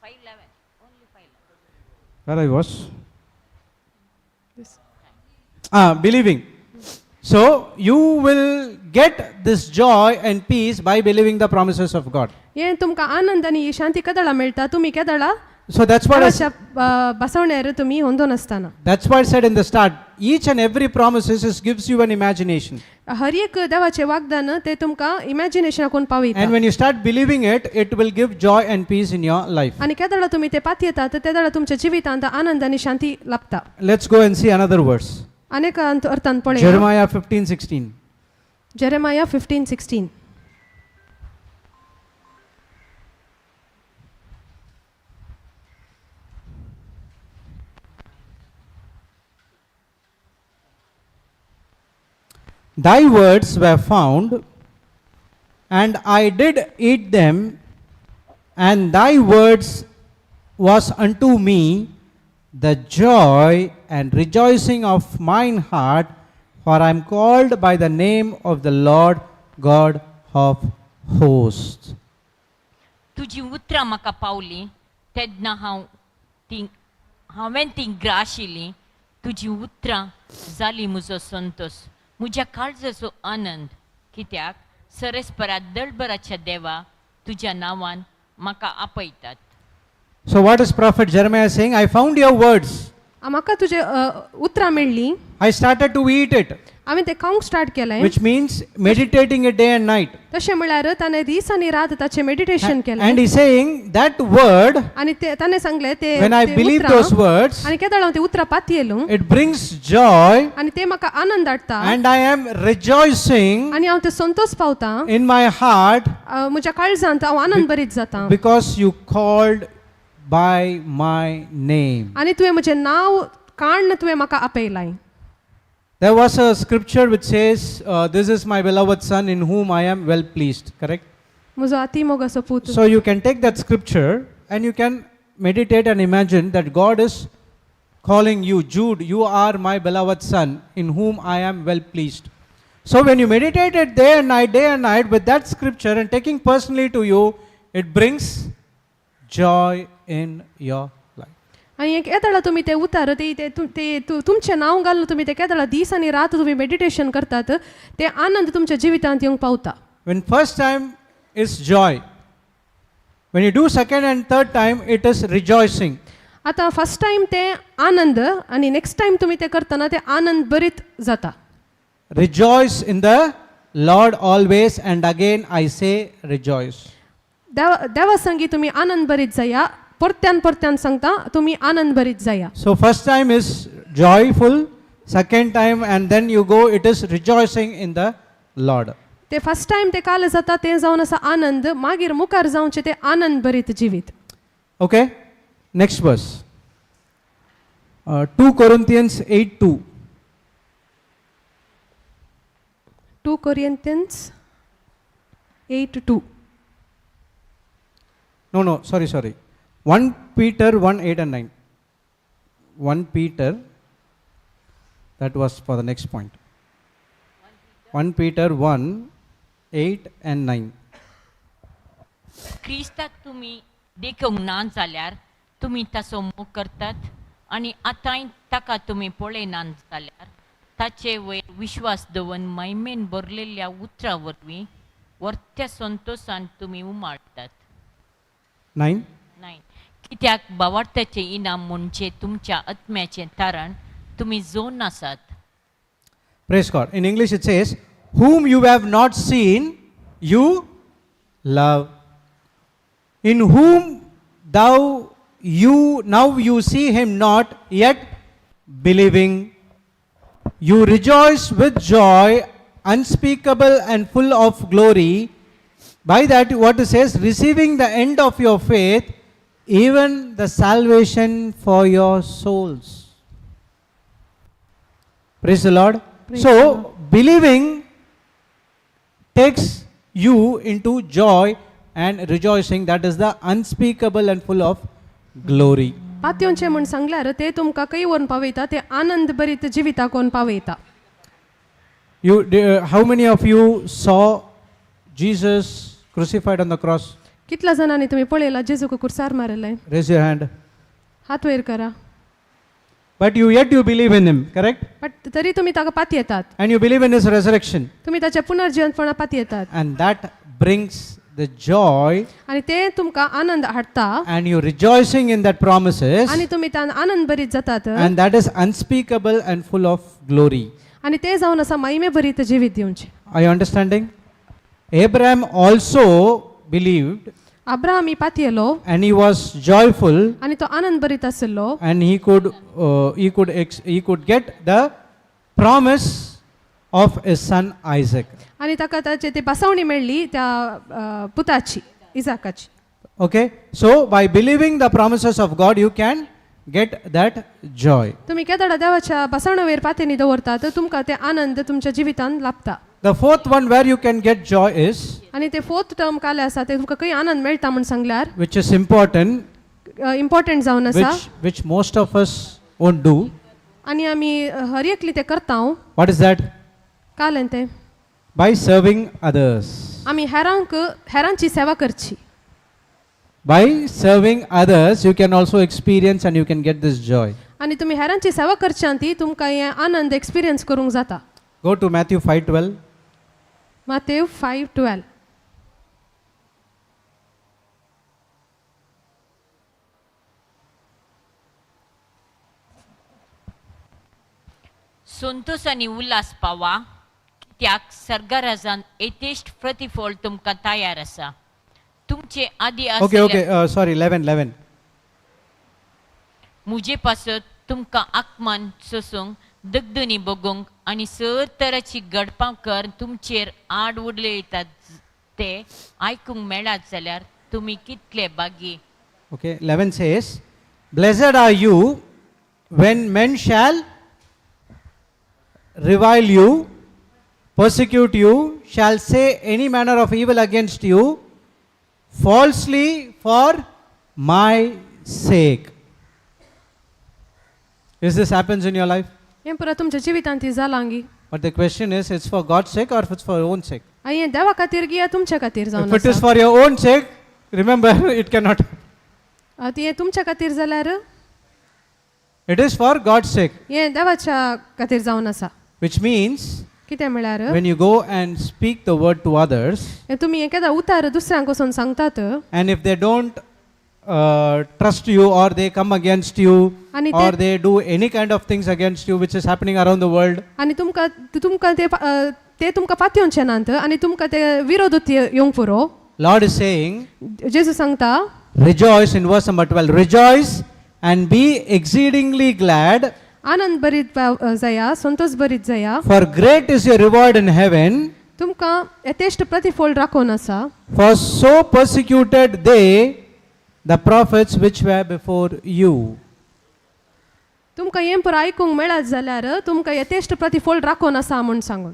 5:11. Only 5:11. Where I was? Yes. Believing. So, you will get this joy and peace by believing the promises of God. हे तुमकां आनंद आनी ही शांती केदळा मेळटा तुमी केदळा So, that's what I, देवाच्या बसवण्यार तुमी होंदोन आसतना. that's why I said in the start, each and every promises is, gives you an imagination. हर एक देवाचें वागदान ते तुमकां इमॅजिनेशनाकून पावयता. And when you start believing it, it will give joy and peace in your life. आनी केदळा तुमी ते पातयेतात तेदळा तुमच्या जिवितांत आनंद आनी शांती लाभता. Let's go and see another verse. अनेक अर्थान पळया. Jeremiah 15:16. Jeremiah 15:16. Thy words were found, and I did eat them, and thy words was unto me the joy and rejoicing of mine heart, for I am called by the name of the Lord God of hosts. तुजी उतरां म्हाका पावलीं तेन्ना हांव ती हांवें ती ग्राशिल्लीं. तुजी उतरां जालीं म्हजो संतोश, म्हज्या काळजाचो आनंद, कित्याक सरस्परा दळबराच्या देवा तुज्या नांवान म्हाका आपयतात. So what is Prophet Jeremiah saying? I found your words. म्हाका तुजे उतरां मेळ्ळीं. I started to eat it. हांवें तें खावंक स्टार्ट केलें. Which means meditating it day and night. तशें म्हळ्यार ताणें दीस आनी रात ताचें मेडिटेशन केलें. And he's saying that word, आनी ते ताणें सांगलें ते when I ते believe उतरां, those words, आनी केदळ हांव ती उतरां पातयेलो it brings joy आनी ते म्हाका आनंद हाडटा and I am rejoicing आनी हांव ते संतोष पावता in my heart म्हज्या काळजांत हांव आनंद बरीत जाता because you called by my name. आनी तुवें म्हजें नांव काण्ण तुवें म्हाका आपयलाय. There was a scripture which says, this is my beloved son in whom I am well pleased, correct? म्हजो अती मोगाचो पूत. So you can take that scripture and you can meditate and imagine that God is calling you, Jude, you are my beloved son in whom I am well pleased. So when you meditate it day and night with that scripture and taking personally to you, it brings joy in your life. आनी एक केदळा तुमी ते उतार ते ते ते तुमचें नांव घालून तुमी ते केदळा दीस आनी रात तुमी मेडिटेशन करतात ते आनंद तुमच्या जिवितांत येवंक पावता. When first time is joy. When you do second and third time, it is rejoicing. आतां फर्स्ट टायम ते आनंद आनी नेक्स्ट टायम तुमी ते करतना ते आनंद बरीत जाता. Rejoice in the Lord always, and again I say rejoice. देवा देवा संगी तुमी आनंद बरीत जाया, परत्यान परत्यान सांगता तुमी आनंद बरीत जाया. So first time is joyful, second time and then you go, it is rejoicing in the Lord. ते फर्स्ट टायम ते काल जाता तें जावन आसा आनंद, मागीर मुखार जावचें तें आनंद बरीत जिवीत. Okay, next verse. 2 Corinthians 8:2. 2 Corinthians 8:2. No, sorry. 1 Peter 1:8 and 9. 1 Peter, that was for the next point. 1 Peter 1:8 and 9. क्रिस्ताक तुमी देखूंक ना जाल्यार तुमी ताचो मोग करतात आनी आतांय ताका तुमी पळयना जाल्यार ताचे वयर विश्वास दवरून महिमेन भरलेल्या उतरां वरवीं वर्त्या संतोशान तुमी उमाळटात. 9. 9. कित्याक बावार्थाचें इनाम म्हणजे तुमच्या आत्म्याचें तारण तुमी जोन आसात. Praise God. In English it says, whom you have not seen, you love. In whom thou you now you see him not, yet believing, you rejoice with joy unspeakable and full of glory. By that, what it says, receiving the end of your faith, even the salvation for your souls. Praise the Lord. Praise so, the Lord. Believing takes you into joy and rejoicing, that is the unspeakable and full of glory. पातयोंचें म्हूण सांगल्यार ते तुमकां खंय व्हरून पावयता, ते आनंद बरीत जिविताक व्हरून पावयता. How many of you saw Jesus crucified on the cross? कितल्या जाणांनी तुमी पळयला जेजूक कुर्सार मारलें? Raise your hand. हात वयर करा. But you yet you believe in him, correct? But तरी तुमी ताका पातयेतात. And you believe in his resurrection. तुमी ताच्या पुनर्जिवंतपणा पातयेतात. And that brings the joy. आनी ते तुमकां आनंद हाडटा. And you rejoicing in that promises. आनी तुमी तान आनंद भरीत जातात. And that is unspeakable and full of glory. आनी ते जावन आसा महिमे भरीत जिवीत दिवचें. Are you understanding? Abraham also believed. Abraham पातयेलो. And he was joyful. आनी तो आनंद भरीत आशिल्लो. And he could get the promise of his son Isaac. आनी ताका ताचे ते बसवणी मेळ्ळी त्या पुताची इजाकाची. Okay, so by believing the promises of God, you can get that joy. तुमी केदोडा देवाच्या बसवणावेर पातेनी दवरता तर तुमकां ते आनंद तुमच्या जिवितांत लाभता. The fourth one where you can get joy is, आनी ते फोर्थ टर्म काले आसा ते तुमकां खंय आनंद मेळटा म्हूण सांगल्यार, which is important, important जावन आसा, which most of us won't do. आनी आमी हर एकली ते करता. What is that? कालें ते By serving others. आमी हेरांक हेरांची सेवा करची. By serving others, you can also experience and you can get this joy. आनी तुमी हेरांची सेवा करच्यान ती तुमकां हें आनंद एक्सपिरियन्स करूंक जाता. Go to Matthew 5:12. Matthew 5:12. Santosh आनी उल्हास पावा कित्याक सर्गाराजान येथेश्ट प्रतिफळ तुमकां तयार आसा. तुमचे आदी Okay, okay, sorry, 11. मुजे पासत तुमकां आकमान सोसूंक दगदनी बगूंक आनी सर तराची घडपां कर तुमचेर आड उडले येतात ते आयकूंक मेळत जाल्यार तुमी कितले बागी. Okay, 11 says, blessed are you when men shall revile you, persecute you, shall say any manner of evil against you, falsely for my sake. Is this happens in your life? हें पुरा तुमच्या जिवितांत ती जालांगी. But the question is, it's for God's sake or if it's for your own sake? आनी हें देवा खातीर गी या तुमच्या खातीर जावन If it is for your own sake, remember it cannot. ती हें तुमच्या खातीर जाल्यार It is for God's sake. हें देवाच्या खातीर जावन आसा. Which means, कितें म्हळ्यार when you go and speak the word to others, हें तुमी एकेदा उतार दुसऱ्यांक वचून सांगतात, and if they don't trust you or they come against you आणि or they do any kind of things against you which is happening around the world, आनी तुमकां तुमकां ते ते तुमकां पातयेवचे नात आनी तुमकां ते विरोध येवंक पुरो. Lord is saying, जेजू सांगता, rejoice in verse number 12. Rejoice and be exceedingly glad, आनंद बरीत जाया, संतोष बरीत जाया, for great is your reward in heaven. तुमकां यथेश्ट प्रतिफळ राखून आसा. For so persecuted they the prophets which were before you. तुमकां हें पुरो आयकूंक मेळत जाल्यार तुमकां यथेश्ट प्रतिफळ राखून आसा म्हूण सांगून.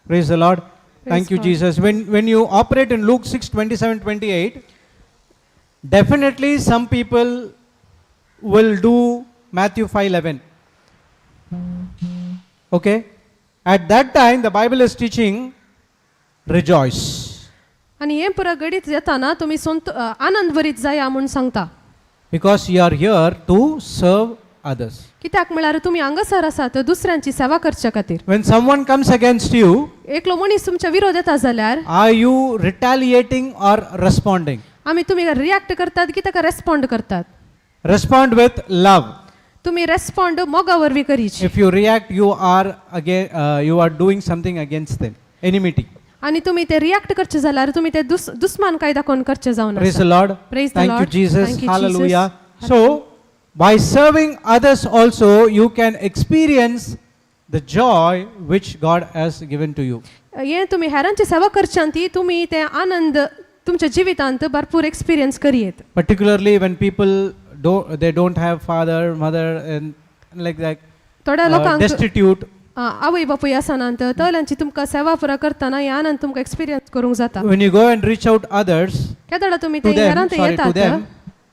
Praise the Lord. Thank you, God. Jesus. When you operate in Luke 6 27 28, definitely some people will do Matthew 5 11. Okay? At that time, the Bible is teaching rejoice. आनी हें पुरो घडीत येताना तुमी संत आनंद बरीत जाया म्हूण सांगता. Because you are here to serve others. कित्याक म्हळ्यार तुमी हांगासर आसात दुसऱ्यांची सेवा करच्या खातीर. When someone comes against you, एकलो मनीस तुमच्या विरोध येता जाल्यार, are you retaliating or responding? आमी तुमी रिएक्ट करतात की ताका रेस्पॉन्ड करतात? Respond with love. तुमी रेस्पॉन्ड मोगा वरवीं करीची. If you react, you are again you are doing something against them, enmity. आनी तुमी ते रिएक्ट करचे जाल्यार तुमी ते दुस्मान काय दाखोवन करचे जावन Praise the Lord. Praise the Thank you, Lord. Jesus. Thank you, Hallelujah. Jesus. So, by serving others also, you can experience the joy which God has given to you. हें तुमी हेरांची सेवा करच्यान ती तुमी ते आनंद तुमच्या जिवितांत भरपूर experience करयेत. Particularly when people don't they don't have father, mother, and like that, थोड्या लोकांक destitute. आवय बापूय आसनात तल्यांची तुमकां सेवा पुरा करतना हे आनंद तुमकां एक्सपिरियन्स करूंक जाता. When you go and reach out others, केदळा तुमी to ते them, हेरांत sorry, to येतात them.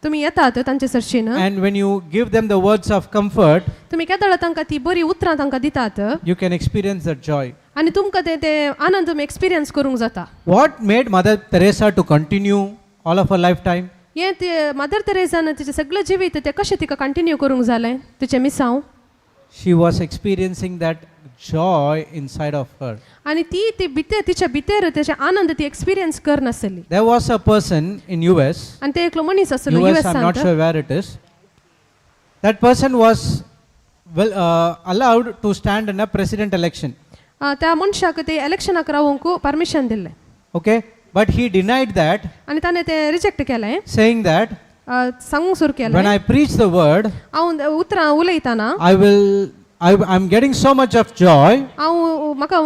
तुमी येतात तांचे सरशीन and when you give them the words of comfort, तुमी केदळा तांकां ती बरी उतरां तांकां दितात you can experience that joy. आनी तुमकां ते ते आनंद तुमी एक्सपिरियन्स करूंक जाता. What made Mother Teresa to continue all of her lifetime? हें ते मदर तेरेजान तिचें सगळें जिवीत तें कशें तिका कंटिन्यू करूंक जालें तिचें मिसांव? She was experiencing that joy inside of her. आनी ती ती भितर तिच्या भितर तेचे आनंद ती experience करनासली. There was a person in US, आनी ते एकलो मनीस आसलो US, I'm not युएसांत. Sure where it is. That person was well allowed to stand in a president election. त्या मनशाक ते इलेक्शनाक रावूंक परमिशन दिल्लें. Okay, but he denied that, आनी ताणें तें रिजेक्ट केलें, saying that सांगूंक सुरू when केलें, I preach the word, हांव उतरां उलयतना I'm getting so much of joy. हांव म्हाका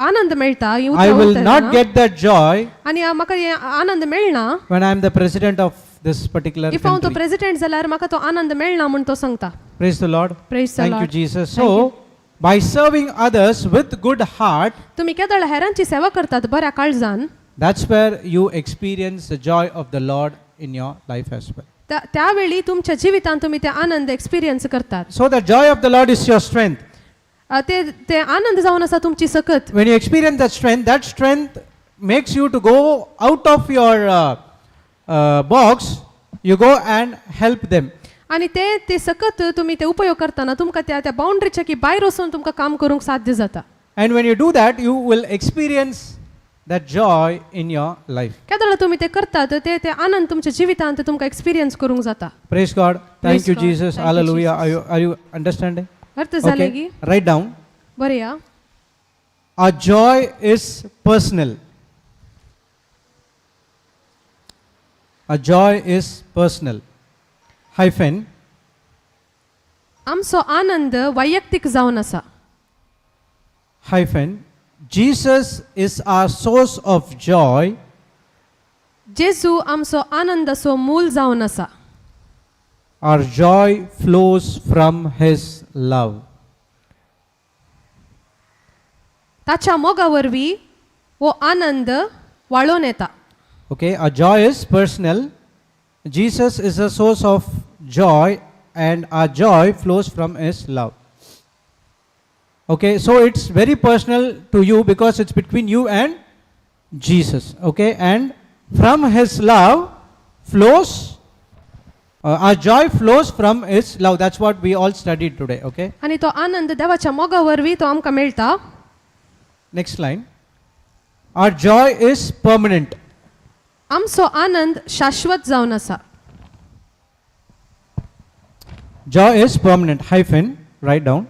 आनंद मेळटा हीं I उतरां will उलयतना. Not get that joy आनी म्हाका हें आनंद मेळना when I am the president of this particular if हांव तो country. President जाल्यार म्हाका तो आनंद मेळना म्हूण तो सांगता. Praise the Lord. Praise the Thank you, Lord. Jesus. So, by serving others with good heart, तुमी केदळ हेरांची सेवा करतात बऱ्या काळजान, that's where you experience the joy of the Lord in your life as well. त्यावेळी तुमच्या जिवितांत तुमी ते आनंद एक्सपिरियन्स करतात. So, the joy of the Lord is your strength. ते ते आनंद जावन आसा तुमची सकत. When you experience that strength makes you to go out of your box, you go and help them. आनी ते ते सकत तुमी ते उपयोग करतना तुमकां त्या त्या बाउंड्रीच्या की भायर वचून तुमकां काम करूंक साध्य जाता. And when you do that, you will experience that joy in your life. केदळ तुमी ते करतात ते ते आनंद तुमच्या जिवितांत तुमकां एक्सपिरियन्स करूंक जाता. Praise God. Thank Praise you, God. Jesus. Thank you, Hallelujah. Jesus. Are you understanding? अर्थ जालें की? Okay. Write down. बरें या. Our joy is personal. Our joy is personal. Hyphen. आमचो आनंद वैयक्तीक जावन आसा. Hyphen. Jesus is our source of joy. जेजू आमचो आनंदाचो मूल जावन आसा. Our joy flows from his love. ताच्या मोगा वरवीं हो आनंद वाळोवन येता. Okay, our joy is personal. Jesus is a source of joy, and our joy flows from his love. Okay, so it's very personal to you because it's between you and Jesus. Okay, and from his love flows, our joy flows from his love. That's what we all studied today. Okay, आनी तो आनंद देवाच्या मोगा वरवीं तो आमकां मेळटा. Next line. Our joy is permanent. आमचो आनंद शाश्वत जावन आसा. Joy is permanent. Hyphen, write down.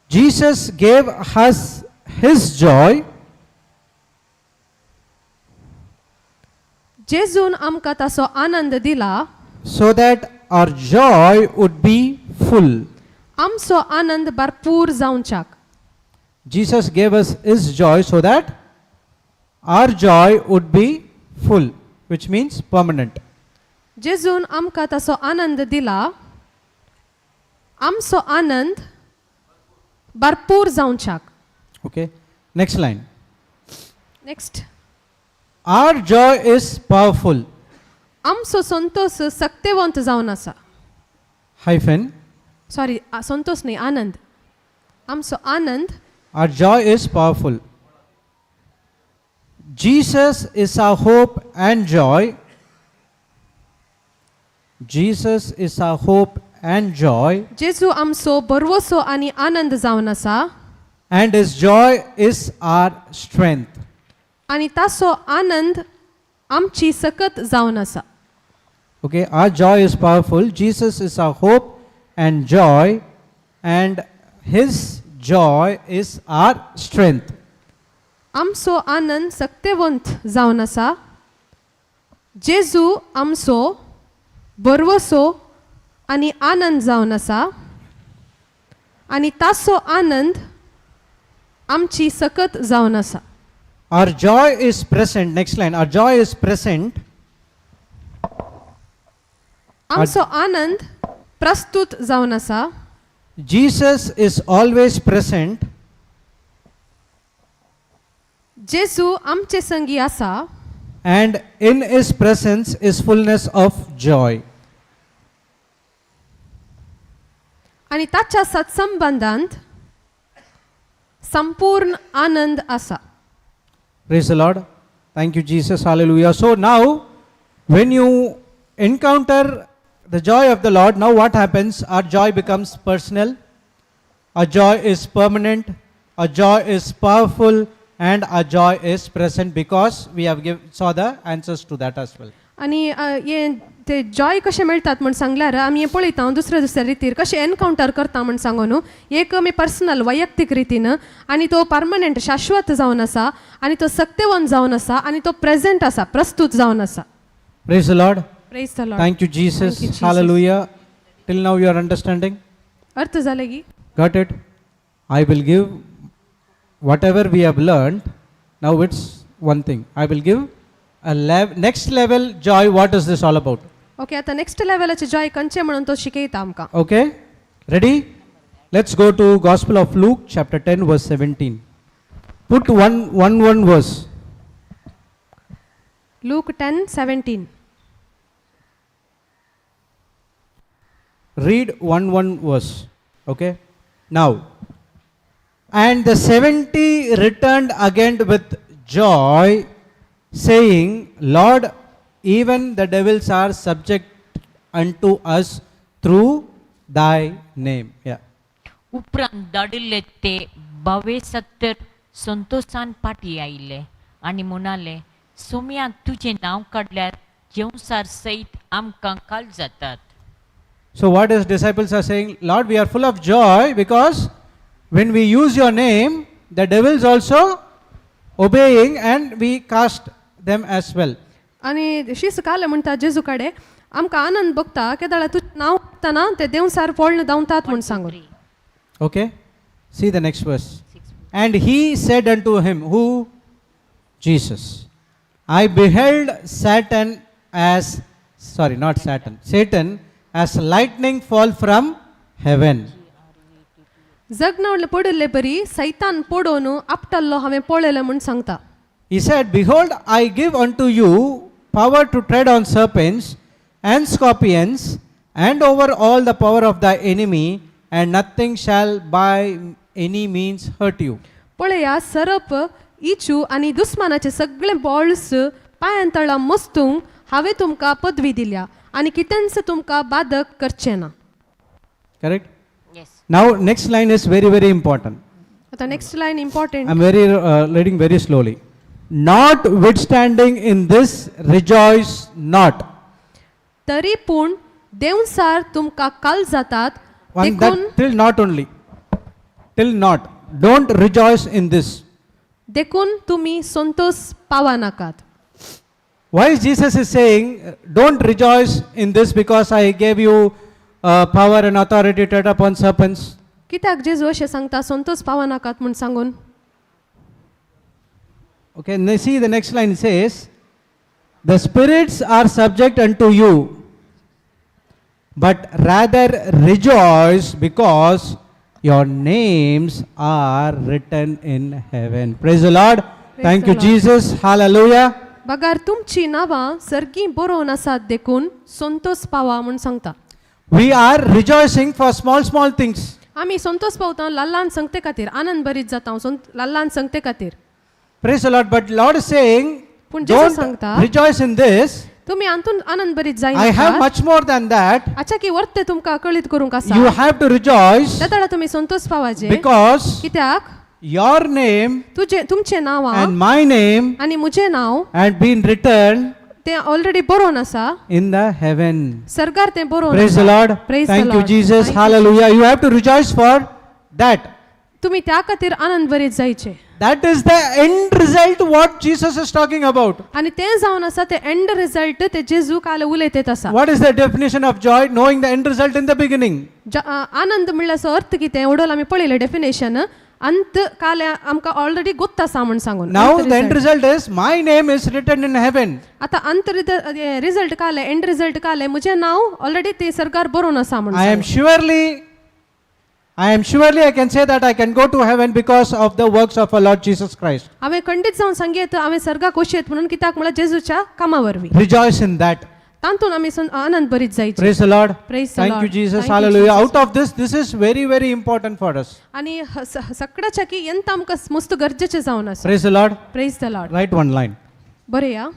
Jesus gave us his joy जेजून आमकां ताचो आनंद दिला so that our joy would be full. आमचो आनंद भरपूर जावच्याक. Jesus gave us his joy so that our joy would be full, which means permanent. जेजून आमकां ताचो आनंद दिला आमचो आनंद भरपूर जावच्याक. Okay, next line. Next. Our joy is powerful. आमचो संतोष सक्तेवंत जावन आसा. Hyphen. सॉरी, संतोष न्ही, आनंद. आमचो आनंद. Our joy is powerful. Jesus is our hope and joy. Jesus is our hope and joy. जेजू आमचो बरवसो आनी आनंद जावन आसा. And his joy is our strength. आनी ताचो आनंद आमची सकत जावन आसा. Okay, our joy is powerful. Jesus is our hope and joy, and his joy is our strength. आमचो आनंद सक्तेवंत जावन आसा. जेजू आमचो बरवसो आनी आनंद जावन आसा आनी ताचो आनंद आमची सकत जावन आसा. Our joy is present. Next line. Our joy is present. आमचो आनंद प्रस्तुत जावन आसा. Jesus is always present. जेजू आमचे संगी आसा. And in his presence is fullness of joy. आनी ताच्या सत्संबंदांत संपूर्ण आनंद आसा. Praise the Lord. Thank you, Jesus. Hallelujah. So now, when you encounter the joy of the Lord, now what happens? Our joy becomes personal. Our joy is permanent. Our joy is powerful. And our joy is present, because we have saw the answers to that as well. आनी हे ते Joy कशें मेळटात म्हण सांगल्यार आमी हें पळयता दुसऱ्या दुसऱ्या रितीर कशें एनकावंटर करता म्हण सांगू न्हू. एक आमी पर्सनल वैयक्तीक रितीन आनी तो परमनंट शाश्वत जावन आसा आनी तो सक्तेवंत जावन आसा आनी तो प्रेजेंट आसा, प्रस्तुत जावन आसा. Praise the Lord. Praise the Lord. Thank you, Jesus. Thank you, Jesus. Hallelujah. Till now you are understanding? अर्थ जाले की? Got it? I will give whatever we have learned. Now it's one thing. I will give a next level joy. What is this all about? Okay, आता next लेवलाचे Joy खंयचे म्हणून तो शिकयता आमकां. Okay? Ready? Let's go to Gospel of Luke chapter 10 verse 17. Put one verse. Luke 10:17. Read one verse. Okay? Now, and the 70 returned again with joy, saying, Lord, even the devils are subject unto us through thy name. Yeah. उपरांत धाडिल्ले ते 72 संतोशान पाटी आयिल्ले आनी म्हणाले, सोम्याक तुजें नांव काडल्यार जेवसार सयत आमकां काल जातात. So what his disciples are saying, Lord, we are full of joy because when we use your name, the devils also obeying and we cast them as well. आनी शीस काले म्हणटा जेजू कडेन आमकां आनंद भोगता केदाळा तुजें नांव घेतना ते देंवसार पळोवन धांवतात म्हूण सांगून. Okay, see the next verse. And he said unto him, who? Jesus. I beheld Satan as, sorry, not Satan, Satan as lightning fall from heaven. जगनावले पडिल्ले बरी सैतान पडोवन आपटल्लो हांवें पळयलें म्हूण सांगता. He said, Behold, I give unto you power to tread on serpents and scorpions and over all the power of the enemy, and nothing shall by any means hurt you. पळया सरप इचू आनी दुस्मानाचे सगळे बॉल्स पांयां तळा मस्तूंक हांवें तुमकां पदवी दिल्या आनी कितेंच तुमकां बादक करचें ना. Correct? Yes. Now, next line is very, very important. आतां next line important. I am very reading very slowly. Notwithstanding in this, rejoice not. तरी पूण देंवचार तुमकां काल जातात One देखून that till not only. Till not. Don't rejoice in this. देखून तुमी Santosh पावनाकात. Why Jesus is saying, don't rejoice in this because I gave you power and authority to tread upon serpents? कित्याक जेजू अशें सांगता संतोष पावनाकात म्हूण सांगून? Okay, now see the next line says, the spirits are subject unto you, but rather rejoice because your names are written in heaven. Praise the Lord. Praise Thank the you, Lord. Jesus. Hallelujah. बगार तुमची नांवां सर्गी बरोवन आसात देखून संतोष पावा म्हूण सांगता. We are rejoicing for small, small things. आमी संतोष पावता ल्हान ल्हान संगते खातीर, आनंद बरीत जाता ल्हान ल्हान संगते खातीर. Praise the Lord. But Lord is saying, पूण जेजू don't सांगता, rejoice in this. तुमी हातून आनंद बरीत I have जायना. Much more than that. अच्छा की वर्ते तुमकां कळीत करूंक आसा. You have to rejoice त्या तडा तुमी संतोष पावाचे because कित्याक your name तुजे तुमचें नांव and my name आनी म्हजें नांव had been written तें ऑलरेडी बरोवन आसा in the heaven. सर्गार तें बरोवन Praise the आसा. Lord. Praise the Thank you, Lord. Jesus. Thank you. Hallelujah. You have to rejoice for that. तुमी त्या खातीर आनंद बरीत जायचे. That is the end result what Jesus is talking about. आनी तें जावन आसा तें एंड रिजल्ट ते जेजू काल उलयतेत आसा. What is the definition of joy? Knowing the end result in the beginning. आनंद म्हणल्यार अर्थ कितें ओडोल आमी पळयलें डेफिनेशन अंत काल आमकां ऑलरेडी गोत्त आसा म्हूण सांगून. Now अंत the end result. Result is my name is written in heaven. आतां अंत रिजल्ट काले एंड रिजल्ट काले म्हजें नांव ऑलरेडी ते सरकार बरोवन आसा म्हूण I am सांगून. surely, I am surely I can say that I can go to heaven because of the works of our Lord Jesus Christ. हांवें खंडीत जावन सांगयेत हांवें सर्गाक वचयेत म्हणून कित्याक म्हळ्यार जेजूच्या कामा वरवीं. Rejoice in that. तातूंत आमी आनंद बरीत जायचे. Praise the Lord. Praise the Thank you, Lord. Jesus. Thank you, Hallelujah. Jesus. Out of this, this is very, very important for us. आनी सगळ्याच्या की यंत आमकां मस्त गरजेचें जावन आसा. Praise the Lord. Praise the Lord. Write one line. बरें या.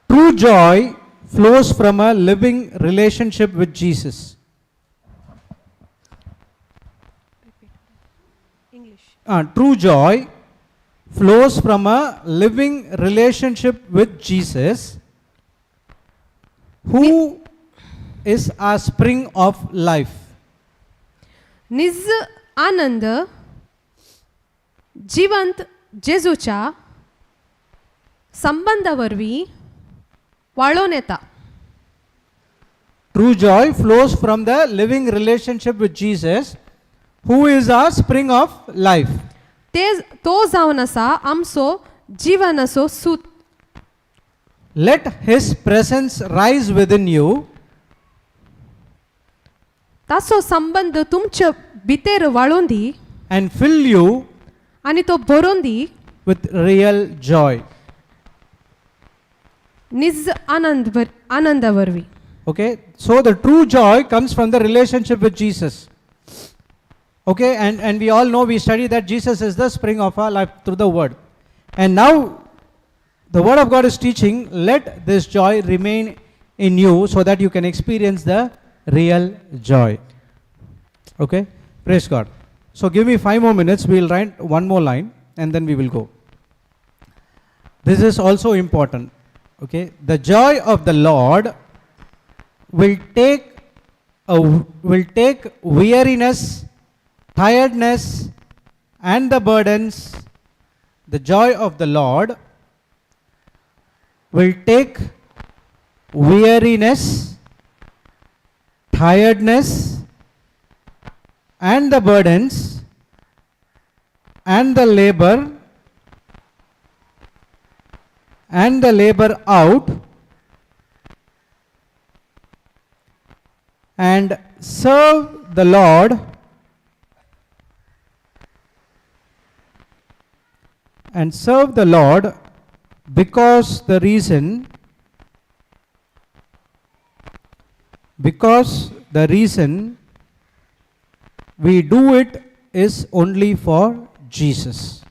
True joy flows from a living relationship with Jesus. English. True joy flows from a living relationship with Jesus, who is our spring of life. निज आनंद जिवंत जेजूच्या संबंदा वरवीं वाळोवन येता. True joy flows from the living relationship with Jesus, who is our spring of life. ते तो जावन आसा आमचो जिवनाचो सूत. Let his presence rise within you ताचो संबंद तुमचे भितर वाळोवन दी and fill you आनी तो भरोवन दी with real joy. निज आनंद आनंदा वरवीं. Okay, so the true joy comes from the relationship with Jesus. Okay, and we all know, we study that Jesus is the spring of our life through the word. And now the word of God is teaching, let this joy remain in you so that you can experience the real joy. Okay, praise God. So give me 5 more minutes, we will write one more line and then we will go. This is also important. Okay, the joy of the Lord will take weariness, tiredness, and the burdens. The joy of the Lord will take weariness, tiredness, and the burdens, and the labor, and the labor out, and serve the Lord, and serve the Lord because the reason we do it is only for Jesus.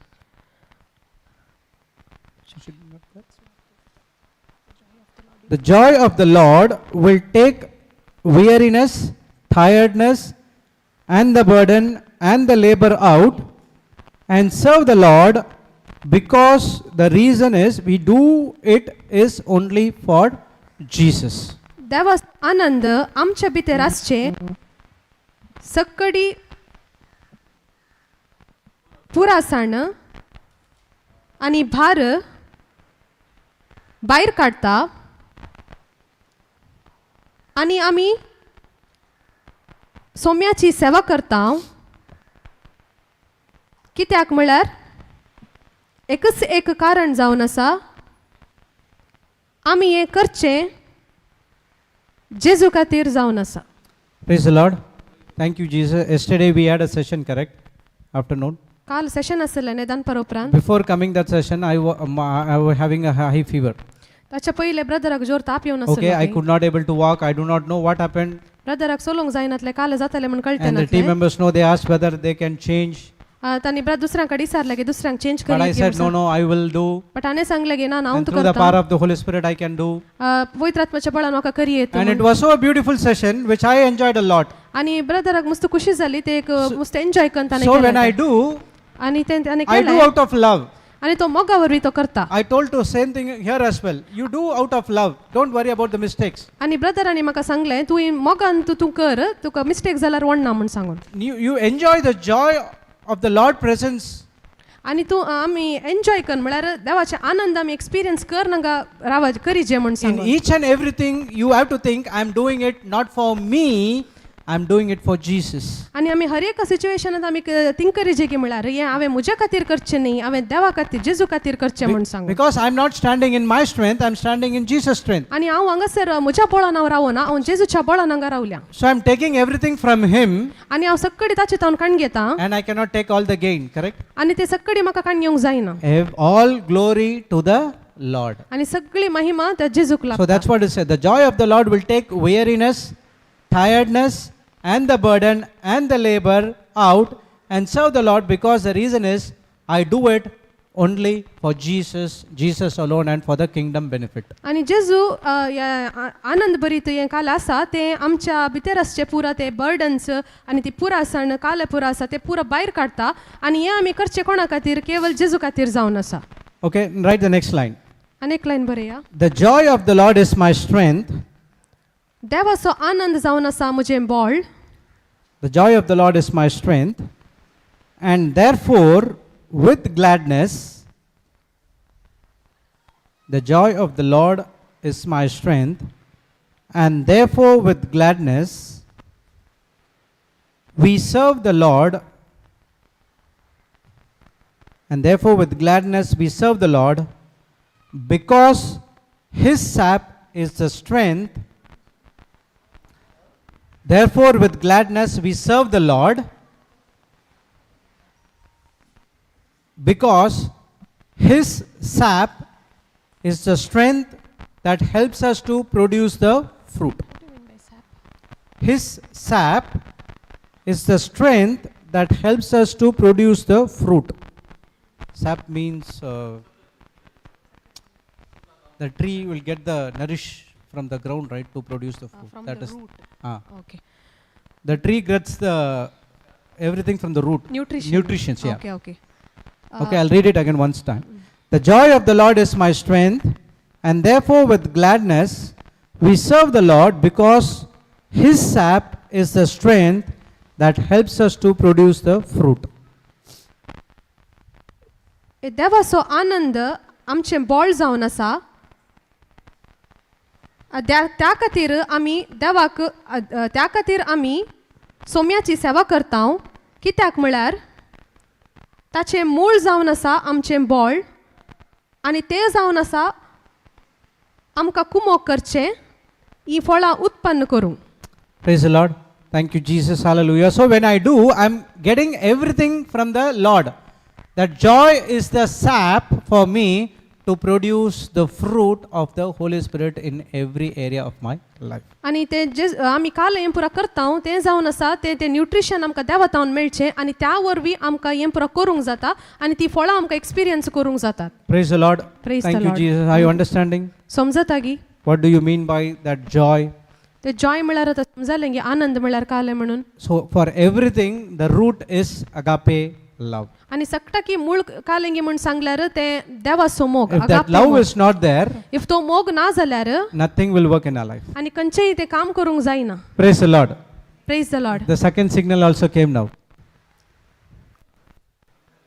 The joy of the Lord will take weariness, tiredness, and the burden and the labor out, and serve the Lord, because the reason is we do it is only for Jesus. देवा आनंद आमच्या भितर आसचे सक्कडी पुरासाण आनी भार भायर काडटा आनी आमी सोम्याची सेवा करता. कित्याक म्हळ्यार एकच एक कारण जावन आसा, आमी हें करचें जेजू खातीर जावन आसा. Praise the Lord. Thank you, Jesus. Yesterday we had a session, correct? Afternoon. काल सेशन आसलें न्ही दनपार उपरांत. Before coming that session, I was having a high fever. ताच्या पयले ब्रदराक जोर ताप येवन Okay, I आसलो. Could not able to walk. I do not know what happened. ब्रदराक चलोवंक जायनातलें, काल जातालें म्हूण कळटें And the team नातलें. Members know, they asked whether they can change. तांणी ब्रदर दुसऱ्यां कडेन विचारलें की दुसऱ्यांक change But I said, curry. No, I will do. But हांवें सांगलें की ना ना, हांव And तूं through the power करता. Of the Holy Spirit, I can do. पवित्र आत्म्याच्या बळान म्हाका करी येता And it म्हूण. Was so a beautiful session, which I enjoyed a lot. आनी ब्रदराक मस्त खुशी जाली, ते एक मस्त एन्जॉय करून ताणें So when केलें I तें. Do, आनी तें ताणें I do केलें out of love. आनी तो मोगा वरवीं तो करता. I told to same thing here as well. You do out of love. Don't worry about the mistakes. आनी ब्रदरांनी म्हाका सांगलें, तूं मोगान तूं तूं कर, तुका मिस्टेक जाल्यार वडना म्हूण सांगून. You enjoy the joy of the Lord presence. आनी तूं आमी एन्जॉय कर म्हळ्यार देवाचे आनंद आमी एक्सपिरियन्स कर नाका रावा करीजे म्हूण In सांगून. Each and everything, you have to think, I'm doing it not for me, I'm doing it for Jesus. आनी आमी हर एका सिच्युएशनात आमी थिंक करीजे की म्हळ्यार हें हांवें म्हज्या खातीर करचें न्ही, हांवें देवा खातीर, जेजू खातीर करचें म्हूण सांगून. Because I'm not standing in my strength, I'm standing in Jesus' strength. आनी हांव हांगासर म्हज्या बळान हांव रावना, हांव जेजूच्या बळान हांगा रावल्या. So I'm taking everything from Him आनी हांव सक्कडी ताचे तावन काण घेता. And I cannot take all the gain, correct? आनी ते सक्कडी म्हाका काण घेवंक जायना. All glory to the Lord. आनी सगळी महिमा त्या जेजूक So लागता. that's what it said. The joy of the Lord will take weariness, tiredness, and the burden and the labor out and serve the Lord, because the reason is I do it only for Jesus, Jesus alone, and for the kingdom benefit. आनी जेजू ह्या आनंद भरीत हें काल आसा तें आमच्या भितर आसचें पुरा ते बर्डन्स आनी ती पुरा आसण काल पुरा आसा ते पुरा भायर काडटा आनी हें आमी करचें कोणा खातीर, केवल जेजू खातीर जावन आसा. Okay, write the next line. आनी एक line बरया. The joy of the Lord is my strength. देवाचो आनंद जावन आसा म्हजें बळ. The joy of the Lord is my strength, and therefore with gladness, the joy of the Lord is my strength, and therefore with gladness we serve the Lord, and therefore with gladness we serve the Lord, because his sap is the strength. Therefore, with gladness we serve the Lord, because his sap is the strength that helps us to produce the fruit. His sap is the strength that helps us to produce the fruit. Sap means the tree will get the nourish from the ground, right, to produce the fruit. From That the is root. Ah. Okay. The tree gets the everything from the root. Nutrition. Nutritions, yeah. Okay. Okay, I'll read it again once time. The joy of the Lord is my strength, and therefore with gladness we serve the Lord, because his sap is the strength that helps us to produce the fruit. देवाचो आनंद आमचें बळ जावन आसा. त्या खातीर आमी देवाक त्या खातीर आमी सोम्याची सेवा करता, कित्याक म्हळ्यार ताचें मूळ जावन आसा आमचें बळ आनी तें जावन आसा आमकां कुमोक करचें ही फळां उत्पन्न करूंक. Praise the Lord. Thank you, Jesus. Hallelujah. So when I do, I'm getting everything from the Lord. That joy is the sap for me to produce the fruit of the Holy Spirit in every area of my life. आनी ते जे आमी काल हें पुरा करता तें जावन आसा तें तें न्युट्रिशन आमकां देवातावन मेळचें आनी त्या वरवीं आमकां हें पुरा करूंक जाता आनी ती फळां आमकां एक्सपिरियन्स करूंक जातात. Praise the Lord. Praise Thank the you, Lord. Jesus. Are you understanding? समजता गी? What do you mean by that joy? ते जॉय म्हळ्यार आतां समजलें गी, आनंद म्हळ्यार कालें म्हणून? So for everything, the root is agape love. आनी सगटाकी मूळ कालिंगी म्हूण सांगल्यार तें देवाचो मोग. If that love is not there, if तो मोग ना जाल्यार nothing will work in our life. आनी खंयचेय तें काम करूंक जायना. Praise the Lord. Praise the Lord. The second signal also came now.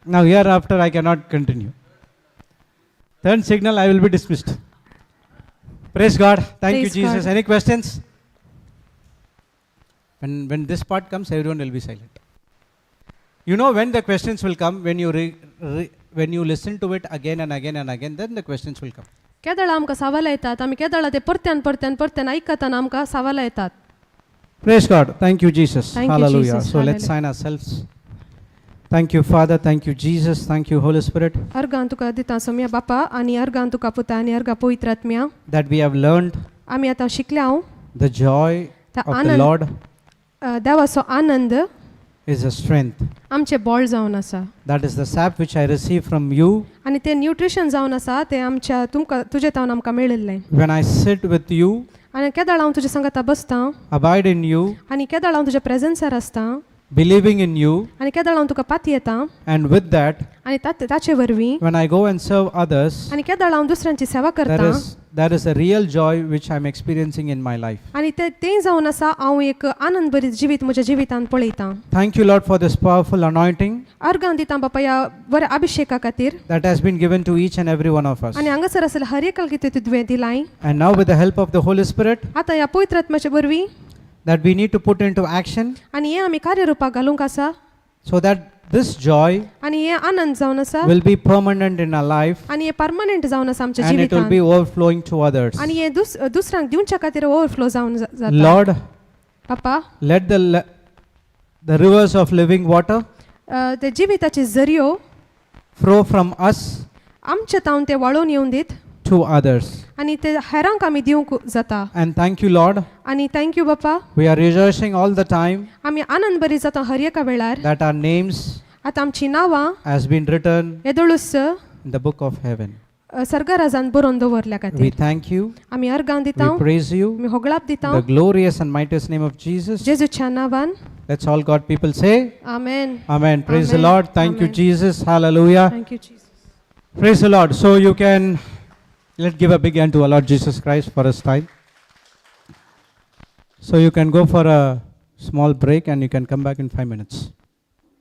Now hereafter I cannot continue. Third signal, I will be dismissed. Praise God. Thank you, Praise Jesus. God. Any questions? When this part comes, everyone will be silent. You know when the questions will come, when you when you listen to it again and again and again, then the questions will come. केदळा आमकां सवालां येतात आमी केदळा ते परत्यान परत्यान परत्यान आयकतना आमकां सवालां येतात. Praise God. Thank you, Jesus. Thank you, Hallelujah. Jesus. So let's Hallelujah. Sign ourselves. Thank you, Father. Thank you, Jesus. Thank you, Holy Spirit, organ तुका दिता सोम्या बापा आनी अर्गान तुका पुता आनी अर्गा पवित्र आत्म्या. That we have learned आमी आतां शिकल्या हांव the joy The of the anand. Lord देवाचो आनंद is a strength. आमचें बळ जावन आसा. That is the sap which I receive from you आनी तें न्युट्रिशन जावन आसा तें आमच्या तुमकां तुजे तावन आमकां मेळिल्लें. When I sit with you, आनी केदळ हांव तुज्या सांगाता बसता abide in you, आनी केदळ हांव तुज्या प्रेजन्सार आसता believing in you, आनी केदळ हांव तुका पातयेता and with that, आनी ताचे वरवीं when I go and serve others, आनी केदळ हांव दुसऱ्यांची सेवा there करता is a real joy which I am experiencing in my life. आनी तें तें जावन आसा हांव एक आनंद भरीत जिवीत म्हज्या जिवितांत पळयतां. Thank you, Lord, for this powerful anointing अर्गां दिता बापा ह्या बऱ्या अभिशेका खातीर that has been given to each and every one of us. आनी हांगासर आसलें हर एकाक कितें तुवें दिलाय. And now, with the help of the Holy Spirit, आतां ह्या पवित्र आत्म्याचे वरवीं that we need to put into action आनी हें आमी कार्यरुपाक घालूंक आसा so that this joy आनी हें आनंद जावन आसा will be permanent in our life आनी हें परमनंट जावन आसा आमच्या and it will be जिवितांत overflowing to others. आनी हें दुसऱ्यांक दिवच्या खातीर ओवरफ्लो जावन जाता. Lord, papa, let the rivers of living water ते जिविताची झरयो flow from us आमच्या तावन ते वाळोवन येवन दीत to others. आनी ते हेरांक आमी दिवंक जाता. And thank you, Lord. आनी thank you बापा. We are rejoicing all the time आमी आनंद बरी जाता हर एका वेळार that our names आतां आमची नांवां has been written येदोळूच in the book of heaven. सर्गराजान बरोवन दवरल्या We खातीर thank you. आमी अर्गां दिता, We praise you. आमी होगळाप In दिता the glorious and mightiest name of Jesus. जेजूच्या नांवान. Let's all God people say, amen. Amen. Praise the Amen. Lord. Thank you, Amen. Jesus. Hallelujah. Thank you Jesus. Praise the Lord. So you can, let's give a big hand to our Lord Jesus Christ for his time. So you can go for a small break and you can come back in 5 minutes.